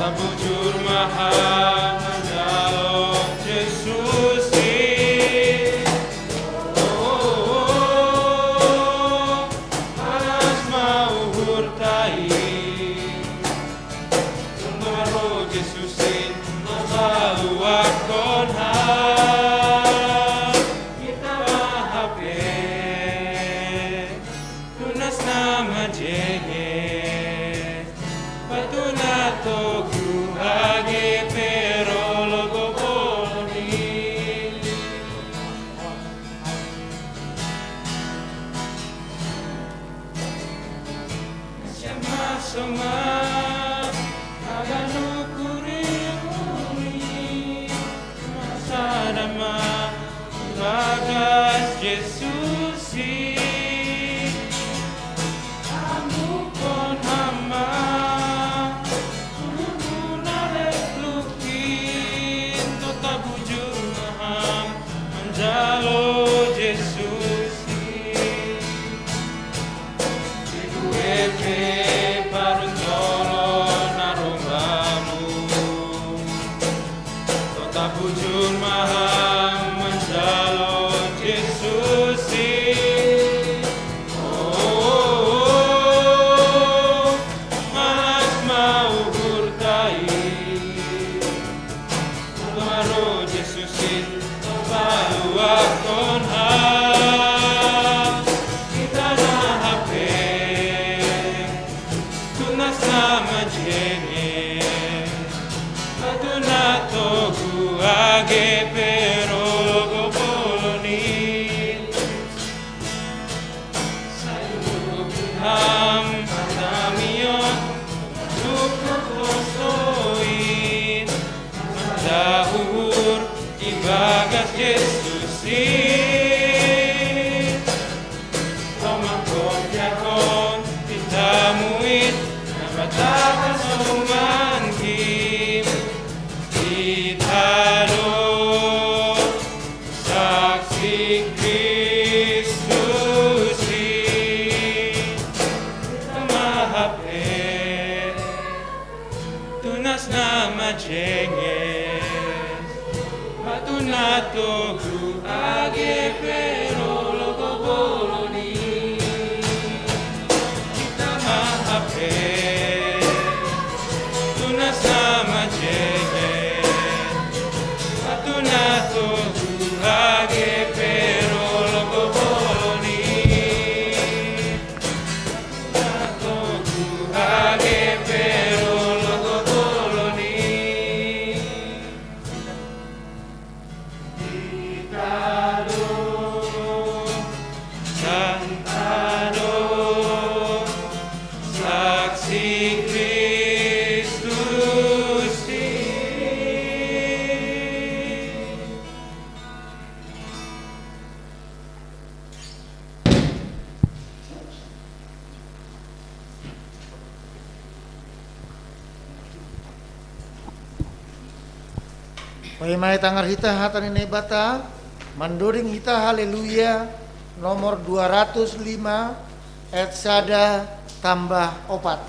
Bujur maha manjalo Yesus i. Oh, panas mau hurtai. Tumaro Yesus i, mabalu akon ha. Kita mahape. Tunas na majenge, patuna toku age pero logo boloni. Siama soma, aganu kuriuni, masanama, bagas Yesus i. Amukon mama, kulukuna leplukin, tota bujur maham, manjalo Yesus i. Ibu epe parun jolo na rombamu. Tota bujur maham manjalo Yesus i. Oh, manas mau hurtai. Tumaro Yesus i, mabalu akon ha. Kita mahape. Tunas na majenge, patuna toku age pero logo boloni. Sayuki ham patamion, tukuk osoin, mandahur ibagas Yesus i. Pamangkon-yangkon tithamu i, napatapas oman kim. Ita do saksi Kristus i. Ita mahape. Tunas na majenge, patuna toku age pero logo boloni. Kita mahape. Tunas na majenge, patuna toku age pero logo boloni. Paima i tangar hita hata ni Naibata, mandoding hita Haleluya nomor dua ratus lima, ayat sada tambah opat.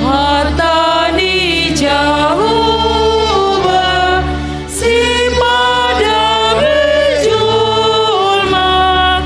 Hata ni Jahowa si padang julma.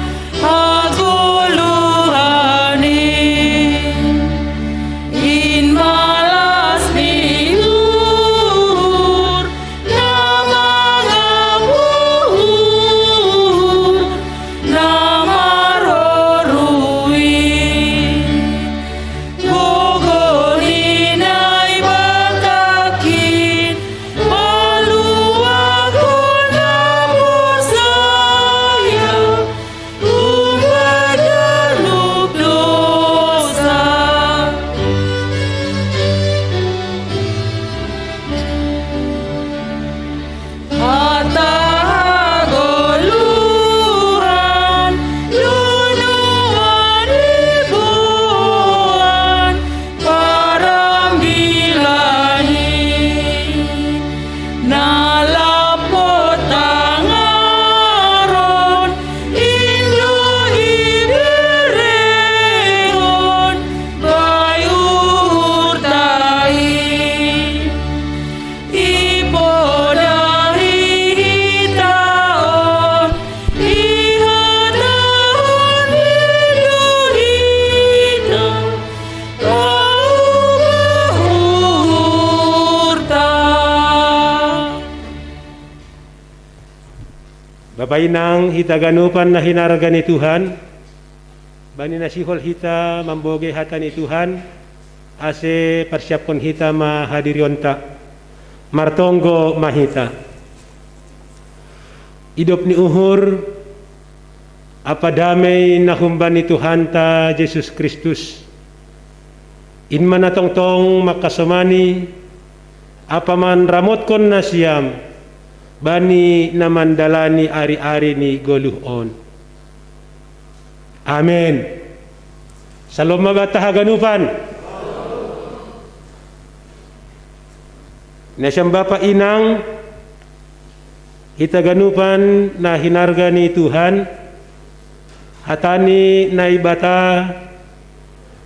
Painang hita ganupan na hinarga ni Tuhan, bani na sihol hita mambogei hata ni Tuhan, ase parsiapkon hita ma hadirionta. Martonggo ma hita. Idop ni uhur, apa damei na humbani Tuhanta Jesus Kristus. In ma na tongtong mangkasomani, apa manramotkon nasiam, bani na mandalani ari-ari ni goluh on. Amen. Salom ma banta haganupan. Nasiam bapa inang, hita ganupan na hinarga ni Tuhan, hata ni Naibata,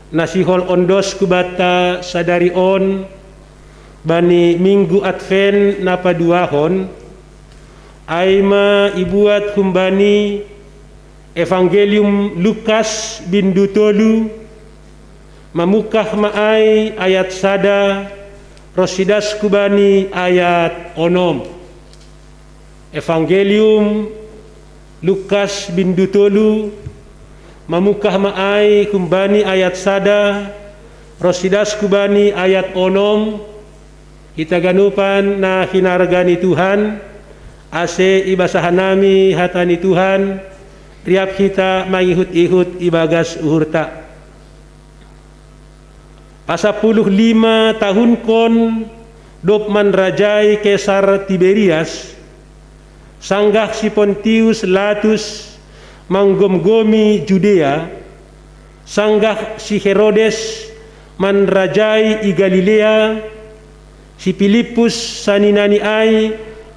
na sihol ondos hubanta sadari on, bani Minggu Advent na paduahon, ai ma ibuat humbani Evangelium Lukas bindu tolu, mamungkah ma ai ayat sada, ros sidas hubani ayat onom. Evangelium Lukas bindu tolu, mamungkah ma ai humbani ayat sada, ros sidas hubani ayat onom. Hita ganupan na hinarga ni Tuhan, ase ibasa hanami hata ni Tuhan, riap hita mangihut-ihut ibagas uhurta. Pasapuluh lima tahunkon dob manrajai Kesar Tiberias, sanggah si Pontius Latus manggomgomi Judea, sanggah si Herodes manrajai i Galilea, si Pilippus saninani ai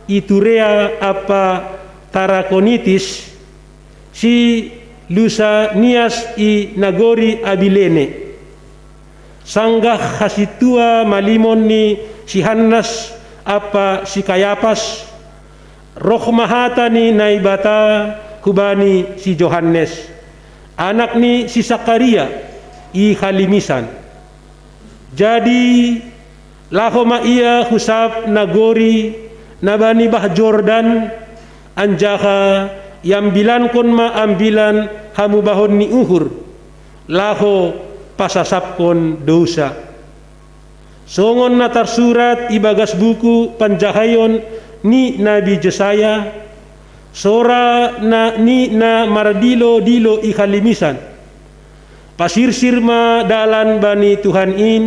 i Turea ampa Tarakonitis, si Lusanias i nagori Abilene, sanggah hasintua malimon ni si Hannas ampa si Kayapas, roh ma hata ni Naibata hubani si Johannes, anak ni si Sakaria i halimisan. Jadi laho ma ia hu sab nagori na bani bah Jordan, anjaha iambilankon ma ambilan hamubahon ni uhur, laho pasasapkon dousa. Songon na tarsurat ibagas buku panjahaion ni Nabi Jesaya, sora na ni na mardilo-dilo i halimisan, "Pasirsir ma dalan bani Tuhan in,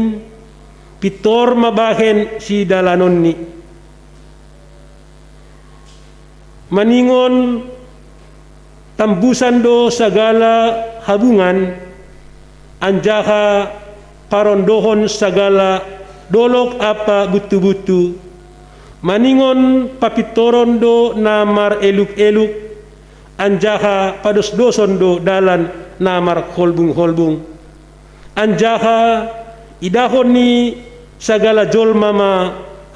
pintor ma bahen sidalanonni." Maningon tambusan do sagala habungan, anjaha parondohon sagala dolok ampa buntu-buntu. Maningon papintoron do na mareluk-eluk, anjaha padosdoson do dalan na marholbung-holbung. Anjaha idahon ni sagala jolma ma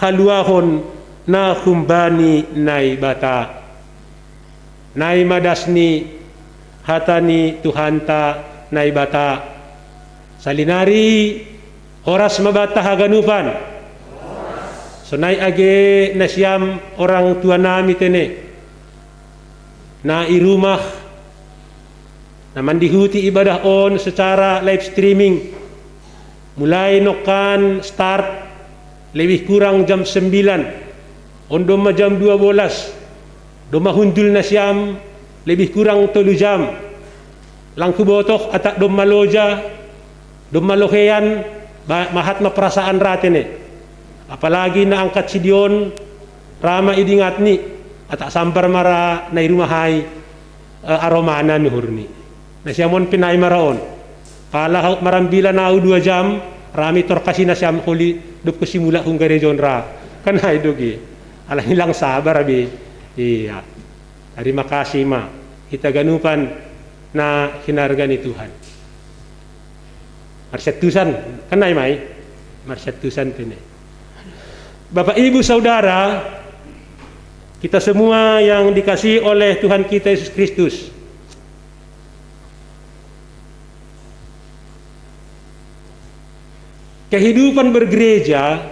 haluahon na humbani Naibata. Nai ma das ni hata ni Tuhanta Naibata. Salinari, horas ma banta haganupan. Sonai age nasiam orang tua nami tene, na i rumah, na mandihuti ibadah on secara live streaming, mulai nongkan start lebih kurang jam sembilan, on domma jam dua belas, domma hundul nasiam lebih kurang tolu jam. Lang hubotoh ata domma loja, domma lohean, ba-, mahat ma perasaan ra tene. Apalagi na angkat sidion, ra ma idingatni, ata sambar ma ra na i rumah ai, eh, aromana ni uhurni. Nasiam on pe nai ma ra on. Pala hau marambilan au dua jam, ra ma i torkas i nasiam holi dob husimula hun gareja on ra. Kan nai do ge. Alani lang sabar be. Iya. Tarima kasih ma hita ganupan na hinarga ni Tuhan. Marsiantusan, kan nai ma i? Marsiantusan tene. Bapak, Ibu, Saudara, kita semua yang dikasihi oleh Tuhan kita Yesus Kristus. Kehidupan bergereja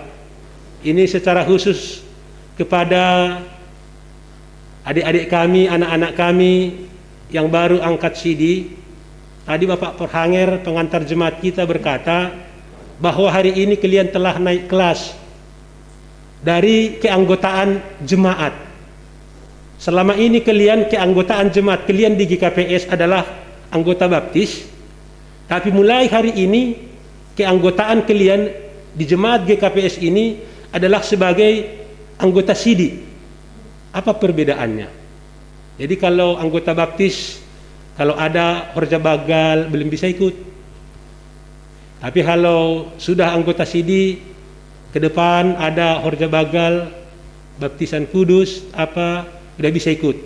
ini secara khusus kepada Adik-adik kami, anak-anak kami yang baru angkat sidi, tadi Bapak Perhanger, pengantar jemaat kita, berkata bahwa hari ini kalian telah naik kelas dari keanggotaan jemaat. Selama ini kalian, keanggotaan jemaat kalian di G K P S adalah anggota baptis, tapi mulai hari ini keanggotaan kalian di jemaat G K P S ini adalah sebagai anggota sidi. Apa perbedaannya? Jadi kalau anggota baptis, kalau ada horja bagal, belum bisa ikut. Tapi kalau sudah anggota sidi, ke depan ada horja bagal, baptisan kudus, apa, udah bisa ikut.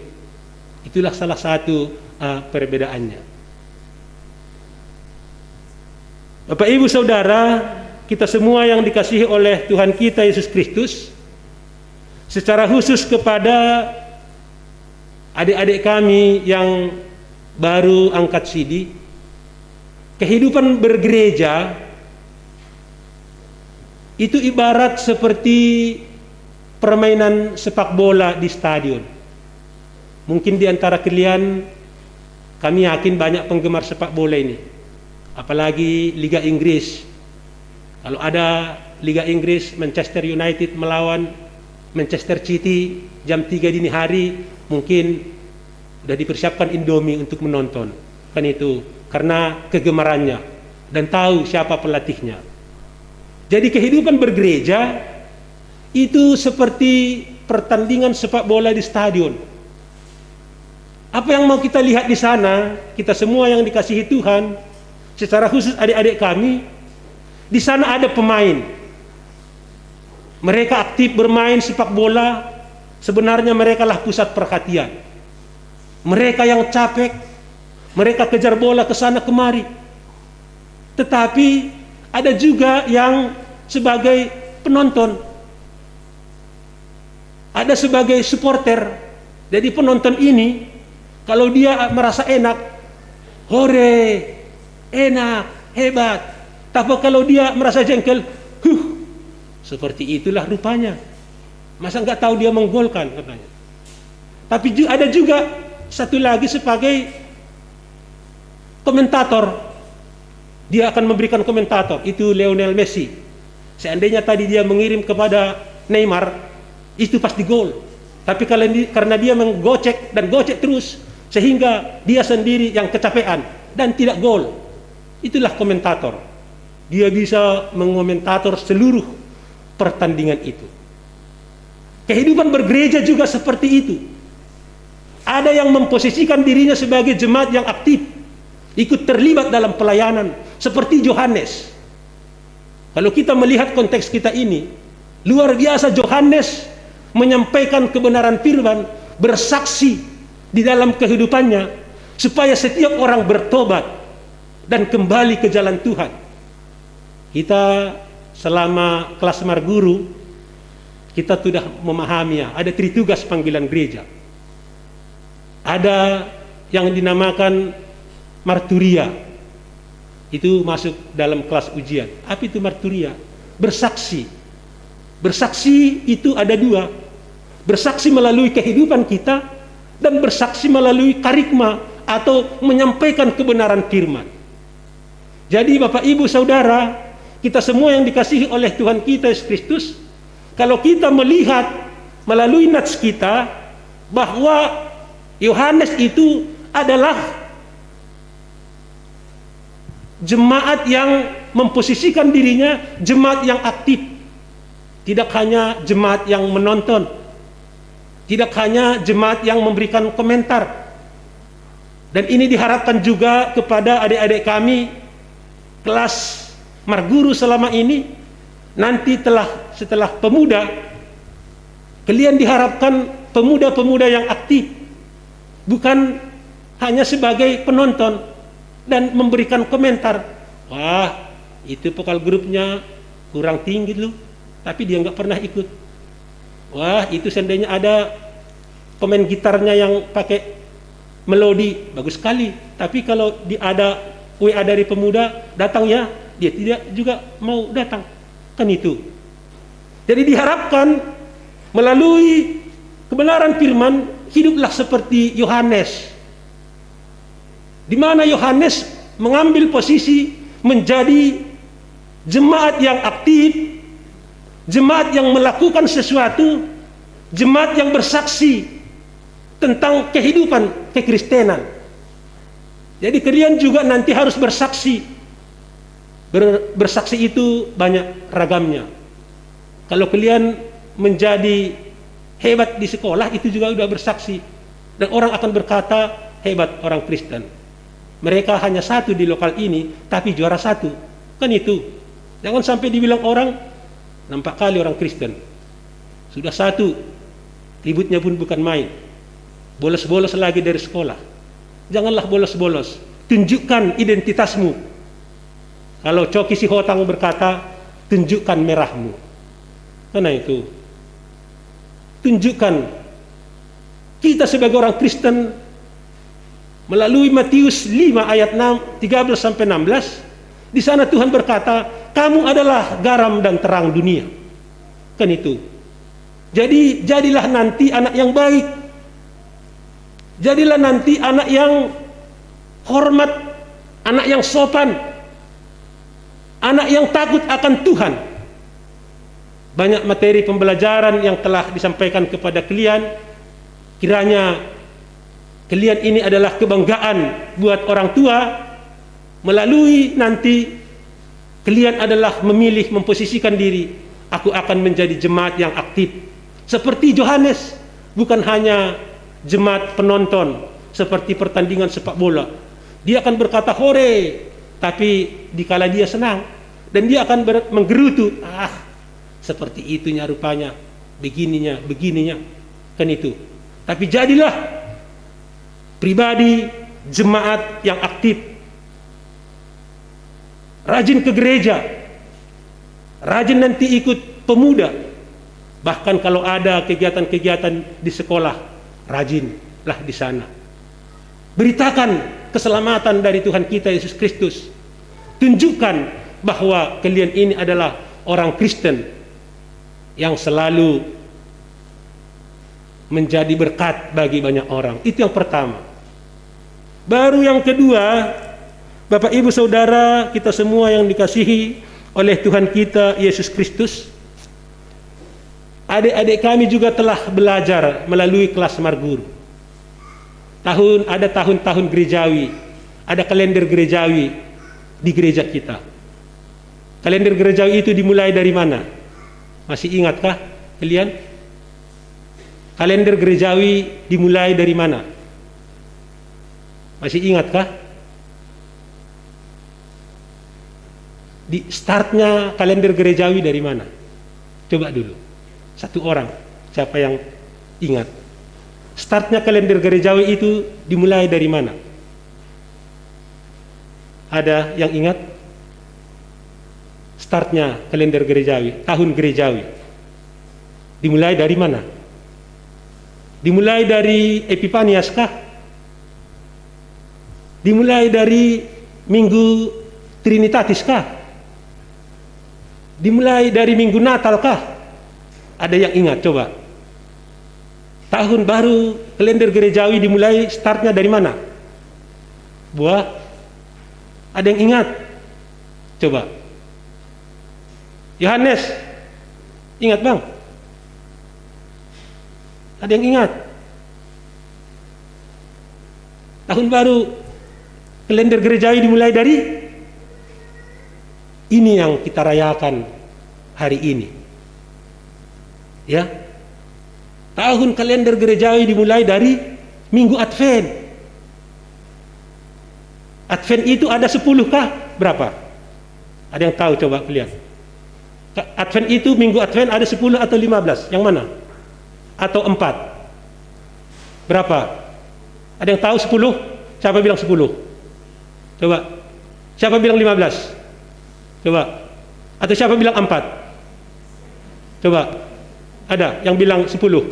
Itulah salah satu uh, perbedaannya. Bapak, Ibu, Saudara, kita semua yang dikasihi oleh Tuhan kita Yesus Kristus, secara khusus kepada adik-adik kami yang baru angkat sidi, kehidupan bergereja itu ibarat seperti permainan sepak bola di stadion. Mungkin di antara kalian, kami yakin banyak penggemar sepak bola ini. Apalagi Liga Inggris. Kalau ada Liga Inggris, Manchester United melawan Manchester City jam tiga dini hari, mungkin udah dipersiapkan Indomie untuk menonton. Kan itu, karena kegemarannya dan tahu siapa pelatihnya. Jadi kehidupan bergereja itu seperti pertandingan sepak bola di stadion. Apa yang mau kita lihat di sana, kita semua yang dikasihi Tuhan, secara khusus adik-adik kami, di sana ada pemain. Mereka aktif bermain sepak bola, sebenarnya merekalah pusat perhatian. Mereka yang capek, mereka kejar bola ke sana kemari. Tetapi ada juga yang sebagai penonton. Ada sebagai supporter. Jadi penonton ini, kalau dia merasa enak, "Hore, enak, hebat." Tapi kalau dia merasa jengkel, "Huh, seperti itulah rupanya. Masa nggak tahu dia menggolkan?" katanya. Tapi ju- ada juga satu lagi sebagai komentator. Dia akan memberikan komentator, itu Lionel Messi. Seandainya tadi dia mengirim kepada Neymar, itu pasti gol. Tapi kalau di- karena dia menggocek dan gocek terus, sehingga dia sendiri yang kecapean dan tidak gol. Itulah komentator. Dia bisa mengomentator seluruh pertandingan itu. Kehidupan bergereja juga seperti itu. Ada yang memposisikan dirinya sebagai jemaat yang aktif, ikut terlibat dalam pelayanan, seperti Yohanes. Kalau kita melihat konteks kita ini, luar biasa Yohanes menyampaikan kebenaran firman, bersaksi di dalam kehidupannya, supaya setiap orang bertobat dan kembali ke jalan Tuhan. Kita selama kelas marguru, kita sudah memahami, ya, ada tritugas panggilan gereja. Ada yang dinamakan marturia. Itu masuk dalam kelas ujian. Apa itu marturia? Bersaksi. Bersaksi itu ada dua. Bersaksi melalui kehidupan kita dan bersaksi melalui karikma atau menyampaikan kebenaran firman. Jadi Bapak, Ibu, Saudara, kita semua yang dikasihi oleh Tuhan kita Yesus Kristus, kalau kita melihat melalui nats kita bahwa Yohanes itu adalah jemaat yang memposisikan dirinya jemaat yang aktif, tidak hanya jemaat yang menonton, tidak hanya jemaat yang memberikan komentar. Dan ini diharapkan juga kepada adik-adik kami kelas marguru selama ini, nanti telah, setelah pemuda, kalian diharapkan pemuda-pemuda yang aktif, bukan hanya sebagai penonton dan memberikan komentar. "Wah, itu vokal grupnya kurang tinggi lu," tapi dia nggak pernah ikut. "Wah, itu seandainya ada pemain gitarnya yang pakai melodi, bagus sekali." Tapi kalau di ada W A dari pemuda, "Datang ya," dia tidak juga mau datang. Kan itu. Jadi diharapkan melalui kebenaran firman, Hiduplah seperti Yohanes, di mana Yohanes mengambil posisi menjadi jemaat yang aktif, jemaat yang melakukan sesuatu, jemaat yang bersaksi tentang kehidupan kekristenan. Jadi kalian juga nanti harus bersaksi. Ber-, bersaksi itu banyak ragamnya. Kalau kalian menjadi hebat di sekolah, itu juga udah bersaksi. Dan orang akan berkata, "Hebat orang Kristen. Mereka hanya satu di lokal ini, tapi juara satu." Kan itu. Jangan sampai dibilang orang, "Nampak kali orang Kristen. Sudah satu, ributnya pun bukan main. Bolos-bolos lagi dari sekolah." Janganlah bolos-bolos. Tunjukkan identitasmu. Kalau Coki Sihotang berkata, "Tunjukkan merahmu." Karena itu, tunjukkan kita sebagai orang Kristen melalui Matius lima ayat enam, tiga belas sampai enam belas. Di sana Tuhan berkata, "Kamu adalah garam dan terang dunia." Kan itu. Jadi, jadilah nanti anak yang baik. Jadilah nanti anak yang hormat, anak yang sopan, anak yang takut akan Tuhan. Banyak materi pembelajaran yang telah disampaikan kepada kalian. Kiranya kalian ini adalah kebanggaan buat orang tua, melalui nanti kalian adalah memilih memposisikan diri, "Aku akan menjadi jemaat yang aktif." Seperti Yohanes, bukan hanya jemaat penonton seperti pertandingan sepak bola. Dia akan berkata, "Hore," tapi dikala dia senang, dan dia akan ber-, menggerutu, "Ah, seperti itunya rupanya, begininya, begininya." Kan itu. Tapi jadilah pribadi jemaat yang aktif, rajin ke gereja, rajin nanti ikut pemuda. Bahkan kalau ada kegiatan-kegiatan di sekolah, rajinlah di sana. Beritakan keselamatan dari Tuhan kita Yesus Kristus. Tunjukkan bahwa kalian ini adalah orang Kristen yang selalu menjadi berkat bagi banyak orang. Itu yang pertama. Baru yang kedua, Bapak Ibu Saudara, kita semua yang dikasihi oleh Tuhan kita Yesus Kristus, adik-adik kami juga telah belajar melalui kelas Marguru. Tahun, ada tahun-tahun gerejawi, ada kalender gerejawi di gereja kita. Kalender gerejawi itu dimulai dari mana? Masih ingatkah kalian? Kalender gerejawi dimulai dari mana? Masih ingatkah? Di startnya kalender gerejawi dari mana? Coba dulu. Satu orang, siapa yang ingat? Startnya kalender gerejawi itu dimulai dari mana? Ada yang ingat? Startnya kalender gerejawi, tahun gerejawi. Dimulai dari mana? Dimulai dari Epipanias kah? Dimulai dari Minggu Trinitatis kah? Dimulai dari Minggu Natal kah? Ada yang ingat, coba? Tahun baru kalender gerejawi dimulai, startnya dari mana? Buah, ada yang ingat? Coba. Yohanes, ingat, Bang? Ada yang ingat? Tahun baru kalender gerejawi dimulai dari ini yang kita rayakan hari ini. Ya. Tahun kalender gerejawi dimulai dari Minggu Advent. Advent itu ada sepuluh kah? Berapa? Ada yang tahu, coba kalian? Advent itu, Minggu Advent ada sepuluh atau lima belas? Yang mana? Atau empat? Berapa? Ada yang tahu sepuluh? Siapa bilang sepuluh? Coba. Siapa bilang lima belas? Coba. Atau siapa bilang empat? Coba. Ada yang bilang sepuluh?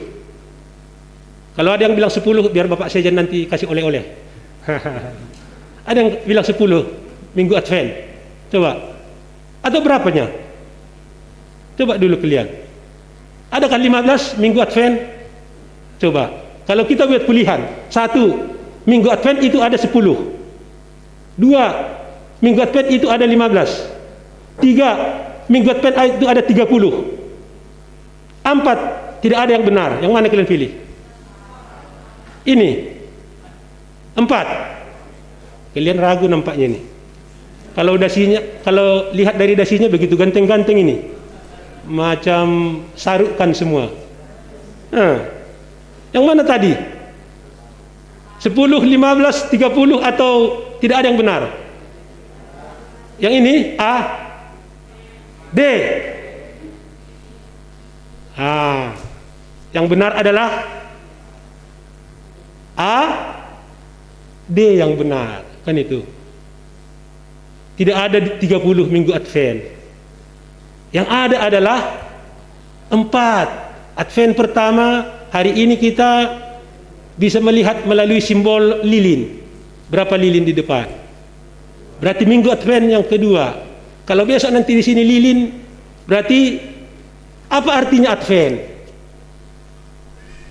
Kalau ada yang bilang sepuluh, biar Bapak saja nanti kasih oleh-oleh. Ada yang bilang sepuluh, Minggu Advent. Coba. Atau berapanya? Coba dulu kalian. Adakah lima belas Minggu Advent? Coba. Kalau kita buat pilihan, satu, minggu Advent itu ada sepuluh. Dua, minggu Advent itu ada lima belas. Tiga, minggu Advent itu ada tiga puluh. Empat, tidak ada yang benar. Yang mana kalian pilih? Ini. Empat. Kalian ragu nampaknya ini. Kalau dasinya, kalau lihat dari dasinya begitu ganteng-ganteng ini. Macam sarukkan semua. Nah, yang mana tadi? Sepuluh, lima belas, tiga puluh atau tidak ada yang benar? Yang ini, A, D. Ah, yang benar adalah A, D yang benar. Kan itu. Tidak ada di tiga puluh minggu Advent. Yang ada adalah empat. Advent pertama, hari ini kita bisa melihat melalui simbol lilin. Berapa lilin di depan? Berarti minggu Advent yang kedua. Kalau besok nanti di sini lilin, berarti apa artinya Advent?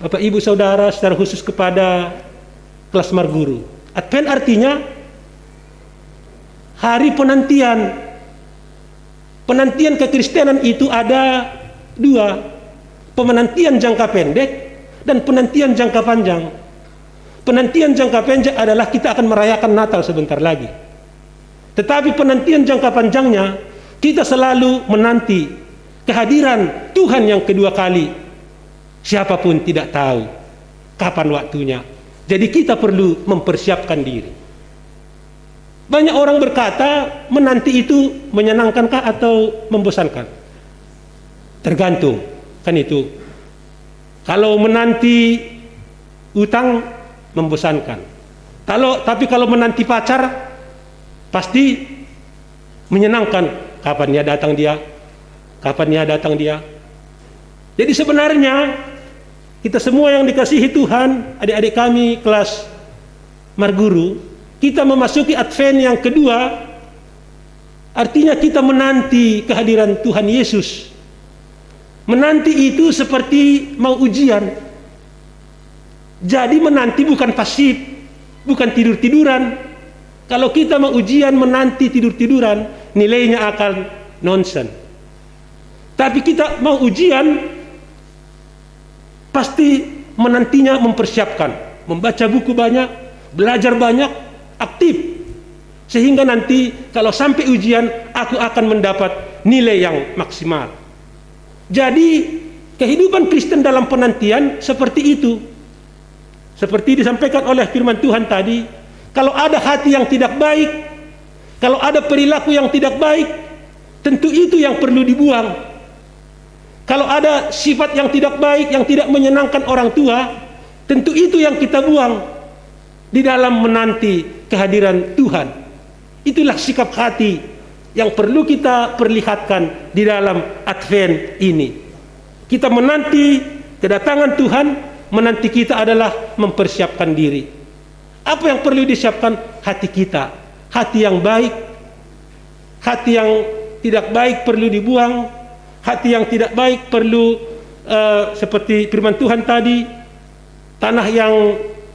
Bapak, Ibu, Saudara, secara khusus kepada kelas Marguru. Advent artinya hari penantian. Penantian kekristenan itu ada dua. Penantian jangka pendek dan penantian jangka panjang. Penantian jangka pendek adalah kita akan merayakan Natal sebentar lagi. Tetapi penantian jangka panjangnya, kita selalu menanti kehadiran Tuhan yang kedua kali. Siapapun tidak tahu kapan waktunya. Jadi kita perlu mempersiapkan diri. Banyak orang berkata, menanti itu menyenangkankah atau membosankan? Tergantung, kan itu. Kalau menanti utang, membosankan. Kalau, tapi kalau menanti pacar, pasti menyenangkan. Kapan ya datang dia? Kapan ya datang dia? Jadi sebenarnya kita semua yang dikasihi Tuhan, adik-adik kami kelas Marguru, kita memasuki Advent yang kedua, artinya kita menanti kehadiran Tuhan Yesus. Menanti itu seperti mau ujian. Jadi menanti bukan pasif, bukan tidur-tiduran. Kalau kita mau ujian, menanti tidur-tiduran, nilainya akan nonsen. Tapi kita mau ujian, pasti menantinya mempersiapkan, membaca buku banyak, belajar banyak, aktif. Sehingga nanti kalau sampai ujian, aku akan mendapat nilai yang maksimal. Jadi, kehidupan Kristen dalam penantian seperti itu. Seperti disampaikan oleh firman Tuhan tadi, kalau ada hati yang tidak baik, kalau ada perilaku yang tidak baik, tentu itu yang perlu dibuang. Kalau ada sifat yang tidak baik, yang tidak menyenangkan orang tua, tentu itu yang kita buang di dalam menanti kehadiran Tuhan. Itulah sikap hati yang perlu kita perlihatkan di dalam Advent ini. Kita menanti kedatangan Tuhan, menanti kita adalah mempersiapkan diri. Apa yang perlu disiapkan? Hati kita. Hati yang baik, hati yang tidak baik perlu dibuang, hati yang tidak baik perlu, eh, seperti firman Tuhan tadi, tanah yang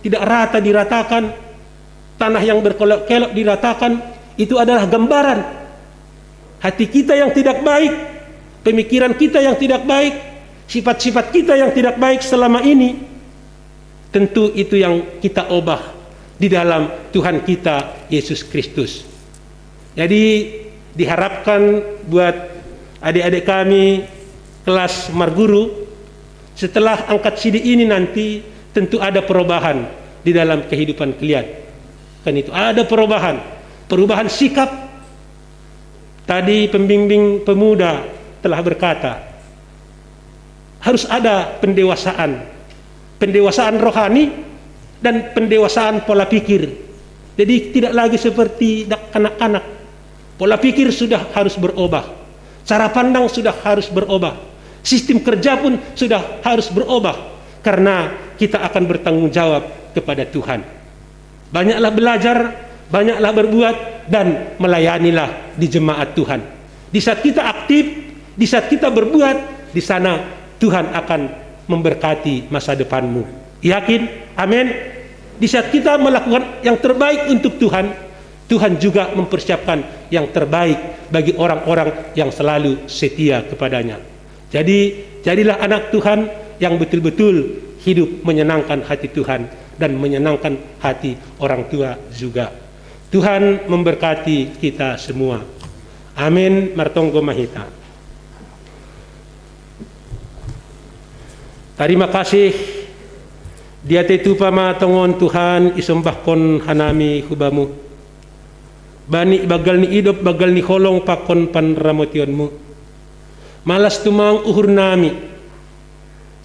tidak rata diratakan, tanah yang berkelok-kelok diratakan, itu adalah gambaran hati kita yang tidak baik, pemikiran kita yang tidak baik, sifat-sifat kita yang tidak baik selama ini. Tentu itu yang kita ubah di dalam Tuhan kita Yesus Kristus. Jadi, diharapkan buat adik-adik kami kelas Marguru, setelah angkat sidi ini nanti tentu ada perubahan di dalam kehidupan kalian. Kan itu, ada perubahan, perubahan sikap. Tadi pembimbing pemuda telah berkata, harus ada pendewasaan. Pendewasaan rohani dan pendewasaan pola pikir. Jadi tidak lagi seperti dak-, kanak-kanak. Pola pikir sudah harus berubah. Cara pandang sudah harus berubah. Sistem kerja pun sudah harus berubah. Karena kita akan bertanggung jawab kepada Tuhan. Banyaklah belajar, banyaklah berbuat, dan melayanilah di jemaat Tuhan. Di saat kita aktif, di saat kita berbuat, di sana Tuhan akan memberkati masa depanmu. Yakin? Amin. Di saat kita melakukan yang terbaik untuk Tuhan, Tuhan juga mempersiapkan yang terbaik bagi orang-orang yang selalu setia kepada-Nya. Jadi, jadilah anak Tuhan yang betul-betul hidup menyenangkan hati Tuhan dan menyenangkan hati orang tua juga. Tuhan memberkati kita semua. Amin. Martonggo ma hita. Tarima kasih di atei tupa ma tongon Tuhan, isombahkon hanami hu Bamu. Bani banggal ni idop, banggal ni holong pakon panramotion-Mu. Malas tumang uhur nami.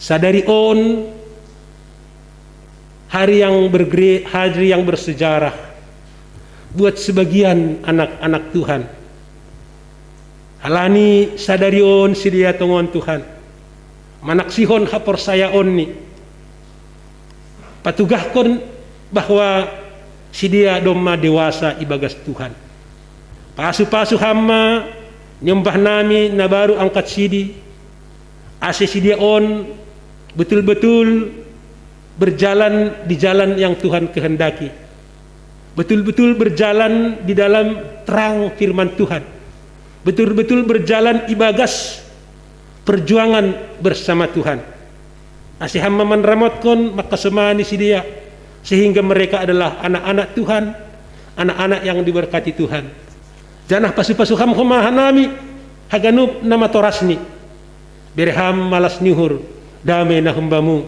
Sadari on hari yang bergere-, hari yang bersejarah buat sebagian anak-anak Tuhan. Alani sadari on sidea tongon Tuhan manaksihon haporsayaon-Ni. Patugahkon bahwa sidea domma dewasa ibagas Tuhan. Pasu-pasu Ham ma niombah nami na baru angkat sidi, ase sidea on betul-betul berjalan di jalan yang Tuhan kehendaki. Betul-betul berjalan di dalam terang firman Tuhan. Betul-betul berjalan ibagas perjuangan bersama Tuhan. Ase Ham ma manramotkon mangkasomani sidea, sehingga mereka adalah anak-anak Tuhan, anak-anak yang diberkati Tuhan. Janah pasu-pasu Ham homa hanami haganup na matorasni. Bere Ham malas ni uhur, dame na humbamu.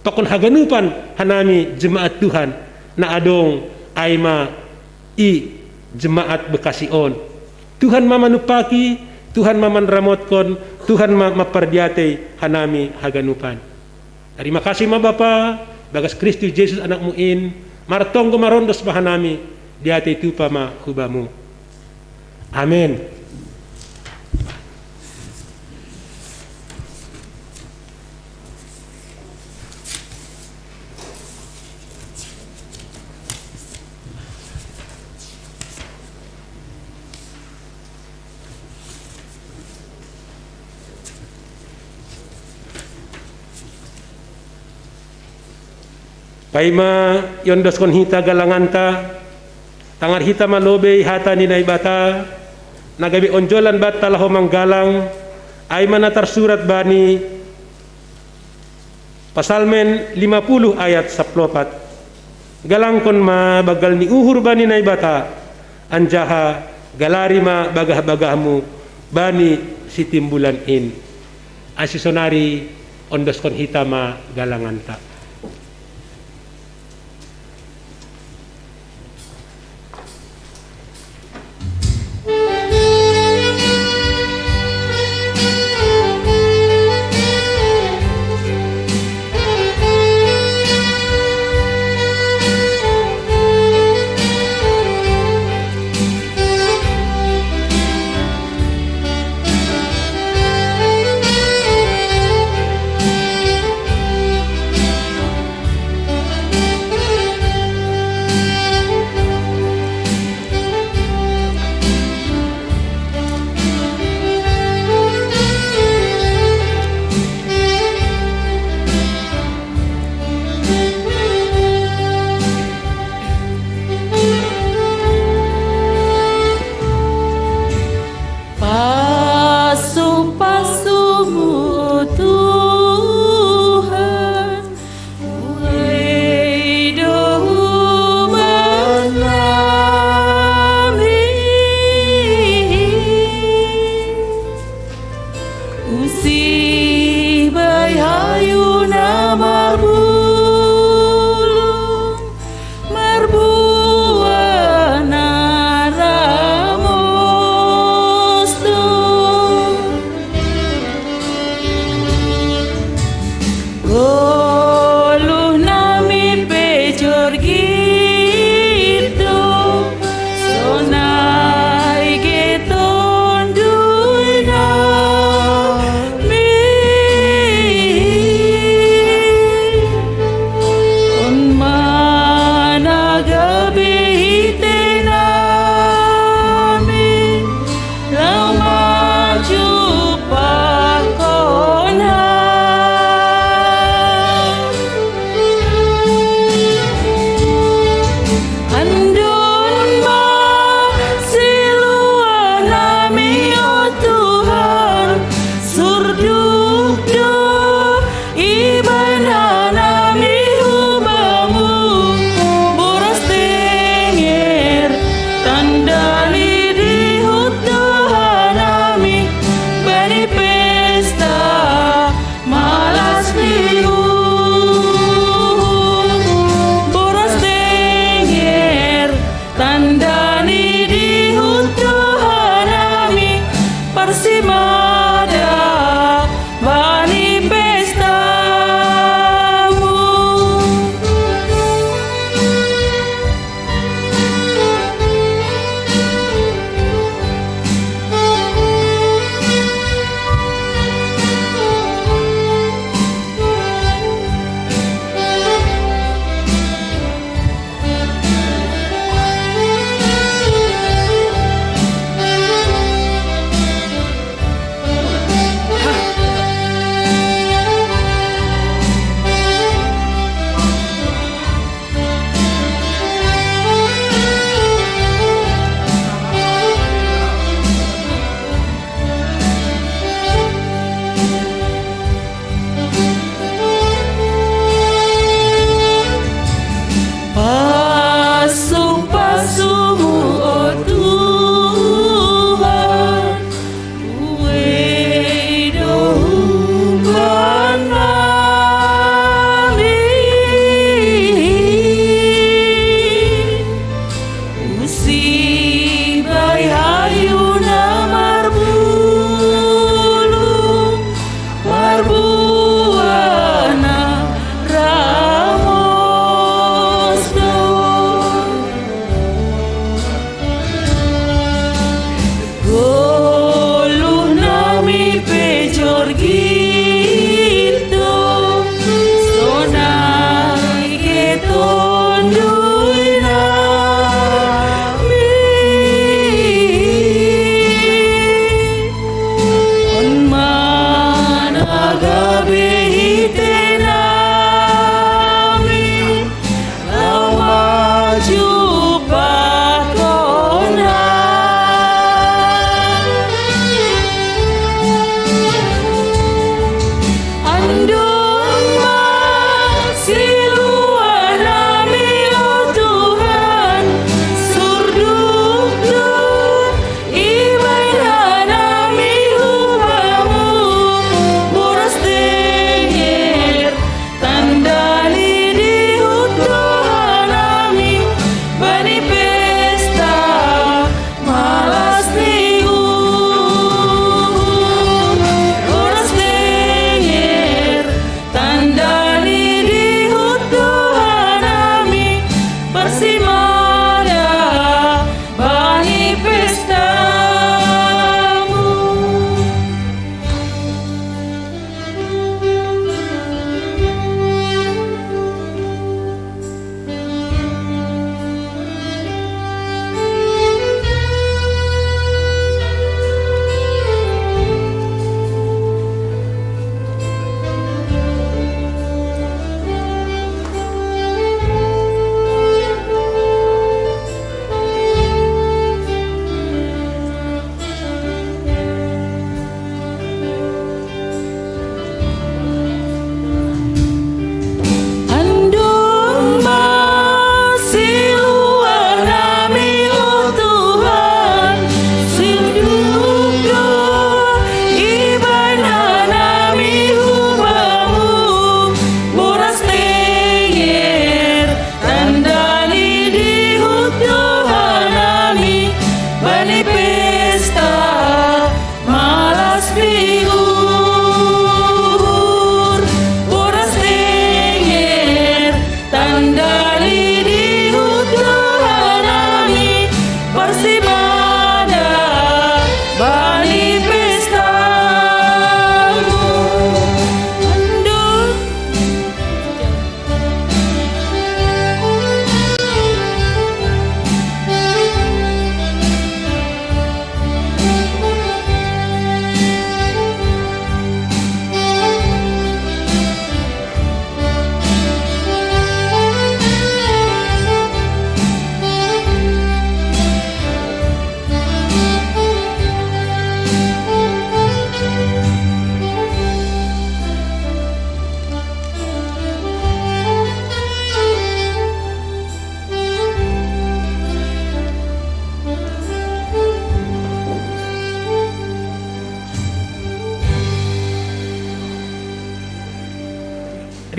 Pakon haganupan hanami jemaat Tuhan na adong, ai ma i jemaat Bekasi on. Tuhan ma manumpaki, Tuhan ma manramotkon, Tuhan ma mampardiatei hanami haganupan. Tarima kasih ma Bapa, bagas Kristus Jesus Anak-Mu in, martonggo ma rondos ma hanami, di atei tupa ma hu Bamu. Amin. Paima iondoskon hita galanganta, tangar hita ma lobei hata ni Naibata, na gabe onjolan banta laho manggalang, ai ma na tarsurat bani Psalmen lima puluh ayat sampulu opat. Galangkon ma banggal ni uhur bani Naibata, anjaha galari ma bagah-bagahmu bani sitimbulan in. Ai sonari ondoskon hita ma galanganta.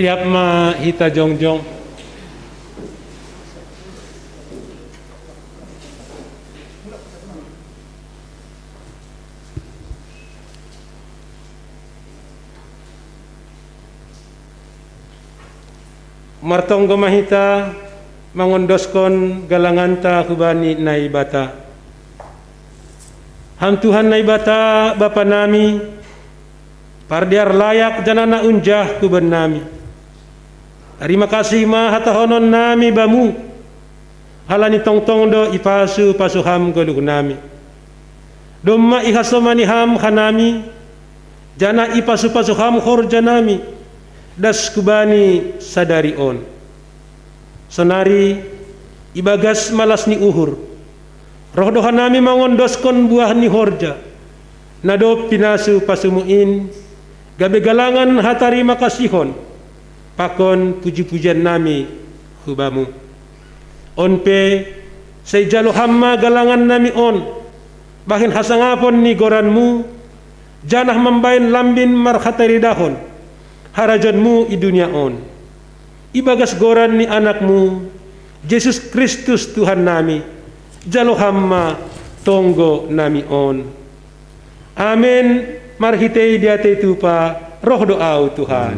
Siap ma hita jongjong. Martonggo ma hita mangondoskon galanganta hubani Naibata. Ham Tuhan Naibata, Bapa nami, pardear layak janah na unjah hubannami. Tarima kasih ma hatahonon nami Bamu, halani tongtong do ipasu-pasu Ham goluh nami. Domma ihasomani Ham hanami, janah ipasu-pasu Ham horja nami, das hubani sadari on. Sonari, ibagas malas ni uhur, roh do hanami mangondoskon buah ni horja, na dob pinasu-pasuMu in, gabe galangan hatarima kasihon, pakon puji-pujian nami hu Bamu. On pe, sai jalo Ham ma galangan nami on, bahen hasangapon ni goranMu, janah mambahen lambin marhataridahon harajaonMu i dunia on. Ibagas goran ni AnakMu, Jesus Kristus Tuhan nami, jalo Ham ma tonggo nami on. Amen. Marhitei diatei tupa, roh do Ahu Tuhan.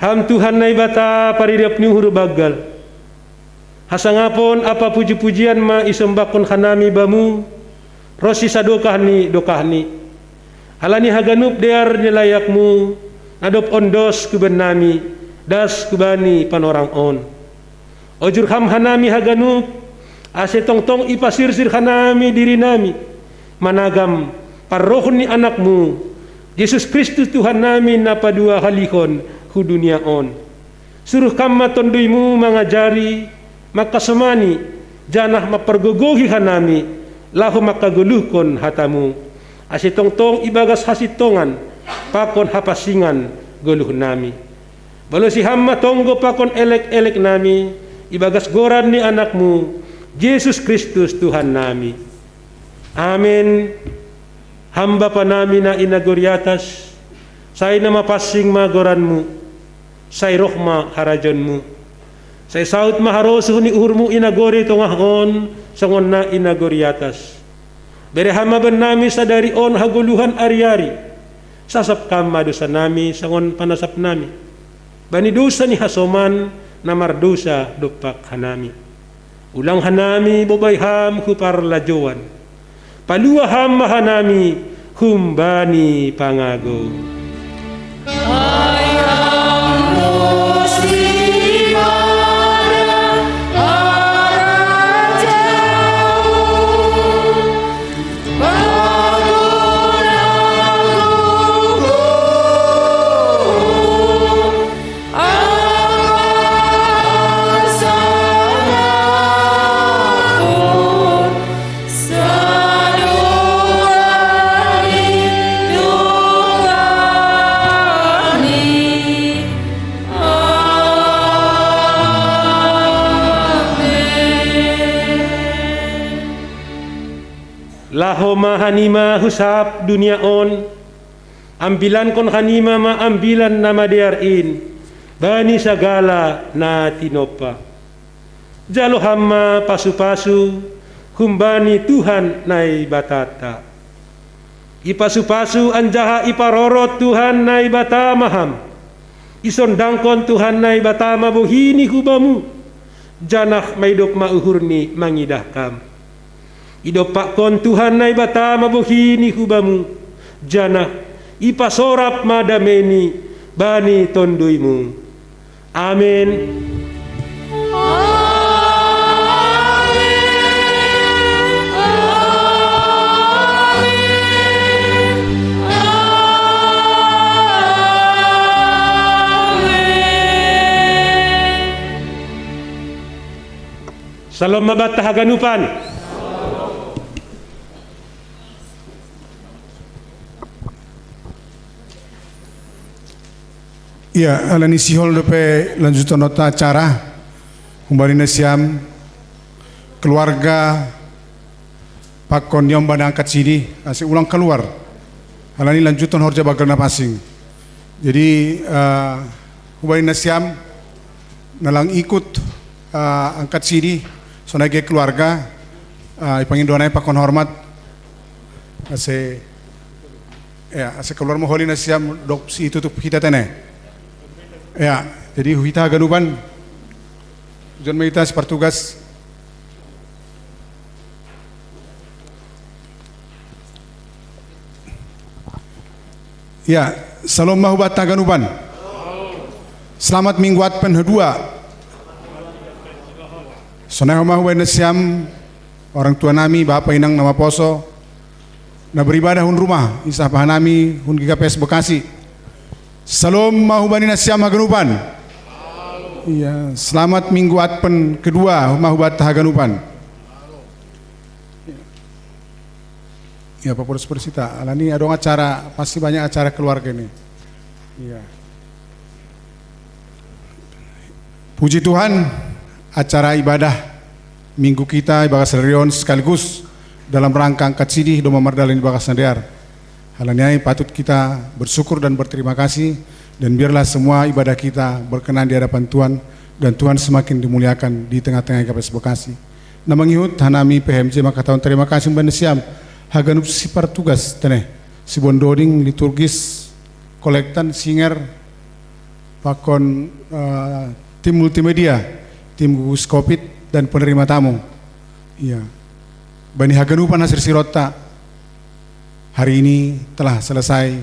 Ham Tuhan Naibata, paridop ni uhur banggal. Hasangapon ampa puji-pujian ma isombahkon hanami Bamu, ronsi sadokah ni dokahni. Halani haganup dear ni layakMu, na dob ondos hubannami, das hubani panorang on. Ojur Ham hanami haganup, ase tongtong ipasirsir hanami dirinami, managam parroh ni AnakMu, Jesus Kristus Tuhan nami na paduahalihon hu dunia on. Suruh Kam ma TonduyMu mangajari, mangkasomani, janah mampargogohi hanami, laho mangkagoluhkon hataMu, ase tongtong ibagas hasintongan pakon hapansingan goluhnami. Balosi Ham ma tonggo pakon elek-elek nami, ibagas goran ni AnakMu, Jesus Kristus Tuhan nami. Amen. Ham Bapa nami na i nagori atas, sai na mapansing ma goranMu, sai roh ma harajaonMu. Sai saud ma harosuh ni uhurMu i nagori tongah on, songon na i nagori atas. Bere Ham ma bannami sadari on hagoluhan ari-ari. Sasap Kam ma dousanami songon panasapnami bani dousa ni hasoman na mardousa dompak hanami. Ulang hanami bobai Ham hu parlajouan. Palua Ham ma hanami humbani pangago. Laho ma hanima hu sab dunia on, ambilankon hanima ma ambilan na madear in bani sagala na tinompa. Jalo Ham ma pasu-pasu humbani Tuhan Naibatanta. Ipasu-pasu anjaha iparorot Tuhan Naibata ma Ham, Isondangkon Tuhan Naibata ma bohini hu bamu, janah maidop ma uhurni mangidah kam. Idompakkon Tuhan Naibata ma bohini hu bamu, janah ipasorap ma dameini bani tonduymu. Amin. Salom ma banta haganupan. Ia, ala ni sihol dope lanjuton ota acara, humbani nasiam, keluarga, pakon niomba na angkat sidi, ase ulang kaluar. Ala ni lanjuton horja bagal na pansing. Jadi, eh, humbani nasiam, na lang ikut, eh, angkat sidi, sonai ge keluarga, eh, ipangindo nai pakon hormat, ase, ya, ase kaluar ma holi nasiam, dok si itutup hita tene. Ya, jadi hu hita haganupan, jon ma hita si partugas. Ya, salom ma hu banta haganupan. Selamat Minggu Advent kedua. Sonai homa humbani nasiam, orang tua nami, bapa inang na maposo, na beribadah hun rumah, isah paha nami hun G K P S Bekasi. Salom ma humbani nasiam haganupan. Iya, selamat Minggu Advent kedua ma hu banta haganupan. Ya, Pak Polres Persita, ala ni adong acara, pasti banyak acara keluarga ini. Iya. Puji Tuhan, acara ibadah Minggu kita ibagas sadari on sekaligus dalam rangka angkat sidi domma mardalan ibagas na dear. Ala ni ai patut kita bersyukur dan berterima kasih, dan biarlah semua ibadah kita berkenan di hadapan Tuhan, dan Tuhan semakin dimuliakan di tengah-tengah G K P S Bekasi. Na mangihut, hanami P H M J mangkatahon terima kasih humbani nasiam, haganup sipartugas tene, sibondoding, liturgis, kolektan, singer, pakon, eh, tim multimedia, tim gugus covid, dan penerima tamu. Iya. Bani haganupan hasirsironta, hari ini telah selesai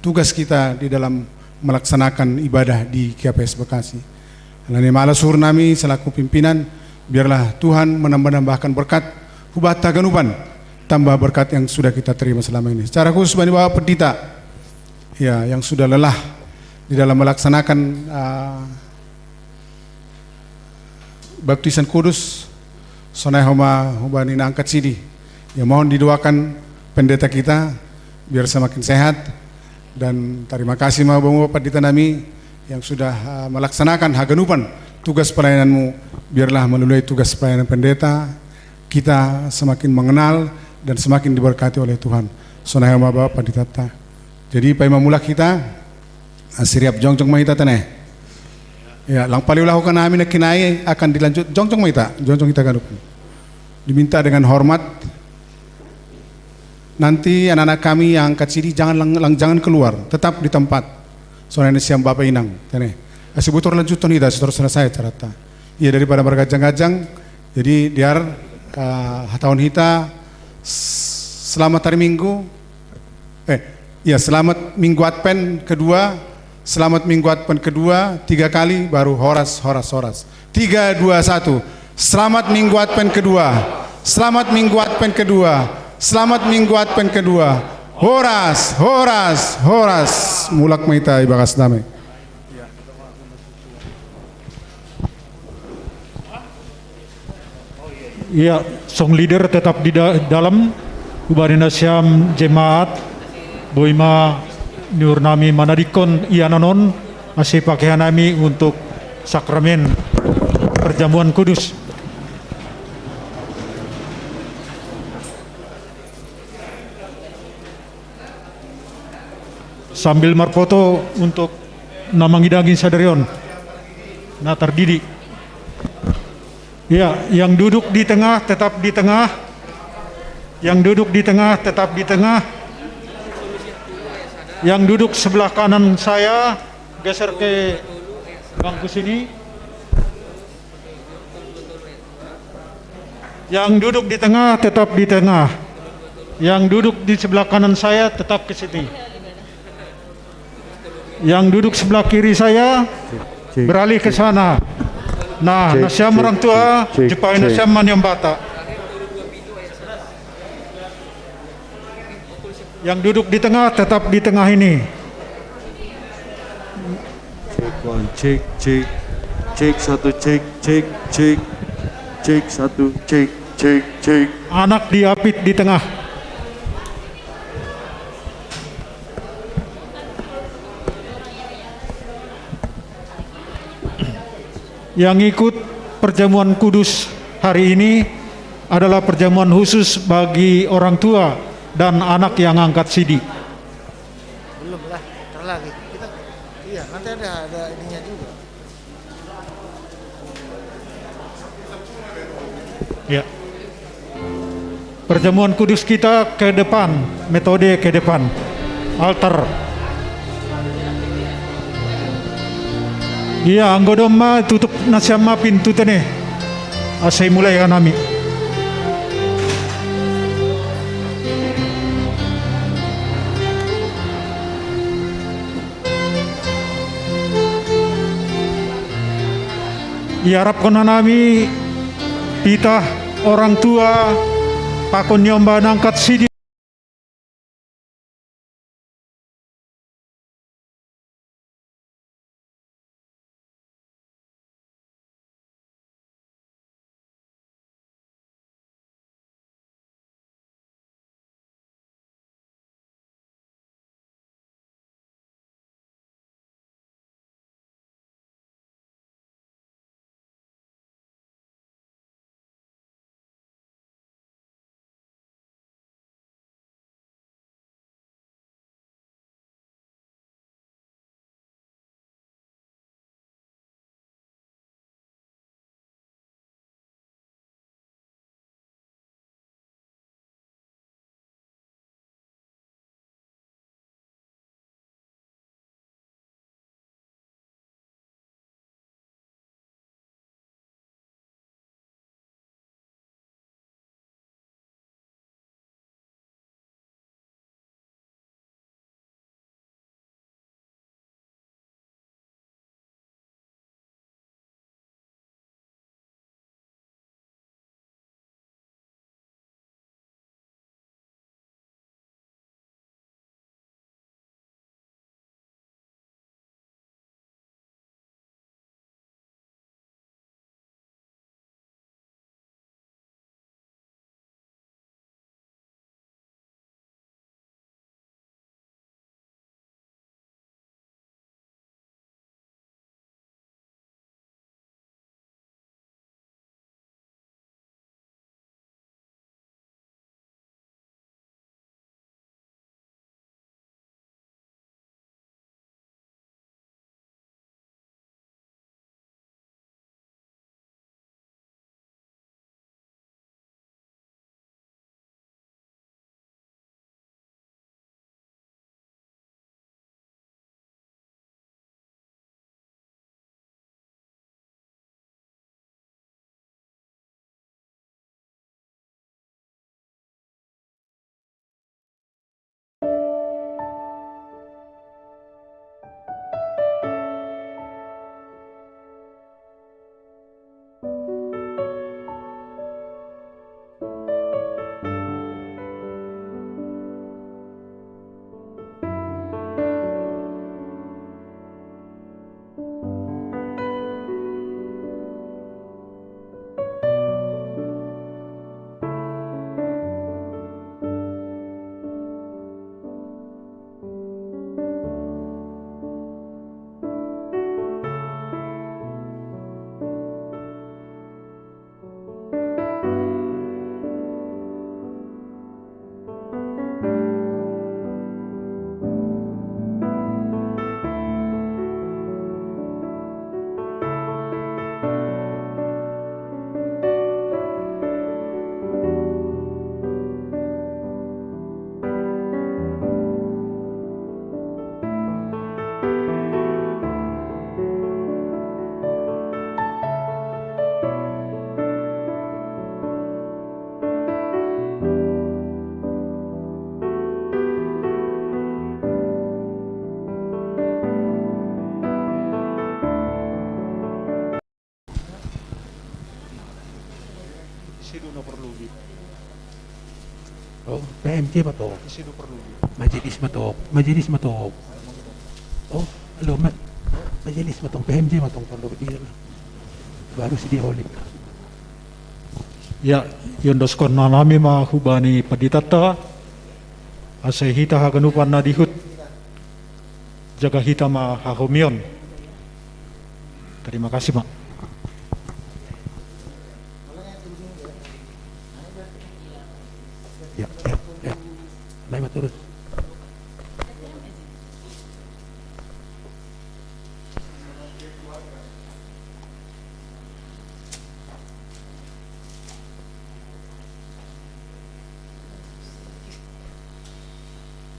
tugas kita di dalam melaksanakan ibadah di G K P S Bekasi. Ala ni ai ma las uhur nami selaku pimpinan, biarlah Tuhan menambah-nambahkan berkat hu banta haganupan, tambah berkat yang sudah kita terima selama ini. Secara khusus bani Bapak Pendeta, ya, yang sudah lelah di dalam melaksanakan, ah, baptisan kudus, sonai homa humbani na angkat sidi. Ya, mohon didoakan pendeta kita biar semakin sehat, dan terima kasih ma bamu Bapak Pendeta nami yang sudah, ah, melaksanakan haganupan tugas pelayananmu, biarlah melalui tugas pelayanan pendeta, kita semakin mengenal dan semakin diberkati oleh Tuhan. Sonai homa Bapak Pendeta ta. Jadi, paima mulak hita, ah, siriap jongjong ma hita tene. Ya, lang paliulah homa nami na kinai akan dilanjut, jongjong ma hita, jongjong hita ganup. Diminta dengan hormat, nanti anak-anak kami yang angkat sidi jangan lang, lang jangan keluar, tetap di tempat. Sonai nasiam bapa inang, tene. Ase boi tor lanjuton hita, ase tor selesai acarata. Iya, daripada margajang-gajang, jadi dear, eh, hatahon hita, s-, selamat hari Minggu, eh, ya, selamat Minggu Advent kedua, selamat Minggu Advent kedua, tiga kali, baru horas, horas, horas. Tiga, dua, satu. Selamat Minggu Advent kedua. Selamat Minggu Advent kedua. Selamat Minggu Advent kedua. Horas, horas, horas. Mulak ma hita ibagas dame. Iya, song leader tetap di da-, dalam, humbani nasiam jemaat, boi ma ni uhur nami manadingkon ianan on, ase pake hanami untuk sakramen perjamuan kudus. Sambil marfoto untuk na mangidangi sadari on, na tardidi. Ya, yang duduk di tengah tetap di tengah. Yang duduk di tengah tetap di tengah. Yang duduk sebelah kanan saya, Geser ke bangku sini. Yang duduk di tengah tetap di tengah. Yang duduk di sebelah kanan saya tetap ke sini. Yang duduk sebelah kiri saya beralih ke sana. Nah, na siam orang tua, jumpa na siam maniom bata. Yang duduk di tengah tetap di tengah ini. Cek one, cek, cek, cek satu, cek, cek, cek, cek satu, cek, cek, cek. Anak diapit di tengah. Yang ikut perjamuan kudus hari ini adalah perjamuan khusus bagi orang tua dan anak yang angkat sidi. Belum lah, ntar lagi. Kita, iya, nanti ada, ada ininya juga. Ya. Perjamuan kudus kita ke depan, metode ke depan. Altar. Iya, anggo domma tutup na siam ma pintu tene. Asa imulai hanami. Iarapkon hanami pitah orang tua pakon niomba na angkat sidi. P M J matong. Majelis matong. Majelis matong. Oh, alo, ma-, majelis matong. P M J matong, tong, iya. Baru si dia holik. Ya, yondoskon na nami ma hubani panditata, ase hita haganupan na dihut, jaga hita ma hahomion. Terima kasih, Pak. Ya, ya, ya. Naik, Pak, turun.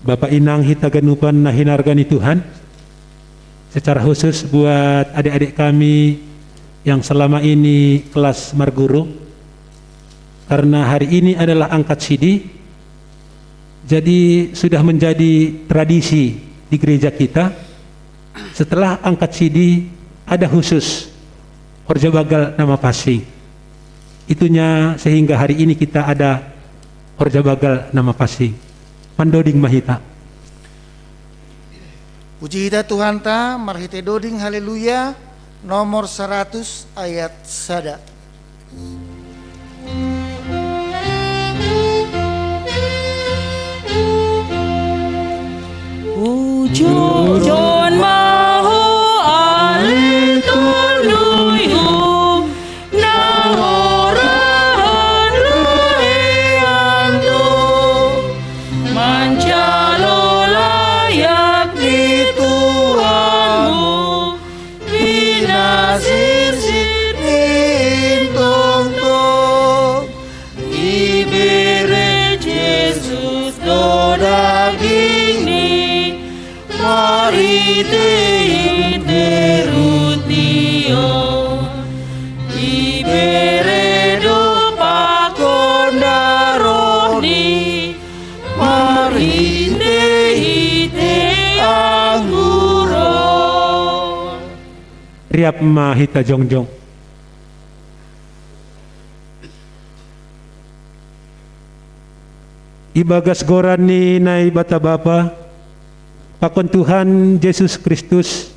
Bapak Inang hita ganupan na hinarga ni Tuhan, secara khusus buat adik-adik kami yang selama ini kelas marguru, karena hari ini adalah angkat sidi, jadi sudah menjadi tradisi di gereja kita, setelah angkat sidi ada khusus horja bagal na mapansing. Itunya sehingga hari ini kita ada horja bagal na mapansing. Mandoding ma hita. Puji hita Tuhanta, marhite doding haleluya, nomor saratus ayat sada. Ujujon ma ho ale tonduyhu, na horahan laheanto, manjalo layak ni Tuhanmu, pinasirsir ni intongto. Ibere Jesus do dagingni, marhite-hite rution. Ibere do pakon darohni, marhite-hite anggur on. Riap ma hita jongjong. Ibagas goran ni Naibata Bapa, pakon Tuhan Jesus Kristus,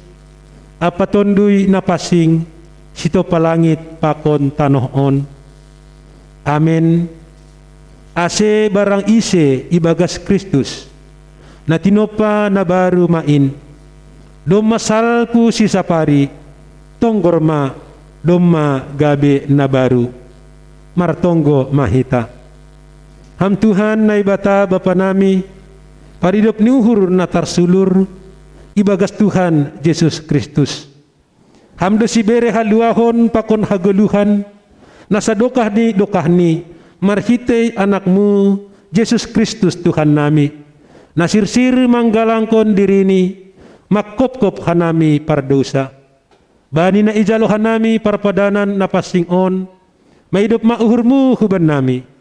ampa Tonduy Napansing, sitompa langit pakon tanoh on. Amen. Ase barang ise ibagas Kristus, na tinompa na baru ma in. Domma salpu sisapari, tonggor ma, domma gabe na baru. Martonggo ma hita. Ham Tuhan Naibata Bapa nami, paridop ni uhur na tarsulur, ibagas Tuhan Jesus Kristus. Ham do sibere haluahon pakon hagoluhan, na sadokah ni dokahni, marhitei Anakmu, Jesus Kristus Tuhan nami, na sirsir manggalangkon dirini, manghophop hanami pardousa. Bani na ijalo hanami parpadanan na pansing on, maidop ma uhurmu hubannami.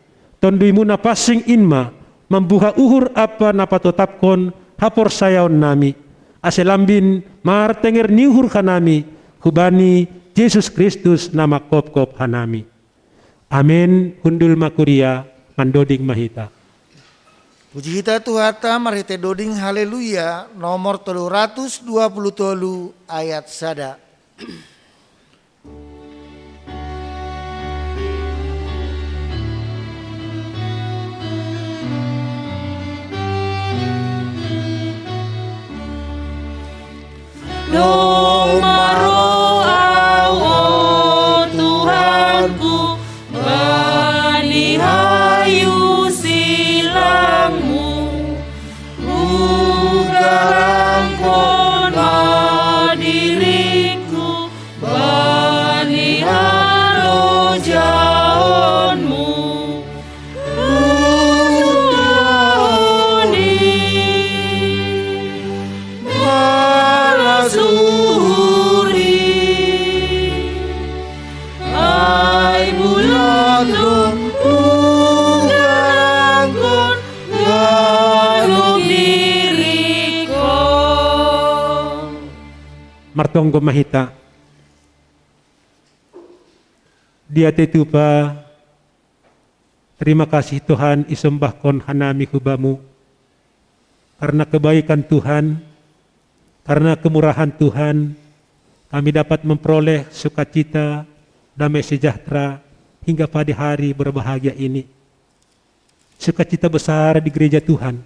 Tonduymu na pansing in ma mambuha uhur ampa na patotapkon haporsayaonnami, ase lambin martenger ni uhur hanami hubani Jesus Kristus na manghophop hanami. Amen. Hundul ma kuria, mandoding ma hita. Puji hita Tuhanta marhite doding haleluya, nomor tolu ratus dua puluh tolu ayat sada. Domma roh ahu, o Tuhanku, bani hayu silangmu, hugalangkon ma diringku bani halojaonmu. Hutuahon i, malas uhur i, ai bulat do hugalangkon ganup diringkon. Martonggo ma hita. Dia te tupa, Terima kasih Tuhan, isombahkon hanami hu Bamu. Karena kebaikan Tuhan, karena kemurahan Tuhan, kami dapat memperoleh sukacita, damai sejahtera hingga pada hari berbahagia ini. Sukacita besar di gereja Tuhan,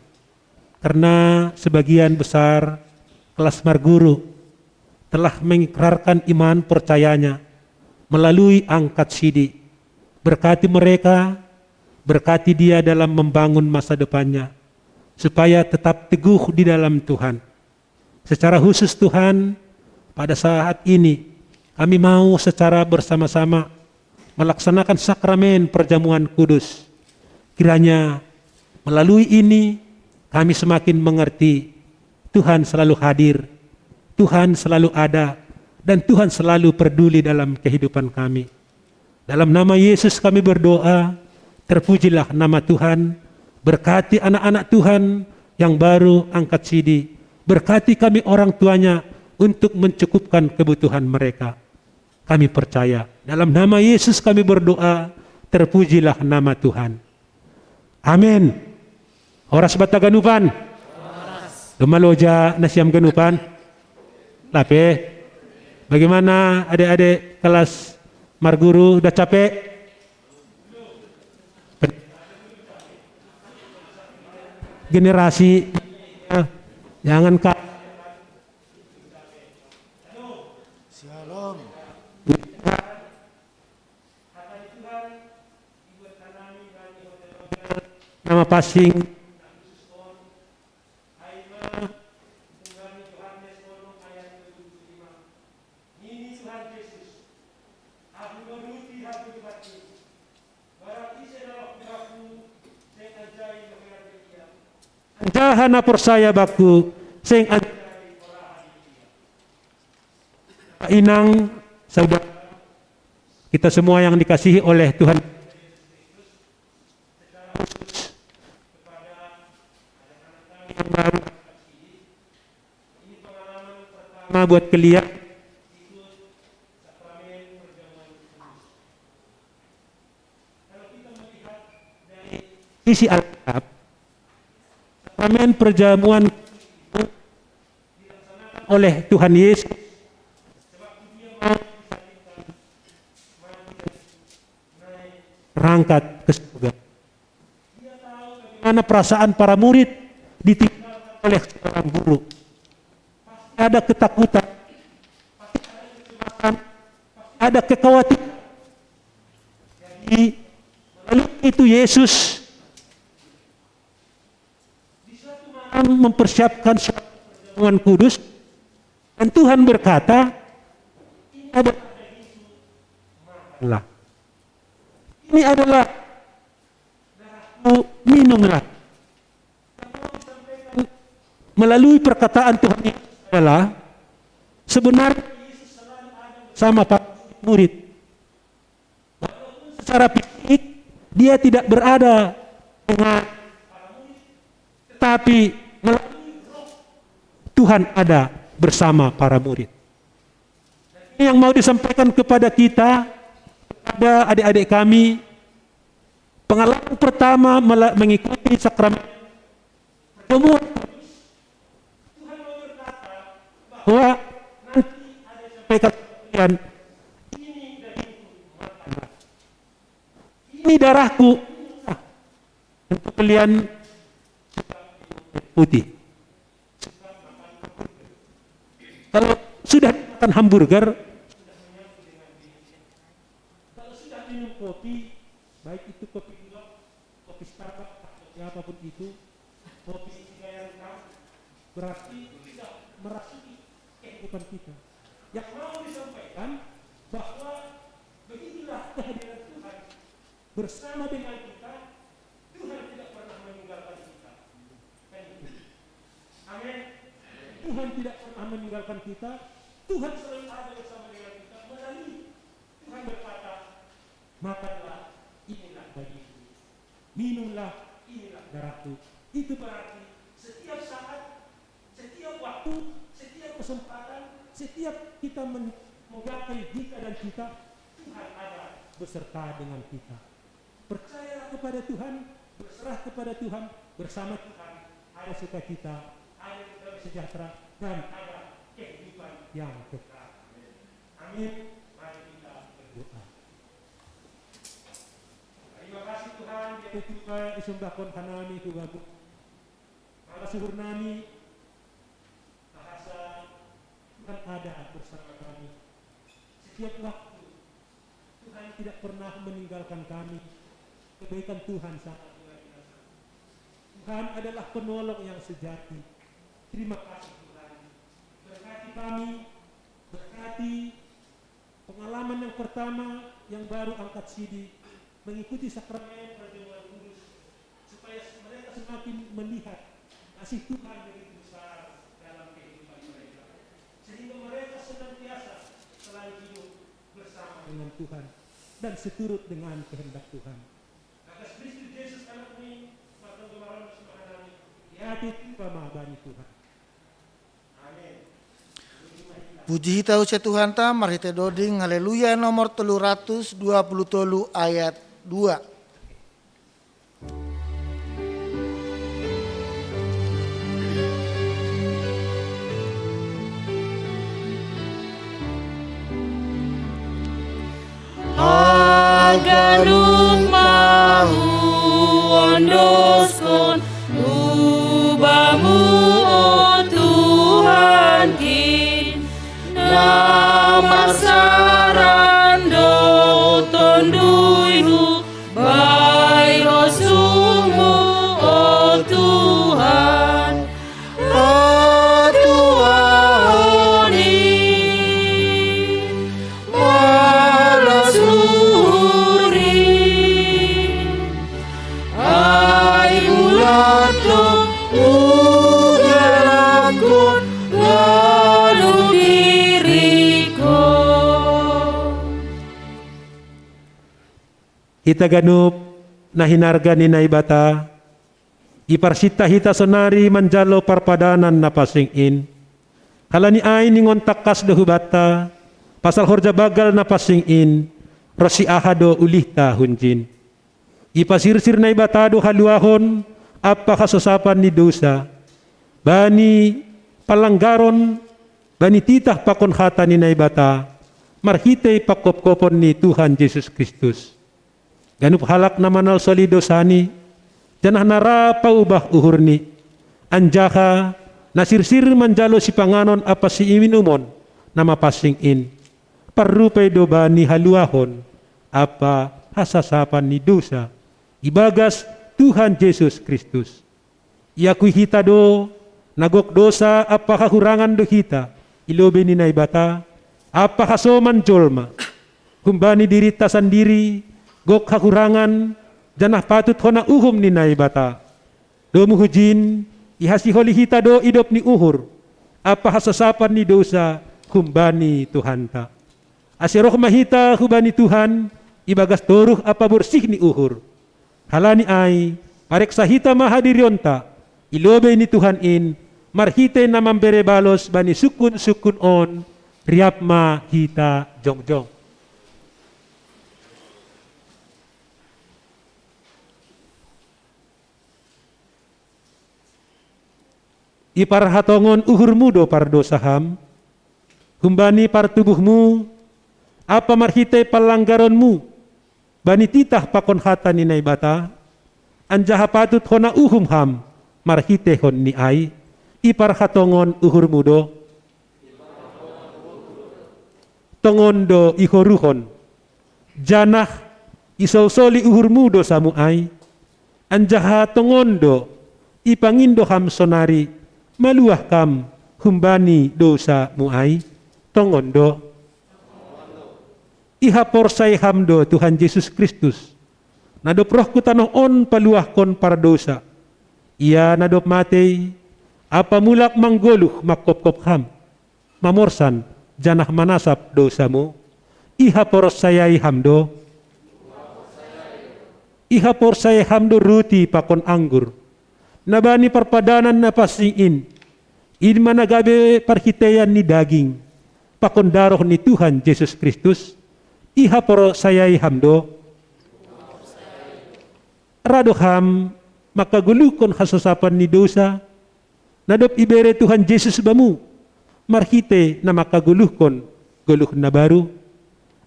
karena sebagian besar kelas Marguru telah mengikrarkan iman percayanya melalui angkat sidi. Berkati mereka, berkati dia dalam membangun masa depannya, supaya tetap teguh di dalam Tuhan. Secara khusus Tuhan, pada saat ini kami mau secara bersama-sama melaksanakan sakramen perjamuan kudus. Kiranya melalui ini kami semakin mengerti Tuhan selalu hadir, Tuhan selalu ada, dan Tuhan selalu peduli dalam kehidupan kami. Dalam nama Yesus kami berdoa, terpujilah nama Tuhan, berkati anak-anak Tuhan yang baru angkat sidi, berkati kami orang tuanya untuk mencukupkan kebutuhan mereka. Kami percaya, dalam nama Yesus kami berdoa, terpujilah nama Tuhan. Amin. Horas banta ganupan. Lumaloja nasiam ganupan. Lape. Bagaimana adik-adik kelas Marguru, udah capek? Generasi, jangan ka- Shalom. Nama passing. Anjaha na porsaya bangku seng an- Inang, saudara, kita semua yang dikasihi oleh Tuhan, ini pengalaman pertama buat kalian. Sisi Alkitab, sakramen perjamuan oleh Tuhan Yesus berangkat ke surga. Mana perasaan para murid ditinggalkan oleh seorang guru? Pasti ada ketakutan, pasti ada kecemasan, pasti ada kekhawatiran. Jadi, melalui itu Yesus di suatu malam mempersiapkan suatu perjamuan kudus, dan Tuhan berkata, "Ini adalah dagingku, makanlah. Ini adalah darahku, minumlah." Melalui perkataan Tuhan Yesus adalah sebenarnya Yesus selalu ada bersama para murid. Walaupun secara fisik dia tidak berada dengan para murid, tetapi melalui Roh Tuhan ada bersama para murid. Ini yang mau disampaikan kepada kita, kepada adik-adik kami, pengalaman pertama mela- mengikuti sakramen pertemuan, Tuhan mau berkata bahwa nanti ada yang sampaikan kalian, "Ini dagingku, makanlah. Ini darahku, minumlah." Untuk kalian putih. Kalau sudah makan hamburger, kalau sudah minum kopi, baik itu kopi luwak, kopi Starbucks, kopi apapun itu, kopi isi gaya renang, berarti sudah merasuki kehidupan kita. Yang mau disampaikan bahwa begitulah kehadiran Tuhan bersama dengan kita. Tuhan tidak pernah meninggalkan kita. Kan itu. Amin. Tuhan tidak pernah meninggalkan kita. Tuhan selalu ada bersama dengan kita melalui Tuhan berkata, "Makanlah, inilah dagingku. Minumlah, inilah darahku." Itu berarti setiap saat, setiap waktu, setiap kesempatan, setiap kita men- menggapai kita dan kita, Tuhan ada beserta dengan kita. Percayalah kepada Tuhan, berserah kepada Tuhan, bersama Tuhan ada sukacita, ada damai sejahtera, dan ada kehidupan yang kekal. Amin. Mari kita berdoa. Terima kasih Tuhan, dia itu isembahkan hanami hubamu. Malah suhur nami, bahasa Tuhan ada bersama kami. Setiap waktu, Tuhan tidak pernah meninggalkan kami. Kebaikan Tuhan sangat luar biasa. Tuhan adalah penolong yang sejati. Terima kasih Tuhan. Berkati kami, berkati pengalaman yang pertama yang baru angkat sidi mengikuti sakramen pertemuan kudus, supaya mereka semakin melihat kasih Tuhan begitu besar dalam kehidupan mereka, sehingga mereka senantiasa selalu hidup bersama dengan Tuhan dan seturut dengan kehendak Tuhan. Atas Kristus Yesus Anak ini, matang kemarin masih mahadani. Ya, itu pamabani Tuhan. Amin. Puji hita usia Tuhan ta, marhite doding Haleluya nomor telu ratus dua puluh telu ayat dua. Hangganung mahuondoskon hubamu, o Tuhankin, na marsaran do tonduyhu bairo sungmu, o Tuhan. Patuahon i, malas uhuri, ai bulat do hugalangkon ganup diringkon. Hita ganup na hinarga ni Naibata, iparsinta hita sonari manjalo parpadanan na pansing in. Halani ai ningon tangkas do hubanta pasal horja banggal na pansing in, ronsi aha do ulihta hunjin. Ipasirsir Naibata do haluahon ampa hasosapan ni dousa, bani panlanggaron, bani titah pakon hata ni Naibata, marhitei pangkopkopon ni Tuhan Jesus Kristus. Ganup halak na manolsoli dousani, janah na ra paubah uhurni, anjaha na sirsir manjalo sipanganon ampa siinumon na mapansing in, parrupei do bani haluahon ampa hasasapan ni dousa ibagas Tuhan Jesus Kristus. Iakui hita do, na gok dousa ampa hahurangan do hita i lobei ni Naibata, ampa hasoman jolma. Humbani dirinta sandiri gok hahurangan, janah patut hona uhum ni Naibata. Domu hujin, ihasiholi hita do idop ni uhur ampa hasasapan ni dousa humbani Tuhanta. Ase roh ma hita hubani Tuhan ibagas toruh ampa borsih ni uhur. Halani ai, pareksa hita ma hadirionta i lobei ni Tuhan in, marhitei na mambere balos bani sungkun-sungkun on, riap ma hita jongjong. Iparhatongon uhurmu do pardousa ham, humbani partubuhmu, ampa marhitei panlanggaronmu, bani titah pakon hata ni Naibata, anjaha patut hona uhum ham marhiteihon ni ai, iparhatongon uhurmu do. Tongon do ihoruhon, janah isolsoli uhurmu dousamu ai, anjaha tongon do ipangindo ham sonari maluah kam humbani dousamu ai, tongon do. Ihaporsayai ham do Tuhan Jesus Kristus, na dob roh hu tanoh on paluahkon pardousa. Ia na dob matei, ampa mulak manggoluh mangkopkop ham, mamorsan janah manasap dousamu. Ihaporsayai ham do. Ihaporsayai ham do ruti pakon anggur, na bani parpadanan na pansing in, in ma na gabe parhiteian ni daging pakon daroh ni Tuhan Jesus Kristus. Ihaporsayai ham do. Ra do ham mangkagoluhkon hasosapan ni dousa, na dob ibere Tuhan Jesus bamu, marhitei na mangkagoluhkon goluh na baru?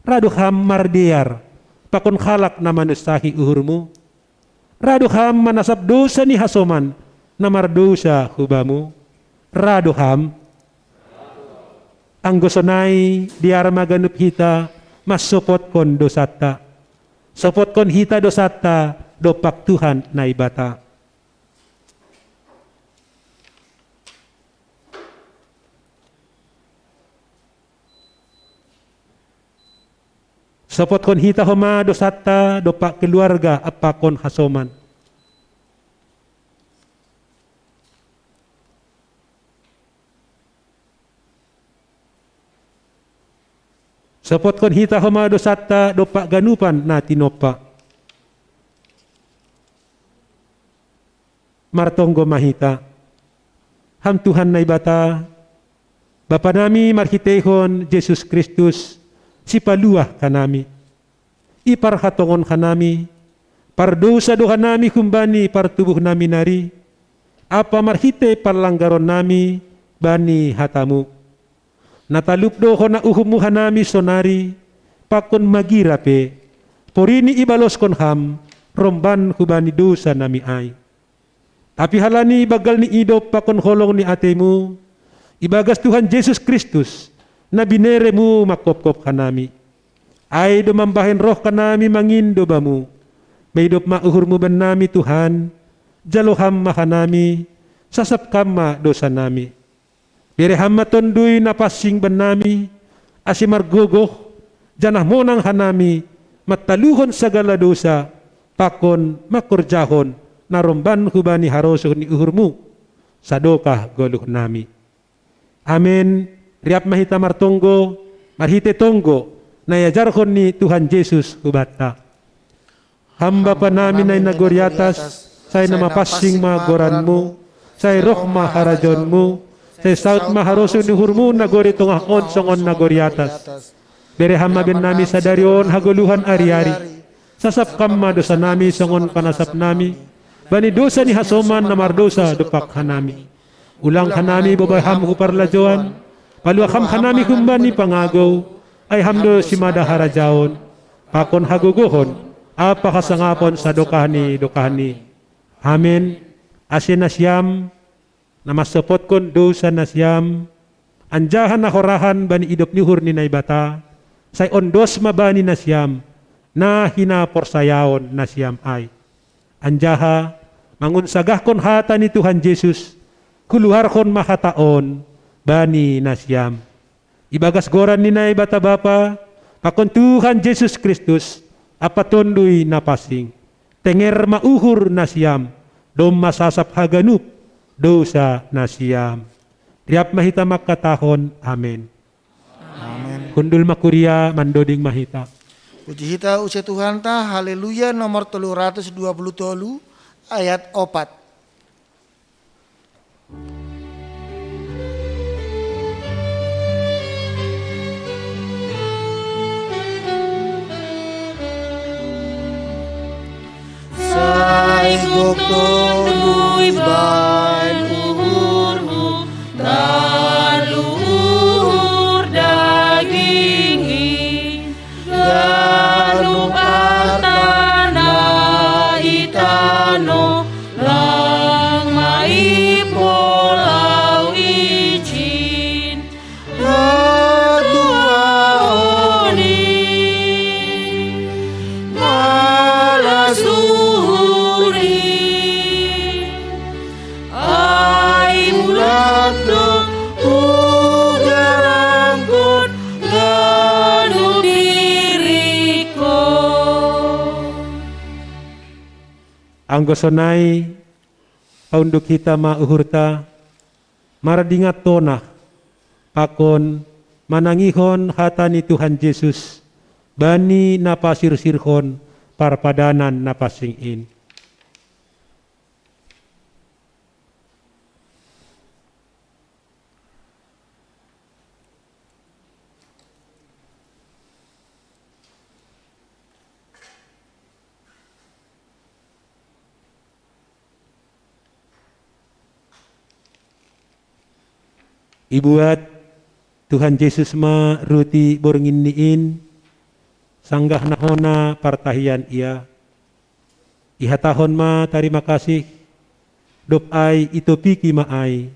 Ra do ham mardear pakon halak na manunsahi uhurmu? Ra do ham manasap dousa ni hasoman na mardousa hubamu? Ra do ham? Anggo sonai, dear ma ganup hita mansopotkon dousanta. Sopotkon hita dousanta dompak Tuhan Naibata. Sopotkon hita homa dousanta dompak keluarga ampakon hasoman. Sopotkon hita homa dousanta dompak ganupan na tinompa. Martonggo ma hita. Ham Tuhan Naibata, Bapa nami marhiteihon Jesus Kristus, sipaluah hanami. Iparhatongon hanami, pardousa do hanami humbani partubuh nami nari, ampa marhitei parlanggaron nami bani hatamu. Na talup do hona uhummu hanami sonari, pakon magira pe, porini ibaloskon ham, romban hubani dousa nami ai. Tapi halani banggal ni idop pakon holong ni ateimu, ibagas Tuhan Jesus Kristus, na bineremu manghophop hanami. Ai do mambahen roh hanami mangindo bamu. Maidop ma uhurmu bannami Tuhan, jalo ham ma hanami, sasap kam ma dousa nami. Bere ham ma Tonduy Napansing bannami, ase margogoh, janah monang hanami, mantaluhon sagala dousa, pakon mangkorjahon na romban hubani harosuh ni uhurmu, sadokah goluh nami. Amen. Riap ma hita martonggo, marhitei tonggo, na iajarhon ni Tuhan Jesus hubanta. Ham Bapa nami na i nagori atas, sai na mapansing ma goranmu, sai roh ma harajaonmu, sai saud ma harosuh ni uhurmu nagori tongah on songon nagori atas. Bere ham ma bennami sadari on hagoluhan ari-ari. Sasap kam ma dousa nami songon panasap nami, bani dousa ni hasoman na mardousa dompak hanami. Ulang hanami bobai ham hu parlajouan, paluah ham hanami humbani pangagou, ai ham do simada harajaon, pakon hagogohon, ampa hasangapon sadokah ni dokahni. Amen. Ase nasiam, na mansopotkon dousa nasiam, anjaha na horahan bani idop ni uhur ni Naibata, sai ondos ma bani nasiam, na hinaporsayaon nasiam ai. Anjaha, mangunsagahkon hata ni Tuhan Jesus, huluarhon ma hata on bani nasiam. Ibagas goran ni Naibata Bapa, pakon Tuhan Jesus Kristus, ampa Tonduy Napansing, tenger ma uhur nasiam, domma sasap haganup dousa nasiam. Riap ma hita mangkatahon, Amen. Amen. Hundul ma kuria, mandoding ma hita. Puji hita use Tuhanta, Haleluya nomor tolu ratus dua puluh tolu, ayat opat. Sai gok Tonduy bahen uhurmu, talu uhur daging i, ganup arta na i tano, lang ma i polau ijin. Hatuaon i, malas uhur i, ai mulak do hugaramkon ganup diringkon. Anggo sonai, paunduk hita ma uhurta, mardingat tona, pakon manangihon hata ni Tuhan Jesus, bani na pasirsirhon parpadanan na pansing in. Ibuat Tuhan Jesus ma ruti bornginni in, sanggah na hona partahian ia, ihatahon ma tarima kasih, dob ai itopiki ma ai,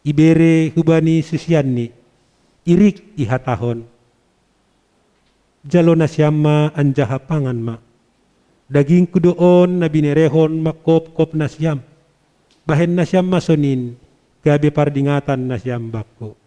ibere hubani susianni, irik ihatahon: Jalo nasiam ma anjaha pangan ma. Dagingku do on na binerehon mangkopkop nasiam. Bahen nasiam ma sonin, gabe pardingatan nasiam bakku.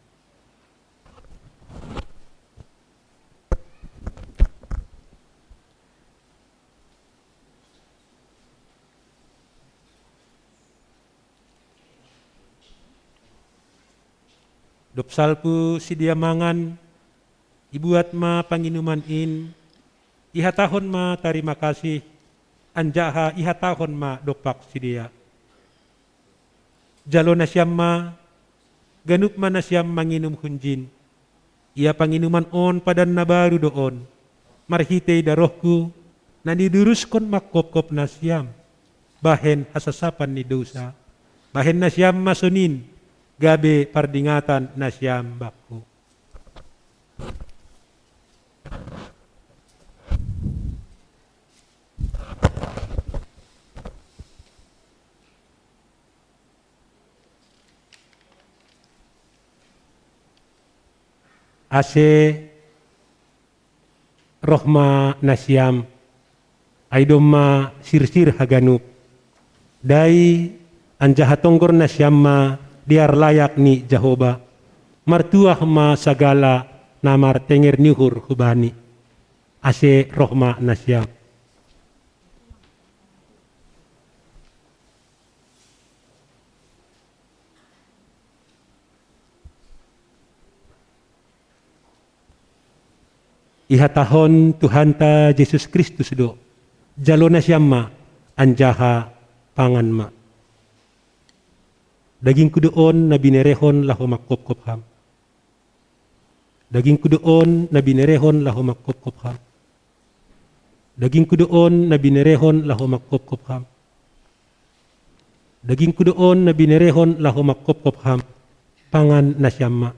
Dob salpu sidea mangan, ibuat ma panginuman in, ihatahon ma tarima kasih, anjaha ihatahon ma dompak sidea: Jalo nasiam ma, ganup ma nasiam manginum hunjin. Ia panginuman on padan na baru do on, marhitei darohku, na niduruskon mangkopkop nasiam, bahen hasasapan ni dousa. Bahen nasiam ma sonin, gabe pardingatan nasiam bakku. Ase roh ma nasiam, ai domma sirsir haganup. Dai anjaha tonggor nasiam ma dear layak ni Jahowa, martuah ma sagala na martenger ni uhur hu Bani. Ase roh ma nasiam. Ihatahon Tuhanta Jesus Kristus do: Jalo nasiam ma, anjaha pangan ma. Dagingku do on na binerehon laho mangkopkop ham. Dagingku do on na binerehon laho mangkopkop ham. Dagingku do on na binerehon laho mangkopkop ham. Dagingku do on na binerehon laho mangkopkop ham. Pangan nasiam ma.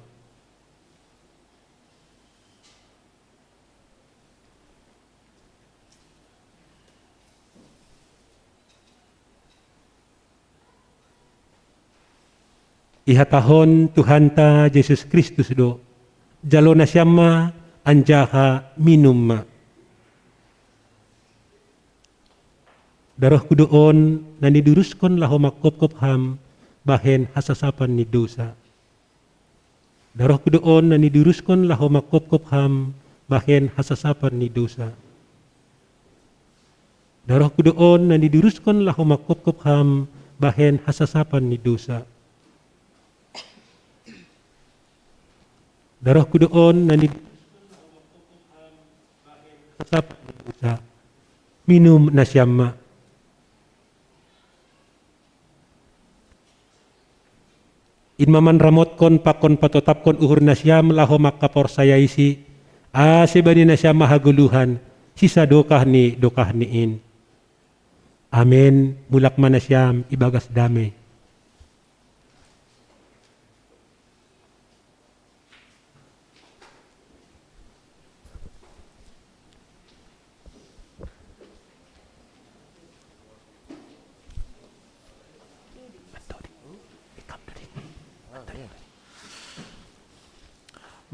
Ihatahon Tuhanta Jesus Kristus do: Jalo nasiam ma, anjaha minum ma. Darohku do on na niduruskon laho mangkopkop ham, bahen hasasapan ni dousa. Darohku do on na niduruskon laho mangkopkop ham, bahen hasasapan ni dousa. Darohku do on na niduruskon laho mangkopkop ham, bahen hasasapan ni dousa. Darohku do on na niduruskon laho mangkopkop ham, bahen hasasapan ni dousa. Minum nasiam ma. In ma manramotkon pakon patotapkon uhur nasiam laho mangkaporsayai si, ase bani nasiam ma hagoluhan, sisa dokah ni dokahni in. Amen. Mulak ma nasiam ibagas damei.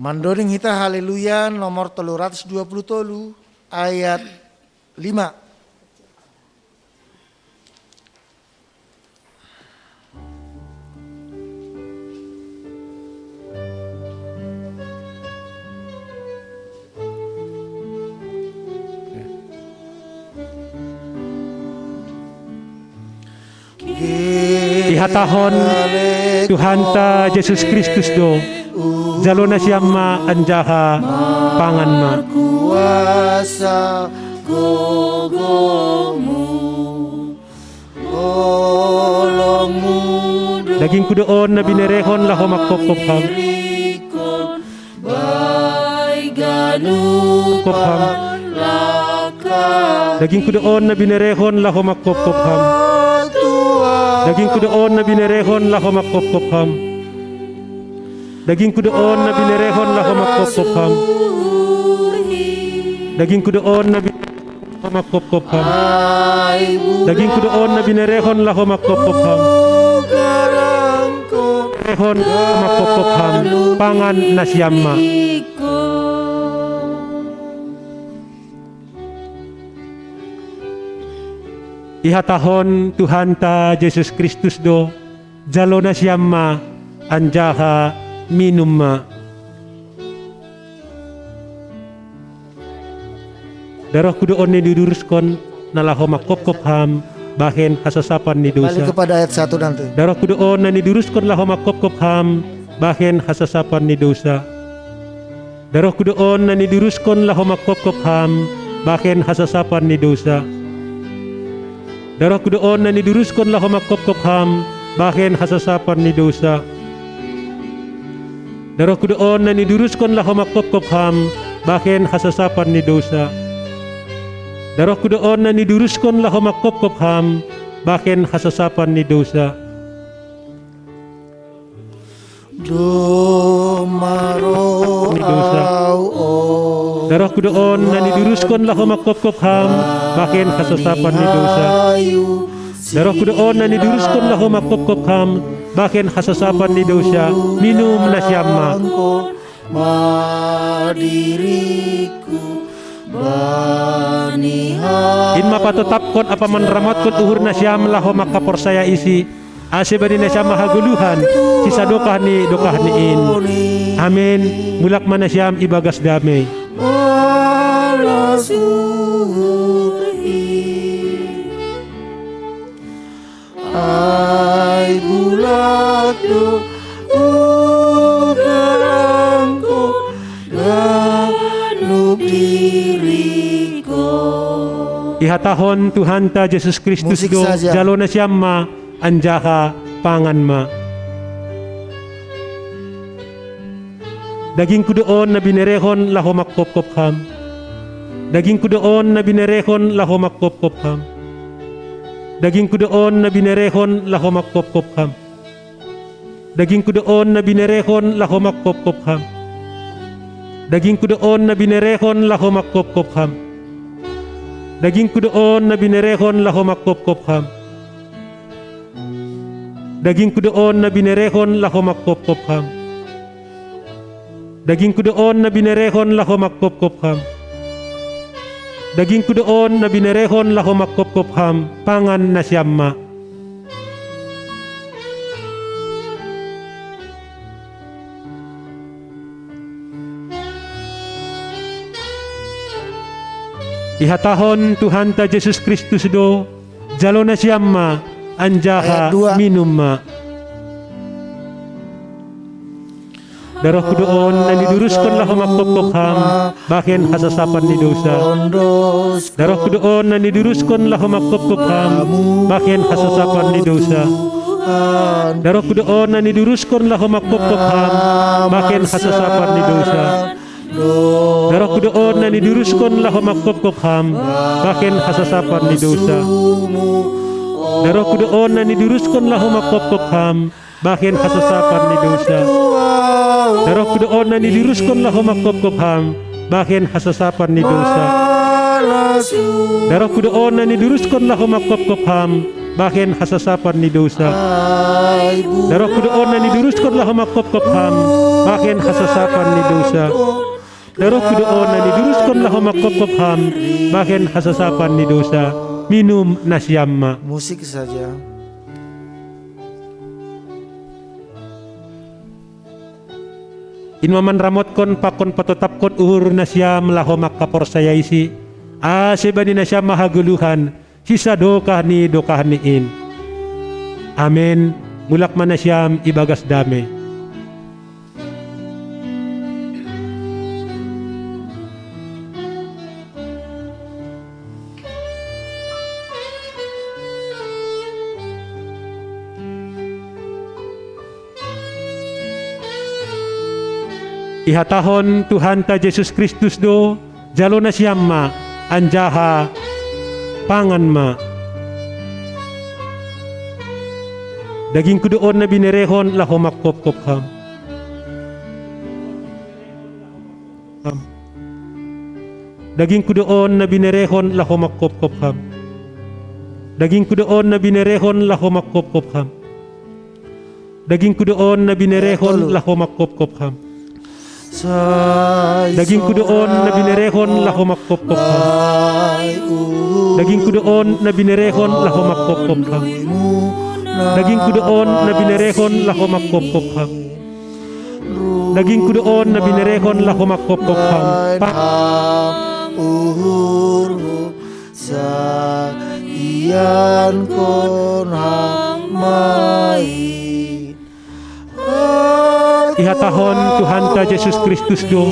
Mandoding hita Haleluya nomor tolu ratus dua puluh tolu, ayat lima. Ihatahon Tuhanta Jesus Kristus do: Jalo nasiam ma anjaha pangan ma. Kuasa gogomu, olongmu do. Dagingku do on na binerehon laho mangkopkop ham. Kop ham. Dagingku do on na binerehon laho mangkopkop ham. Dagingku do on na binerehon laho mangkopkop ham. Dagingku do on na binerehon laho mangkopkop ham. Dagingku do on na binerehon laho mangkopkop ham. Dagingku do on na binerehon laho mangkopkop ham. Rehon laho mangkopkop ham. Pangan nasiam ma. Ihatahon Tuhanta Jesus Kristus do, jalo nasiam ma anjaha minum ma. Darohku do on na niduruskon na laho mangkopkop ham bahen hasasapan ni dosa. Kembali kepada ayat satu nanti. Darohku do on na niduruskon laho mangkopkop ham bahen hasasapan ni dosa. Darohku do on na niduruskon laho mangkopkop ham bahen hasasapan ni dosa. Darohku do on na niduruskon laho mangkopkop ham bahen hasasapan ni dosa. Darohku do on na niduruskon laho mangkopkop ham bahen hasasapan ni dosa. Darohku do on na niduruskon laho mangkopkop ham bahen hasasapan ni dosa. Domaro ni dosa. Darohku do on na niduruskon laho mangkopkop ham bahen hasasapan ni dosa. Darohku do on na niduruskon laho mangkopkop ham bahen hasasapan ni dosa. Minum nasiam ma. In ma patotapkon ampa manramotkon uhur nasiam laho mangkaporsaya isi, ase bani nasiam ma hagoluhan, sisadokah ni dokahni in. Amen. Mulak ma nasiam ibagas damei. Ai bulat do ugarangko ganup diriko. Ihatahon Tuhanta Jesus Kristus do, jalo nasiam ma anjaha pangan ma. Dagingku do on na binerehon laho mangkopkop ham. Dagingku do on na binerehon laho mangkopkop ham. Dagingku do on na binerehon laho mangkopkop ham. Dagingku do on na binerehon laho mangkopkop ham. Dagingku do on na binerehon laho mangkopkop ham. Dagingku do on na binerehon laho mangkopkop ham. Dagingku do on na binerehon laho mangkopkop ham. Dagingku do on na binerehon laho mangkopkop ham. Dagingku do on na binerehon laho mangkopkop ham. Pangan nasiam ma. Ihatahon Tuhanta Jesus Kristus do, jalo nasiam ma anjaha minum ma. Darohku do on na niduruskon laho mangkopkop ham bahen hasasapan ni dosa. Darohku do on na niduruskon laho mangkopkop ham bahen hasasapan ni dosa. Darohku do on na niduruskon laho mangkopkop ham bahen hasasapan ni dosa. Darohku do on na niduruskon laho mangkopkop ham bahen hasasapan ni dosa. Darohku do on na niduruskon laho mangkopkop ham bahen hasasapan ni dosa. Darohku do on na niduruskon laho mangkopkop ham bahen hasasapan ni dosa. Darohku do on na niduruskon laho mangkopkop ham bahen hasasapan ni dosa. Darohku do on na niduruskon laho mangkopkop ham bahen hasasapan ni dosa. Darohku do on na niduruskon laho mangkopkop ham bahen hasasapan ni dosa. Minum nasiam ma. Musik saja. In ma manramotkon pakon patotapkon uhur nasiam laho mangkaporsaya isi, ase bani nasiam ma hagoluhan, sisadokah ni dokahni in. Amen. Mulak ma nasiam ibagas damei. Ihatahon Tuhanta Jesus Kristus do, jalo nasiam ma, anjaha pangan ma. Dagingku do on na binerehon laho mangkopkop ham. Dagingku doon na binerehon laho magkopkop ham. Dagingku doon na binerehon laho magkopkop ham. Dagingku doon na binerehon laho magkopkop ham. Dagingku doon na binerehon laho magkopkop ham. Dagingku doon na binerehon laho magkopkop ham. Dagingku doon na binerehon laho magkopkop ham. Dagingku doon na binerehon laho magkopkop ham. Pa- Sa iyan kon hamai. Ihatahon Tuhanta Jesus Kristus do,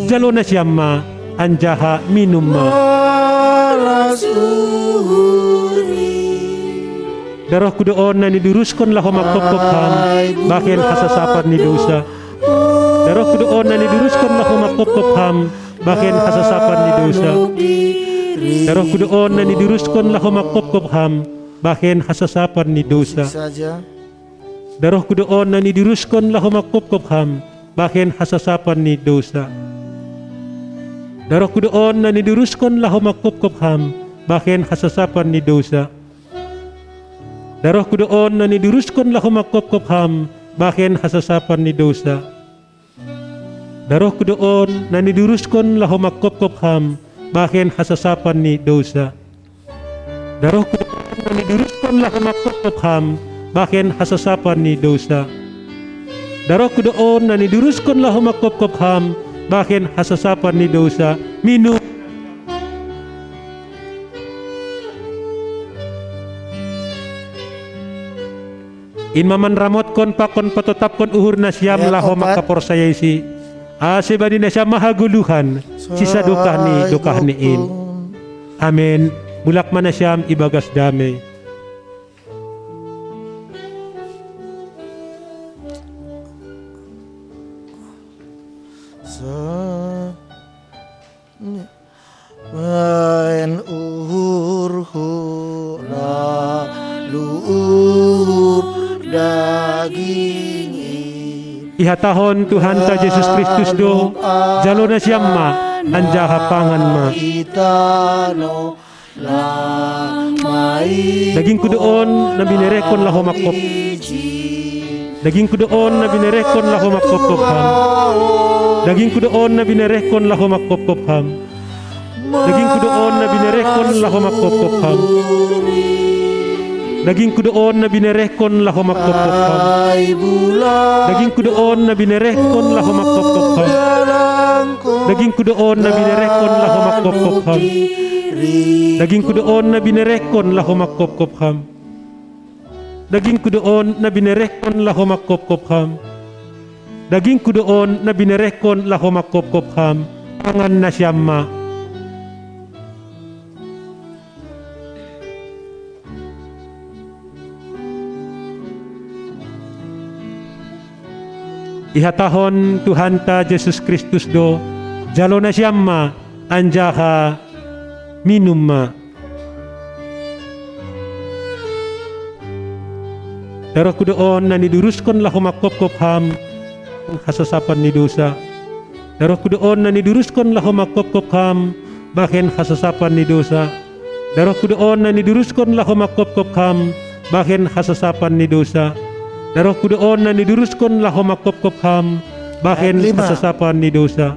jalo nasiam ma, anjaha minum ma. Darohku doon na niduruskon laho magkopkop ham, bahen hasasapan ni dosa. Darohku doon na niduruskon laho magkopkop ham, bahen hasasapan ni dosa. Darohku doon na niduruskon laho magkopkop ham, bahen hasasapan ni dosa. Darohku doon na niduruskon laho magkopkop ham, bahen hasasapan ni dosa. Darohku doon na niduruskon laho magkopkop ham, bahen hasasapan ni dosa. Darohku doon na niduruskon laho magkopkop ham, bahen hasasapan ni dosa. Darohku doon na niduruskon laho magkopkop ham, bahen hasasapan ni dosa. Darohku doon na niduruskon laho magkopkop ham, bahen hasasapan ni dosa. Darohku doon na niduruskon laho magkopkop ham, bahen hasasapan ni dosa. Minum. In ma manramotkon pakon patotapkon uhur nasiam laho mangkaporsayai si, ase bani nasiam ma hagoluhan, sisadokah ni dokah ni in. Amen. Mulak ma nasiam ibagas damei. Sa- Main uhurhu lalu uhur daging. Ihatahon Tuhanta Jesus Kristus do, jalo nasiam ma, anjaha pangan ma. Dagingku do on na binerehkon laho mangkop. Dagingku do on na binerehkon laho mangkopkop ham. Dagingku do on na binerehkon laho mangkopkop ham. Dagingku do on na binerehkon laho mangkopkop ham. Dagingku do on na binerehkon laho mangkopkop ham. Dagingku do on na binerehkon laho mangkopkop ham. Dagingku do on na binerehkon laho mangkopkop ham. Dagingku do on na binerehkon laho mangkopkop ham. Dagingku do on na binerehkon laho mangkopkop ham. Dagingku do on na binerehkon laho mangkopkop ham. Pangan nasiam ma. Ihatahon Tuhanta Jesus Kristus do, jalo nasiam ma, anjaha minum ma. Darohku do on na niduruskon laho mangkopkop ham, hasasapan ni dosa. Darohku do on na niduruskon laho mangkopkop ham, bahen hasasapan ni dosa. Darohku do on na niduruskon laho mangkopkop ham, bahen hasasapan ni dosa. Darohku do on na niduruskon laho mangkopkop ham, bahen hasasapan ni dosa.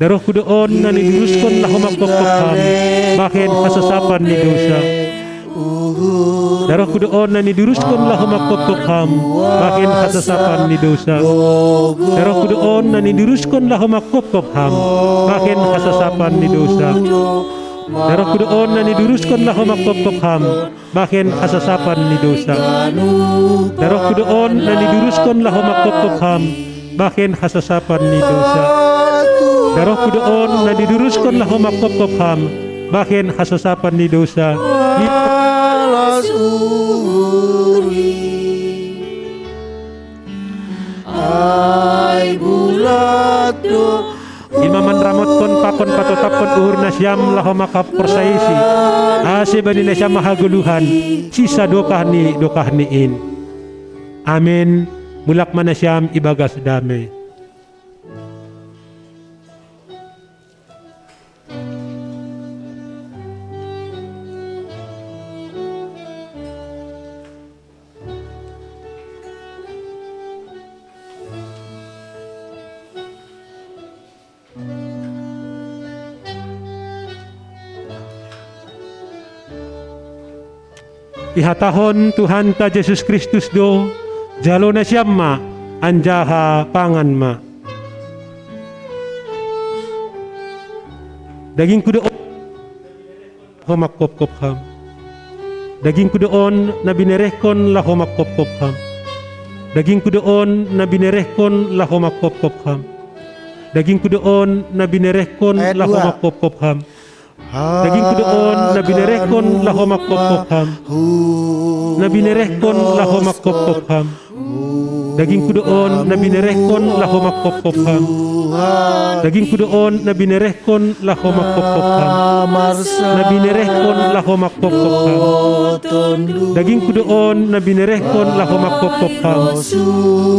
Darohku do on na niduruskon laho mangkopkop ham, bahen hasasapan ni dosa. Darohku do on na niduruskon laho mangkopkop ham, bahen hasasapan ni dosa. Darohku do on na niduruskon laho mangkopkop ham, bahen hasasapan ni dosa. Darohku do on na niduruskon laho mangkopkop ham, bahen hasasapan ni dosa. Darohku do on na niduruskon laho mangkopkop ham, bahen hasasapan ni dosa. Darohku do on na niduruskon laho mangkopkop ham, bahen hasasapan ni dosa. Ai bulat do. In ma manramotkon pakon patotaphon uhur nasiam laho mangkaporsayai si, ase bani nasiam ma hagoluhan, sisadokah ni dokah ni in. Amen. Mulak ma nasiam ibagas damei. Ihatahon Tuhanta Jesus Kristus do, jalo nasiam ma, anjaha pangan ma. Dagingku do on laho mangkopkop ham. Dagingku do on na binerehkon laho mangkopkop ham. Dagingku do on na binerehkon laho mangkopkop ham. Dagingku do on na binerehkon laho mangkopkop ham. Dagingku do on na binerehkon laho mangkopkop ham. Na binerehkon laho mangkopkop ham. Dagingku do on na binerehkon laho mangkopkop ham. Dagingku do on na binerehkon laho mangkopkop ham. Na binerehkon laho mangkopkop ham. Dagingku do on na binerehkon laho mangkopkop ham.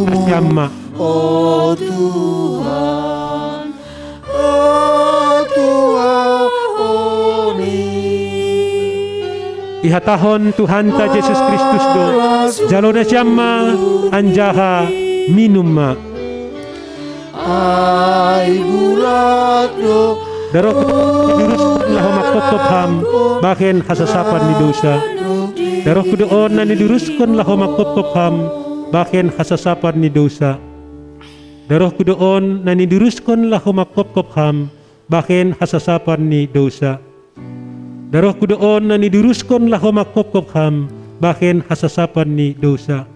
Nasiam ma. O Tuhan, o Tuhan, o ni. Ihatahon Tuhanta Jesus Kristus do, jalo nasiam ma, anjaha minum ma. Ai bulat do. Darohku do on na niduruskon laho mangkopkop ham, bahen hasasapan ni dousa. Darohku do on na niduruskon laho mangkopkop ham, bahen hasasapan ni dousa. Darohku do on na niduruskon laho mangkopkop ham, bahen hasasapan ni dousa. Darohku do on na niduruskon laho mangkopkop ham, bahen hasasapan ni dousa.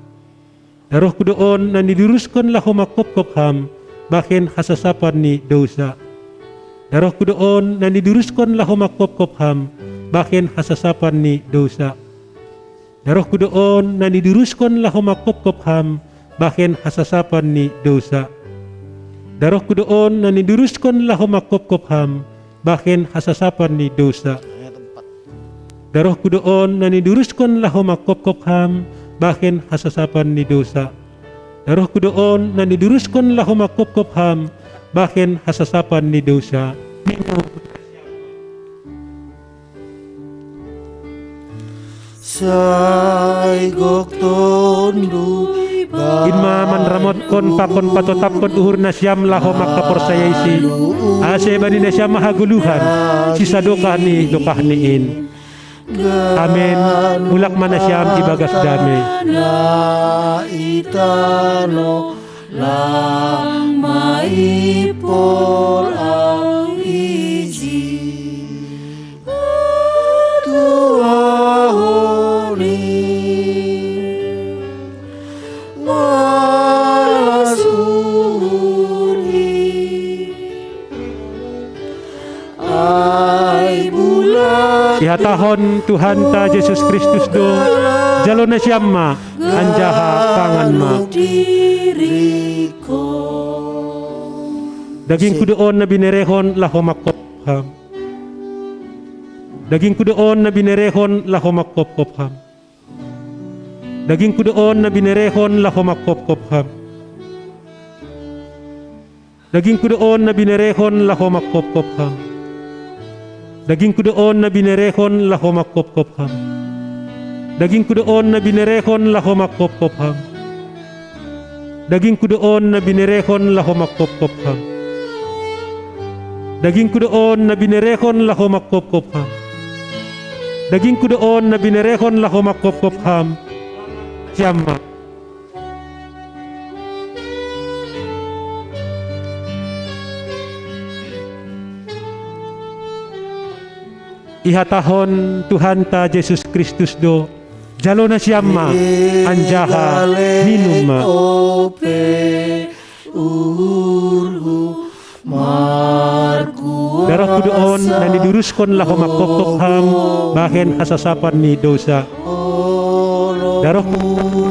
Darohku do on na niduruskon laho mangkopkop ham, bahen hasasapan ni dousa. Darohku do on na niduruskon laho mangkopkop ham, bahen hasasapan ni dousa. Darohku do on na niduruskon laho mangkopkop ham, bahen hasasapan ni dousa. Darohku do on na niduruskon laho mangkopkop ham, bahen hasasapan ni dousa. Darohku do on na niduruskon laho mangkopkop ham, bahen hasasapan ni dousa. Darohku do on na niduruskon laho mangkopkop ham, bahen hasasapan ni dousa. Sai gok tonduy. In ma manramotkon pakon patotapkon uhur nasiam laho mangkaporsayai si, ase bani nasiam ma hagoluhan, sisadokah ni dokahni in. Amen. Mulak ma nasiam ibagas dame. Na i tano, lang ma i pol au isi. Tuahoni. Malas uhurhi. Ai bulat. Ihatahon Tuhanta Jesus Kristus do, jalo nasiam ma, anjaha pangan ma. Dagingku do on na binerehon laho mangkopkop ham. Dagingku do on na binerehon laho mangkopkop ham. Dagingku do on na binerehon laho mangkopkop ham. Dagingku do on na binerehon laho mangkopkop ham. Dagingku do on na binerehon laho mangkopkop ham. Dagingku do on na binerehon laho mangkopkop ham. Dagingku do on na binerehon laho mangkopkop ham. Dagingku do on na binerehon laho mangkopkop ham. Dagingku do on na binerehon laho mangkopkop ham. Siam ma. Ihatahon Tuhanta Jesus Kristus do, jalo nasiam ma, anjaha minum ma. Darohku do on na niduruskon laho mangkopkop ham, bahen hasasapan ni dousa. Darohku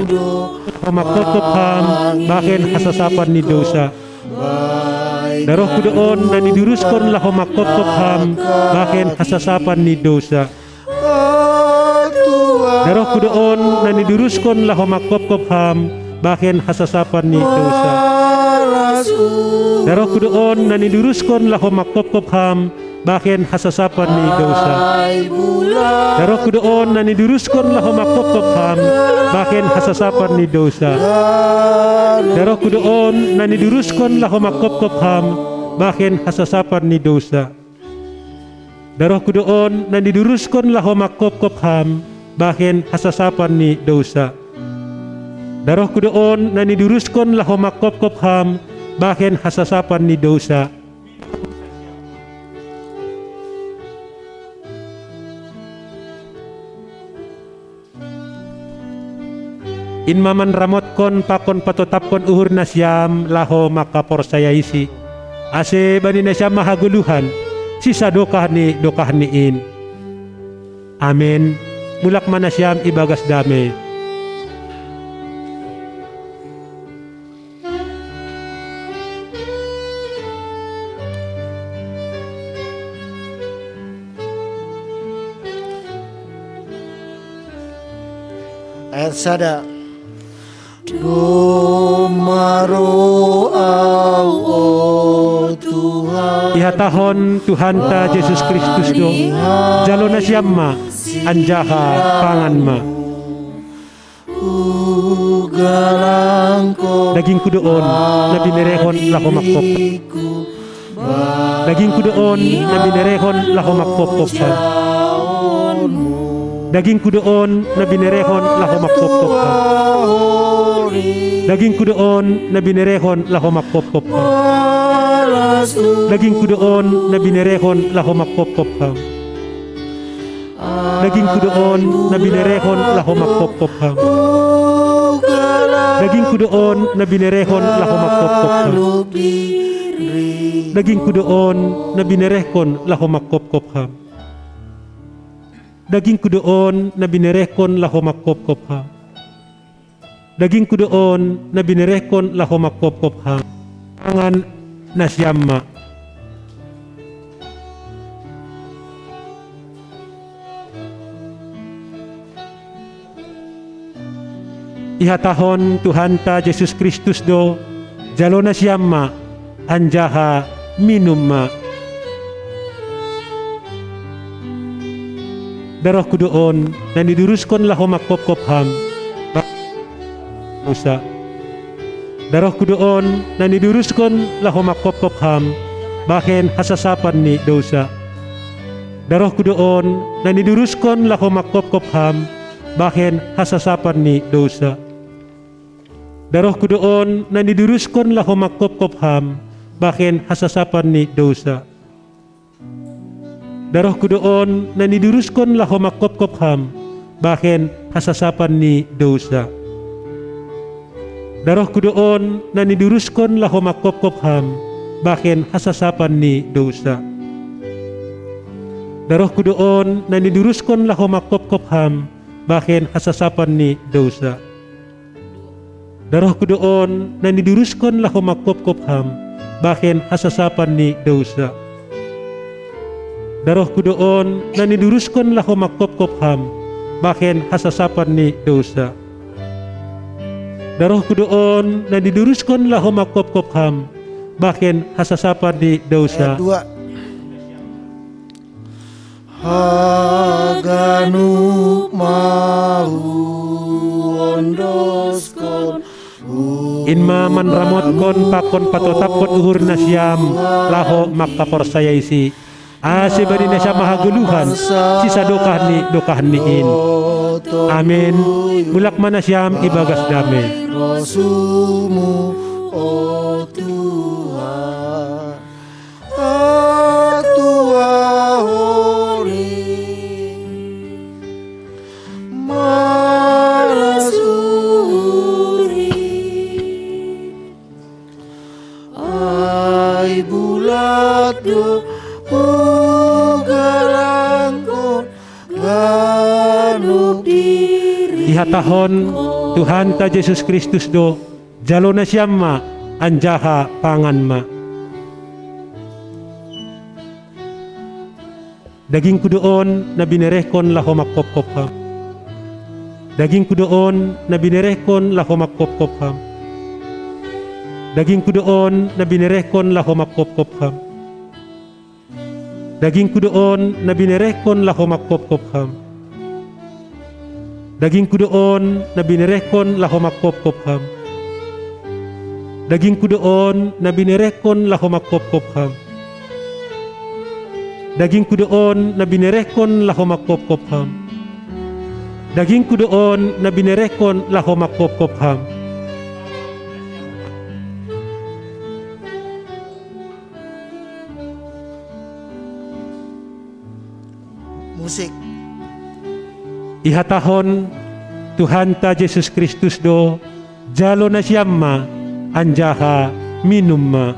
do on laho mangkopkop ham, bahen hasasapan ni dousa. Darohku do on na niduruskon laho mangkopkop ham, bahen hasasapan ni dousa. Darohku do on na niduruskon laho mangkopkop ham, bahen hasasapan ni dousa. Darohku do on na niduruskon laho mangkopkop ham, bahen hasasapan ni dousa. Darohku do on na niduruskon laho mangkopkop ham, bahen hasasapan ni dousa. Darohku do on na niduruskon laho mangkopkop ham, bahen hasasapan ni dousa. Darohku do on na niduruskon laho mangkopkop ham, bahen hasasapan ni dousa. Darohku do on na niduruskon laho mangkopkop ham bahen hasasapan ni dousa. In ma manramotkon pakon patotapkon uhur nasiam laho mangkaporsayai si, ase bani nasiam ma hagoluhan, sisa dokah ni dokah ni in. Amen. Mulak ma nasiam ibagas dame. Ayat sada. Domma ro au, o Tuhan. Ihatahon Tuhanta Jesus Kristus do, jalo nasiam ma, anjaha pangan ma. Ugalangko. Dagingku do on na binerehon laho mangkopkop. Dagingku do on na binerehon laho mangkopkop ham. Dagingku do on na binerehon laho mangkopkop ham. Dagingku do on na binerehon laho mangkopkop ham. Dagingku do on na binerehon laho mangkopkop ham. Dagingku do on na binerehon laho mangkopkop ham. Dagingku do on na binerehon laho mangkopkop ham. Dagingku do on na binerehon laho mangkopkop ham. Dagingku do on na binerehon laho mangkopkop ham. Dagingku do on na binerehon laho mangkopkop ham. Pangan nasiam ma. Ihatahon Tuhanta Jesus Kristus do, jalo nasiam ma, anjaha minum ma. Darohku do on na niduruskon laho mangkopkop ham. Dosa. Darohku do on na niduruskon laho mangkopkop ham bahen hasasapan ni dousa. Darohku do on na niduruskon laho mangkopkop ham bahen hasasapan ni dousa. Darohku do on na niduruskon laho mangkopkop ham bahen hasasapan ni dousa. Darohku do on na niduruskon laho mangkopkop ham bahen hasasapan ni dousa. Darohku do on na niduruskon laho mangkopkop ham bahen hasasapan ni dousa. Darohku do on na niduruskon laho mangkopkop ham bahen hasasapan ni dousa. Darohku do on na niduruskon laho mangkopkop ham bahen hasasapan ni dousa. Darohku do on na niduruskon laho mangkopkop ham bahen hasasapan ni dousa. Darohku do on na niduruskon laho mangkopkop ham bahen hasasapan ni dousa. Ayat dua. Haganup ma huondoskon. In ma manramotkon pakon patotapkon uhur nasiam laho mangkaporsayai si, ase bani nasiam ma hagoluhan, sisa dokah ni dokah ni in. Amen. Mulak ma nasiam ibagas dame. Rosumu, o Tuhan. Atua hori malasuri. Ai bulat do ugalangkon ganup diri. Ihatahon Tuhanta Jesus Kristus do, jalo nasiam ma, anjaha pangan ma. Dagingku do on na binerehkon laho mangkopkop ham. Dagingku do on na binerehkon laho mangkopkop ham. Dagingku do on na binerehkon laho mangkopkop ham. Dagingku do on na binerehkon laho mangkopkop ham. Dagingku do on na binerehkon laho mangkopkop ham. Dagingku do on na binerehkon laho mangkopkop ham. Dagingku do on na binerehkon laho mangkopkop ham. Dagingku do on na binerehkon laho mangkopkop Ham. Musik. Ihatahon Tuhanta Jesus Kristus do, jalo nasiam ma, anjaha minum ma.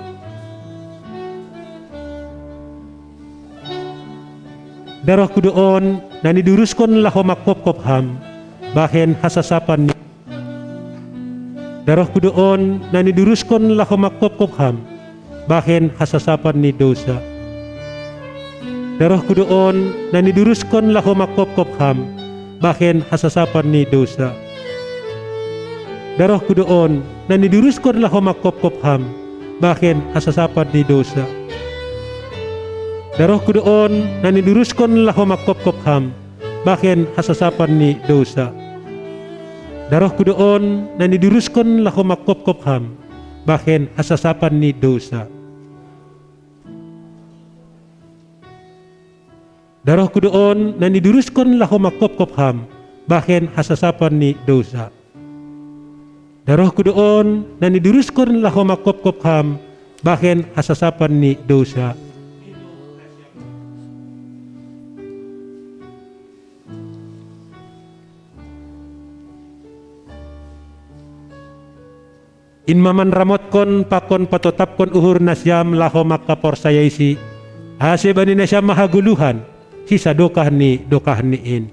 Darohku do on na niduruskon laho mangkopkop Ham, bahen hasasapan ni Darohku do on na niduruskon laho mangkopkop Ham, bahen hasasapan ni dousa. Darohku do on na niduruskon laho mangkopkop Ham, bahen hasasapan ni dousa. Darohku do on na niduruskon laho mangkopkop Ham, bahen hasasapan ni dousa. Darohku do on na niduruskon laho mangkopkop Ham, bahen hasasapan ni dousa. Darohku do on na niduruskon laho mangkopkop Ham, bahen hasasapan ni dousa. Darohku do on na niduruskon laho mangkopkop Ham, bahen hasasapan ni dousa. Darohku do on na niduruskon laho mangkopkop Ham, bahen hasasapan ni dousa. In ma manramotkon pakon patotapkon uhur nasiam laho mangkaporsayaisi, ase bani nasiam ma hagoluhan, sisadokah ni dokahni in.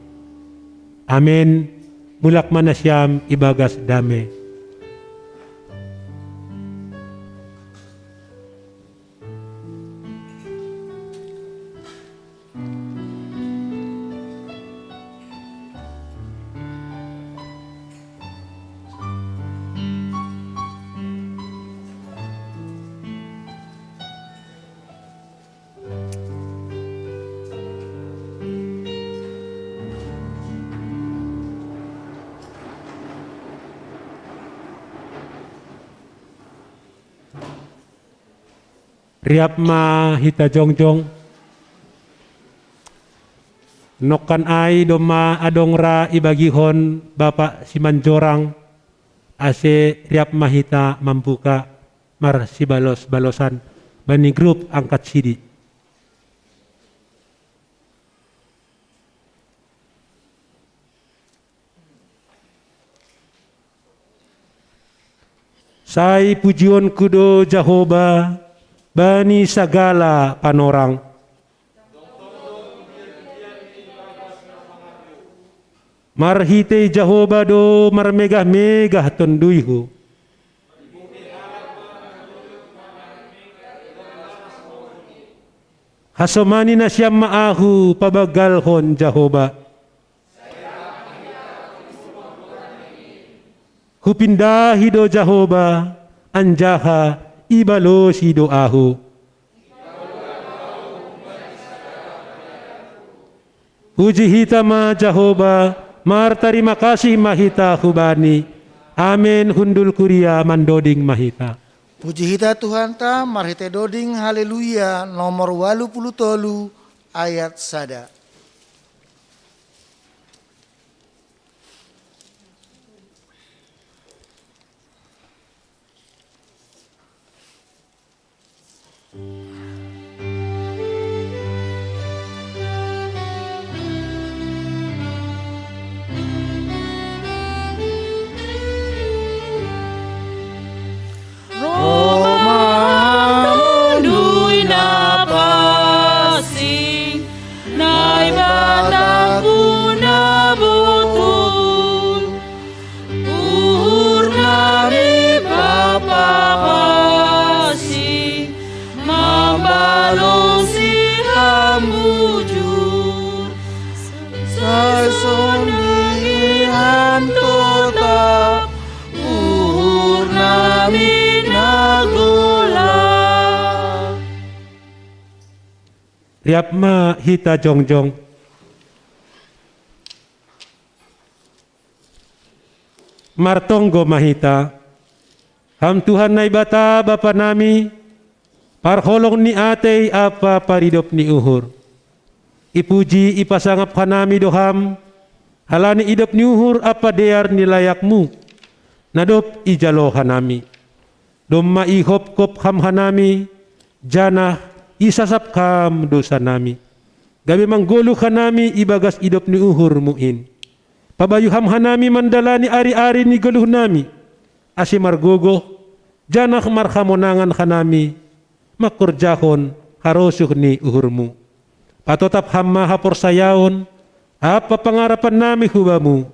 Amen. Mulak ma nasiam ibagas dame. Riap ma hita jongjong. Nongkan ai domma adong ra ibagihon Bapak Simanjorang, ase riap ma hita mambuka marsibalos-balosan bani grup angkat sidi. Sai pujionku do Jahowa bani sagala panorang. Marhitei Jahowa do marmegah-megah tonduyhu. Hasomani nasiam ma ahu pabanggalhon Jahowa. Hupindahi do Jahowa, anjaha ibalosi do ahu. Puji hita ma Jahowa, martarima kasih ma hita hu Bani. Amen, hundul kuria mandoding ma hita. Puji hita Tuhanta, marhitei doding Haleluya nomor walu pulu tolu ayat sada. Roh ma Mondui na pansing, Naibata ku na botul, uhur nami papansing, mambalosi Ham bujur. Sai sonai Ham totap, uhur nami na golap. Riap ma hita jongjong. Martonggo ma hita. Ham Tuhan Naibata Bapa nami, parholong ni atei ampa paridop ni uhur. Ipuji ipasangap hanami do Ham, Halani idop ni uhur ampa dear ni layakmu, na dob ijalo hanami. Domma ihopkop ham hanami, janah isasap ham dousanami. Gabe manggoluh hanami ibagas idop ni uhurmu in. Pabayu ham hanami mandalani ari-ari ni goluhnami, ase margogoh, janah marhamonangan hanami mangkorjahon harosuh ni uhurmu. Patotap ham ma haporsayaon ampa pangarapannami hu Bamu,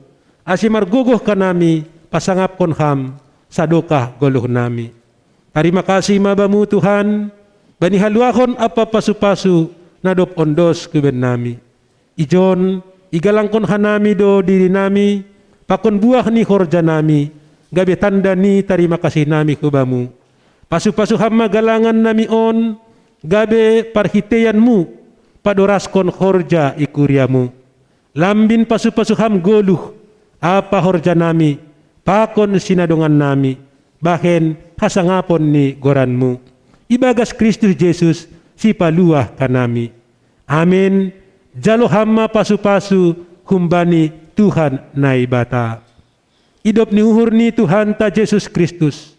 ase margogoh hanami pasangapkon Ham sadokah goluhnami. Tarima kasih ma Bamu Tuhan, bani haluahon ampa pasu-pasu na dob ondos hu bannami. Ijon, igalangkon hanami do dirinami, pakon buah ni horjanami, gabe tanda ni tarima kasihnami hu Bamu. Pasu-pasu Ham ma galangannami on, gabe parhiteianmu padoraskon horja i kuriamu. Lambin pasu-pasu Ham goluh ampa horjanami, pakon sinadongannami, bahen hasangapon ni goranmu. Ibagas Kristus Jesus, Sipaluah hanami. Amen. Jalo Ham ma pasu-pasu humbani Tuhan Naibata. Idop ni uhur ni Tuhanta Jesus Kristus,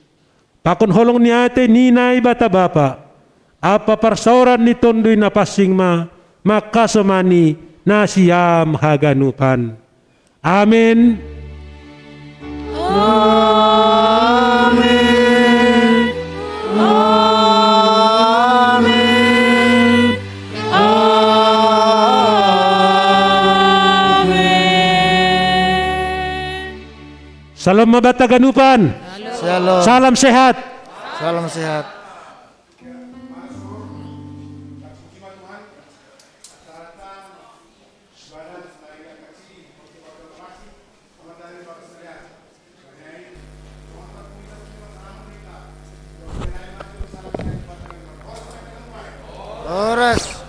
pakon holong ni atei ni Naibata Bapa, ampa parsaoran ni Tonduy Napansing ma mangkasomani nasiam haganupan. Amen. Amen. Amen. Amen. Salam ma banta haganupan. Shalom. Salam sehat. Salam sehat. Horas.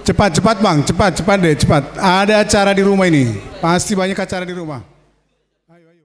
Cepat, cepat, Bang, cepat, cepat deh, cepat. Ada acara di rumah ini. Pasti banyak acara di rumah. Ayo, ayo.